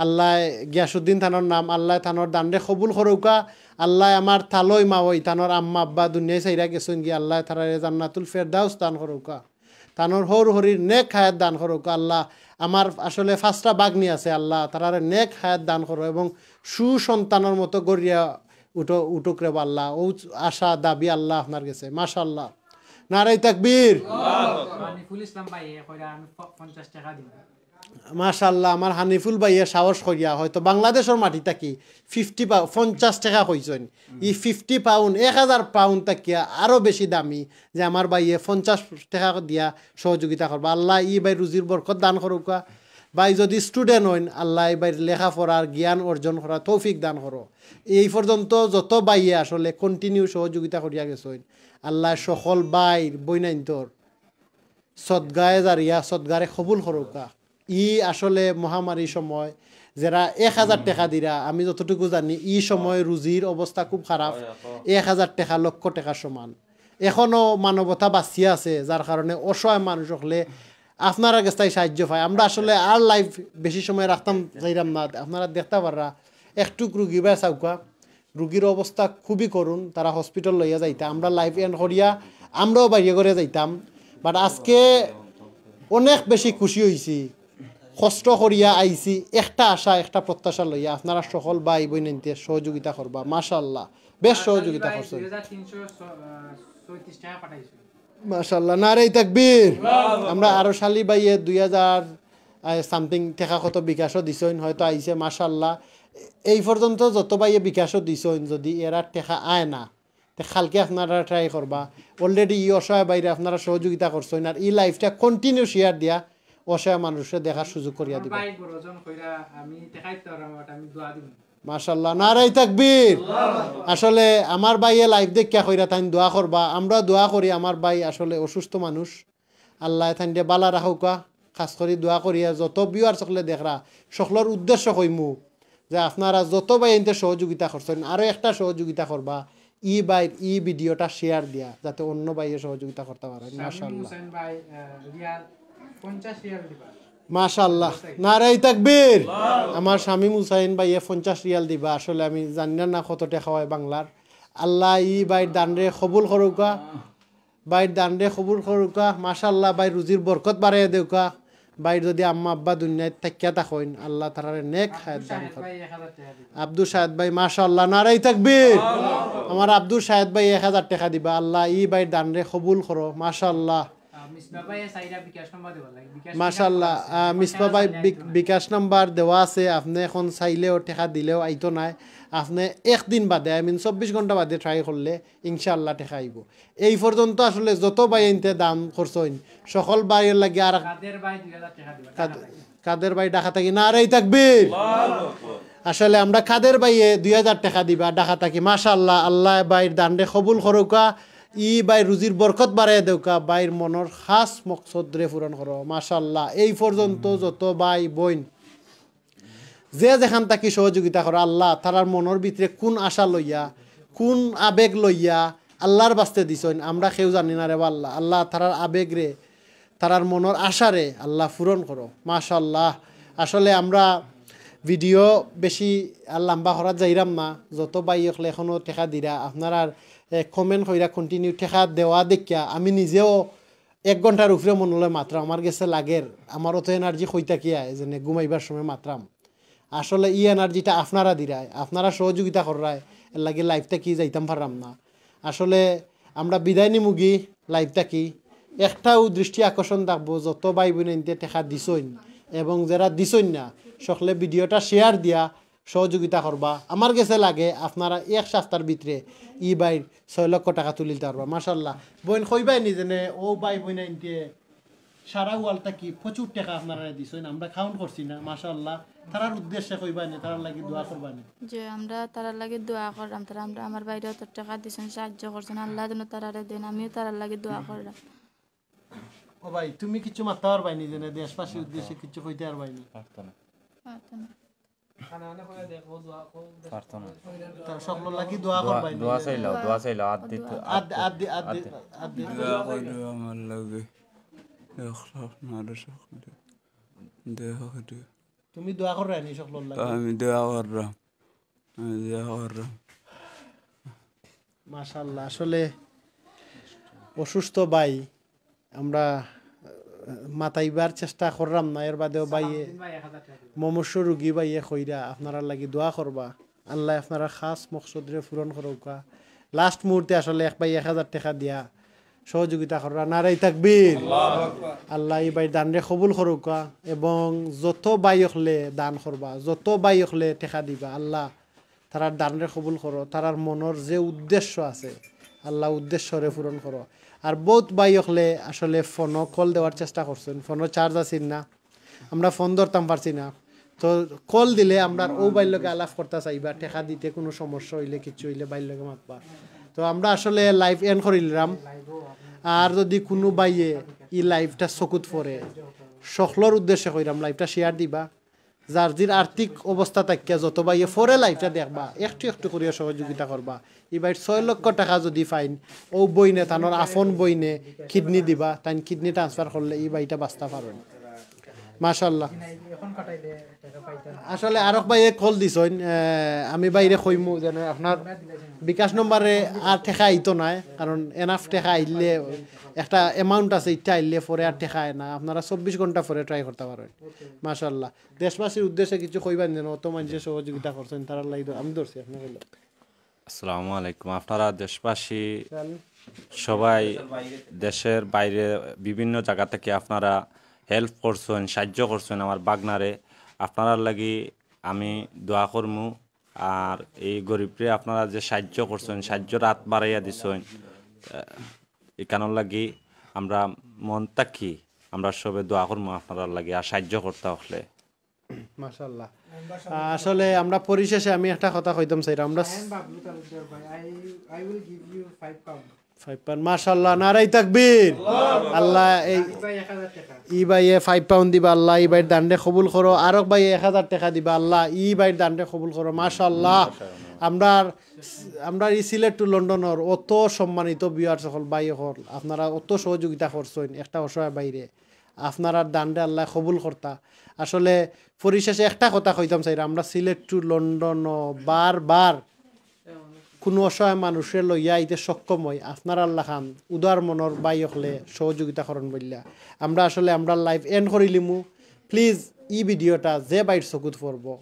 আল্লায়, গিয়াসুদ্দিন তানর নাম, আল্লায় তানর দানরে কবুল করউক্কা। আল্লায় আমার তালই মাওই তানর আম্মা আব্বা দুনিয়াত ছাড়িয়া গেছইন গি, আল্লায় তারারে জান্নাতুল ফেরদাউস দান করউক্কা। তানর হউর হরির নেক হায়াত দান করউক্কা আল্লাহ। আমার আসলে পাঁচটা ভাগ্নি আছে আল্লাহ, তারারে নেক হায়াত দান করো এবং সুসন্তানর মতো গড়িয়া উঠো, উঠুক রে বা আল্লাহ। অউ আশা দাবি আল্লাহ আপনার গেছে। মাশাআল্লাহ। নারায়ে তাকবীর। হানিফুল ইসলাম ভাইয়ে কইরা আমি প-, পঞ্চাশ টেকা দিমু। মাশাআল্লাহ, আমার হানিফুল ভাইয়ে সাহস করিয়া হয়তো বাংলাদেশর মাটি থাকি ফিফটি পা-, পঞ্চাশ টেকা কইছইন। ই ফিফটি পাউন্ড, এক হাজার পাউন্ড থাকিয়া আরো বেশি দামি, যে আমার ভাইয়ে পঞ্চাশ টেকা দিয়া সহযোগিতা করবা। আল্লাহ ই ভাইর রুজির বরকত দান করউক্কা। ভাই যদি স্টুডেন্ট অইন, আল্লাহ ই ভাইর লেখাপড়ার জ্ঞান অর্জন করার তৌফিক দান করো। এই পর্যন্ত যত ভাইয়ে আসলে কন্টিনিউ সহযোগিতা করিয়া গেছইন, আল্লাহ সকল ভাইর বইনাইন্তর সদগায়ে জারিয়া, সদগারে কবুল করউক্কা। ই আসলে মহামারীর সময় যেরা এক হাজার টেকা দিরা, আমি যতটুকু জানি, ই সময় রুজির অবস্থা খুব খারাপ। এক হাজার টেকা লক্ষ টেকার সমান। এখনো মানবতা বাঁচিয়া আছে, যার কারণে অসহায় মানুষ অকলে আপনারার গেছ থাকি সাহায্য পায়। আমরা আসলে আর লাইভ বেশি সময় রাখতাম চাইরাম না, আপনারা দেখতা পাররা। একটুক রুগী ভাই চাউক্কা, রুগীর অবস্থা খুবই করুণ, তারা হসপিটাল লইয়া যাইতা। আমরা লাইভ এন্ড করিয়া আমরাও বাইরে ঘরে যাইতাম, বাট আজকে অনেক বেশি খুশি অইছি, কষ্ট করিয়া আইছি, একটা আশা, একটা প্রত্যাশা লইয়া আপনারা সকল ভাই বইনাইন্তে সহযোগিতা করবা। মাশাআল্লাহ, বেশ সহযোগিতা করছইন। মাশাআল্লাহ, নারায়ে তাকবীর। আমরা আরো শালি ভাইয়ে দুই হাজার, আহ, সামথিং টেকা কত বিকাশও দিছইন, হয়তো আইছে, মাশাআল্লাহ। এই পর্যন্ত যত ভাইয়ে বিকাশও দিছইন, যদি এরা টেকা আয় না, তে কালকে আপনারা ট্রাই করবা। Already ই অসহায় ভাইরে আপনারা সহযোগিতা করছইন, আর ই লাইভটা কন্টিনিউ শেয়ার দিয়া অসহায় মানুষরে দেখার সুযোগ করিয়া দিবা। ভাই বড়জন কইরা আমি টেকা দিতাম পাররাম না, but আমি দোয়া দিমু। মাশাআল্লাহ, নারায়ে তাকবীর। আসলে আমার ভাইয়ে লাইভ দেখিয়া কইরা তাইন দোয়া করবা, আমরা দোয়া করি। আমার ভাই আসলে অসুস্থ মানুষ, আল্লায় তাইনরে বালা রাখউক্কা। খাস করি দোয়া করিয়া যত ভিউয়ার্স অকলে দেখরা, সকলর উদ্দেশ্য কইমু যে আপনারা যত ভাইয়াইন্তে সহযোগিতা করছইন, আরো একটা সহযোগিতা করবা। ই ভাইর ই ভিডিওটা শেয়ার দিয়া, যাতে অন্য ভাইয়ে সহযোগিতা করতা পারইন। শামীম মাশাআল্লাহ। হুসেন ভাই, আহ, রিয়াল, পঞ্চাশ রিয়াল দিবা। মাশাআল্লাহ, নারায়ে তাকবীর। আমার শামীম হুসাইন ভাইয়ে পঞ্চাশ রিয়াল দিবা। আসলে আমি জানি না, না কত টেকা অয় বাংলার। আল্লায় ই ভাইর দানরে কবুল করউক্কা। ভাইর দানরে কবুল করউক্কা। মাশাআল্লাহ, ভাইর রুজির বরকত বাড়াইয়া দেউক্কা। ভাইর যদি আম্মা আব্বা দুনিয়াত থাকিয়া থাকইন, আল্লাহ তারারে নেক হায়াত দান করো। আব্দুস শাহেদ ভাই, মাশাআল্লাহ, নারায়ে তাকবীর। আমার আব্দুস শাহেদ ভাই এক হাজার টেকা দিবা। আল্লাহ ই ভাইর দানরে কবুল করো। মাশাআল্লাহ। আহ, মিসবা ভাই, চাইরা বিকাশ নাম্বার দেওয়া লাগে। বিকাশ মাশাআল্লাহ, নাম্বার আছে। আহ, মিসবা ভাই, বিক-, বিকাশ নাম্বার দেওয়া আছে। আপনে এখন চাইলেও টেকা দিলেও আইতো নায়। আপনে একদিন বাদে, I mean চব্বিশ ঘন্টা বাদে ট্রাই করলে ইনশাআল্লাহ টেকা আইবো। এই পর্যন্ত আসলে যত ভাইয়াইন্তে দান করছইন, সকল ভাইর লাগি আর কাদের ভাই দুই হাজার টেকা দিবা, কাদ-, ঢাকা থাকি। কাদের ভাই ঢাকা থাকি, নারায়ে তাকবীর। আসলে আমরা কাদের ভাইয়ে দুই হাজার টেকা দিবা ঢাকা থাকি। মাশাআল্লাহ, আল্লায় ভাইর দানরে কবুল করউক্কা। ই ভাইর রুজির বরকত বাড়াইয়া দেউক্কা, ভাইর মনর খাস মকসদরে পূরণ করো। মাশাআল্লাহ, এই পর্যন্ত যত ভাই বইন যে যেখান থাকি সহযোগিতা করো, আল্লাহ তারার মনর ভিতরে কুন আশা লইয়া, কুন আবেগ লইয়া আল্লাহর বাস্তে দিছইন, আমরা কেউ জানি না রে বা আল্লাহ। আল্লাহ তারার আবেগরে, তারার মনর আশারে আল্লাহ পূরণ করো। মাশাআল্লাহ, আসলে আমরা ভিডিও বেশি আর লম্বা করাত যাইরাম না। যত ভাই অকলে এখনো টেকা দিরা, আপনারার, এ, কমেন্ট কইরা কন্টিনিউ টেকা দেওয়া দেখিয়া আমি নিজেও এক ঘন্টার উপরে মনো অয় মাতরাম, আমার গেছে লাগের, আমার অত এনার্জি কই থাকি আয়, যেনে ঘুমাইবার সময় মাতরাম। আসলে ই এনার্জিটা আপনারা দিরায়, আপনারা সহযোগিতা কররায়, এর লাগি লাইভ থাকি যাইতাম পাররাম না। আসলে আমরা বিদায় নিমুগি লাইভ থাকি। একটাউ দৃষ্টি আকর্ষণ থাকবো, যত ভাই বইনাইন্তে টেকা দিছইন এবং যেরা দিছইন না, সকলে ভিডিওটা শেয়ার দিয়া সহযোগিতা করবা। আমার গেছে লাগে আপনারা এক সাপ্তার ভিতরে ই ভাইর ছয় লক্ষ টেকা তুলিলতা পারবা। মাশাআল্লাহ। বইন কইবায়নি যেনে অউ ভাই বইনাইন্তে সারা ওয়ার্ল্ড থাকি প্রচুর টেকা আপনারারে দিছইন, আমরা কাউন্ট করছি না। মাশাআল্লাহ, তারার উদ্দেশ্যে কইবায়নি, তারার লাগি দোয়া করবায়নি। যে আমরা তারার লাগি দোয়া কররাম, তারা আমরা, আমার ভাইরে অত টেকা দিছইন, সাহায্য করছইন, আল্লাহ যেন তারারে দেইন, আমিও তারার লাগি দোয়া কররাম। ও ভাই, তুমি কিচ্ছু মাততা পারবায়নি, যেনে দেশবাসীর উদ্দেশ্যে কিচ্ছু কইতা পারবায়নি? পারতো না। পারতো না। পারতো না। তা সকলর লাগি দোয়া করবায়নি। দোয়া চাইলাও, দোয়া চাইলাও, আদ দিত, আদ, আদ দি, আদ দি, আদ দি। দোয়া করো আমার লাগি। দোয়া করো সকলে। দোয়া করো। তুমি দোয়া কররায়নি সকলর লাগি? আমি দোয়া কররাম, আমি দোয়া কররাম। মাশাআল্লাহ, আসলে অসুস্থ ভাই, আমরা আহ, মাতাইবার চেষ্টা কররাম না, এর বাদেও ভাইয়ে মুমূর্ষু রুগী ভাইয়ে কইরা আপনারার লাগি দোয়া করবা, আল্লায় আপনারার খাস মকসদরে পূরণ করউক্কা। লাস্ট মুহূর্তে আসলে এক ভাই এক হাজার টেকা দিয়া সহযোগিতা কররা, নারাই তাকবীর। আল্লায় ই ভাইর দানরে কবুল করউক্কা, এবং যত ভাই অকলে দান করবা, যত ভাই অকলে টেকা দিবা, আল্লাহ তারার দানরে কবুল করো, তারার মনর যে উদ্দেশ্য আছে আল্লাহ উদ্দেশ্যরে পূরণ করো। আর বউত ভাই অকলে আসলে ফোনো কল দেওয়ার চেষ্টা করছইন, ফোনো চার্জ আছিল না, আমরা ফোন ধরতাম পারছি না। তো কল দিলে আমরার অউ ভাইর লগে আলাপ করতা চাইবা, টেকা দিতে কুনু সমস্যা অইলে, কিচ্ছু অইলে ভাইর লগে মাতবা। তো আমরা আসলে লাইভ এন্ড করিলিরাম। আর যুদি কুনু ভাইয়ে ই লাইভটা চকুত পড়ে, সকলর উদ্দেশ্যে কইরাম, লাইভটা শেয়ার দিবা। যার যির আর্থিক অবস্থা থাকিয়া যত ভাইয়ে পরে লাইভটা দেখবা, একটু একটু করিয়া সহযোগিতা করবা। ই ভাইর ছয় লক্ষ টেকা যুদি পাইন, অউ বইনে, তানর আফন বইনে কিডনি দিবা, তাইন কিডনি ট্রান্সফার করলে ই ভাইটা বাঁচতা পারইন। মাশাআল্লাহ। আসলে আরক ভাইয়ে কল দিছইন, আহ, আমি ভাইরে কইমু যেন আপনার বিকাশ নম্বরে আর টেকা আইতো নায়, কারণ এনাফ টেকা আইলে একটা অ্যামাউন্ট আছে, ইটা আইলে পরে আর টেকা আয় না। আপনারা চব্বিশ ঘন্টা পরে ট্রাই করতা পারইন। মাশাআল্লাহ। দেশবাসীর উদ্দেশ্যে কিছু কইবা নি যেন, অত মানষে সহযোগিতা করছইন, তারার লাগি তো আমি ধরছি, আপনি কইলেন। আসসালামু আলাইকুম। আপনারা দেশবাসী সবাই দেশের বাইরে বিভিন্ন জাগা থাকি আপনারা হেল্প করছইন, সাহায্য করছইন আমার ভাগনারে। আপনারার লাগি আমি দোয়া করমু। আর এই গরিবরে আপনারা যে সাহায্য করছইন, সাহায্যর আত বাড়াইয়া দিছইন, আহ, ইখানর লাগি আমরা মন থাকি আমরা সবে দোয়া করমু আপনারার লাগি, আর সাহায্য করতা অকলে। মাশাআল্লাহ। আহ, আসলে আমরা পরিশেষে আমি একটা কথা কইতাম চাইরাম, আমরা I am Bablu Talukdar bhai. I, I will give you five pound. Five pound. মাশাআল্লাহ, নারাই তাকবীর। আল্লাহ এই ভাই এক হাজার টাকা। ই ভাইয়ে ফাইভ পাউন্ড দিবা, আল্লাহ ই ভাইর দানরে কবুল করো। আরক ভাইয়ে এক হাজার টেকা দিবা, আল্লাহ ই ভাইর দানরে কবুল করো। মাশাআল্লাহ। আমরার আমরার ই সিলেট টু লন্ডনর অত সম্মানিত ভিউয়ার্স অকল, ভাই অকল, আপনারা অত সহযোগিতা করছইন একটা অসহায় ভাইরে, আপনারার দানরে আল্লায় কবুল করতা। আসলে পরিশেষে একটা কথা কইতাম চাইরাম, আমরা সিলেট টু লন্ডনও বারবার কুনু অসহায় মানুষরে লইয়া আইতে সক্ষম অই, আপনারার লাখান উদার মনর ভাই অকলে সহযোগিতা করইন বইল্লা। আমরা আসলে আমরার লাইভ এন্ড করিলিমু। প্লিজ ই ভিডিওটা যে ভাইর চকুত পড়বো,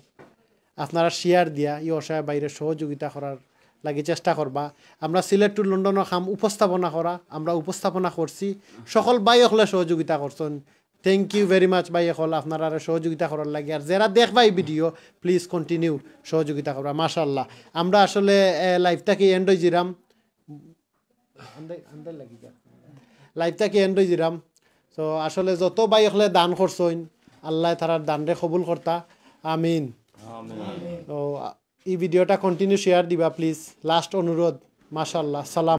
আপনারা শেয়ার দিয়া ই অসহায় ভাইরে সহযোগিতা করার লাগি চেষ্টা করবা। আমরা সিলেট টু লন্ডনর কাম উপস্থাপনা করা, আমরা উপস্থাপনা করছি, সকল ভাই অকলে সহযোগিতা করছইন। Thank you very much ভাই অকল, আপনারারে সহযোগিতা করার লাগি। আর যেরা দেখবা ই ভিডিও, প্লিজ কন্টিনিউ সহযোগিতা করবা। মাশাআল্লাহ, আমরা আসলে লাইভ থাকি এন্ড অই যিরাম, লাইভটা কি এন্ড অই যিরাম। তো আসলে যত ভাই অকলে দান করছইন, আল্লায় তারার দানরে কবুল করতা, আমিন। তো আ, ই ভিডিওটা কন্টিনিউ শেয়ার দিবা প্লিজ। লাস্ট অনুরোধ। মাশাআল্লাহ, সালাম।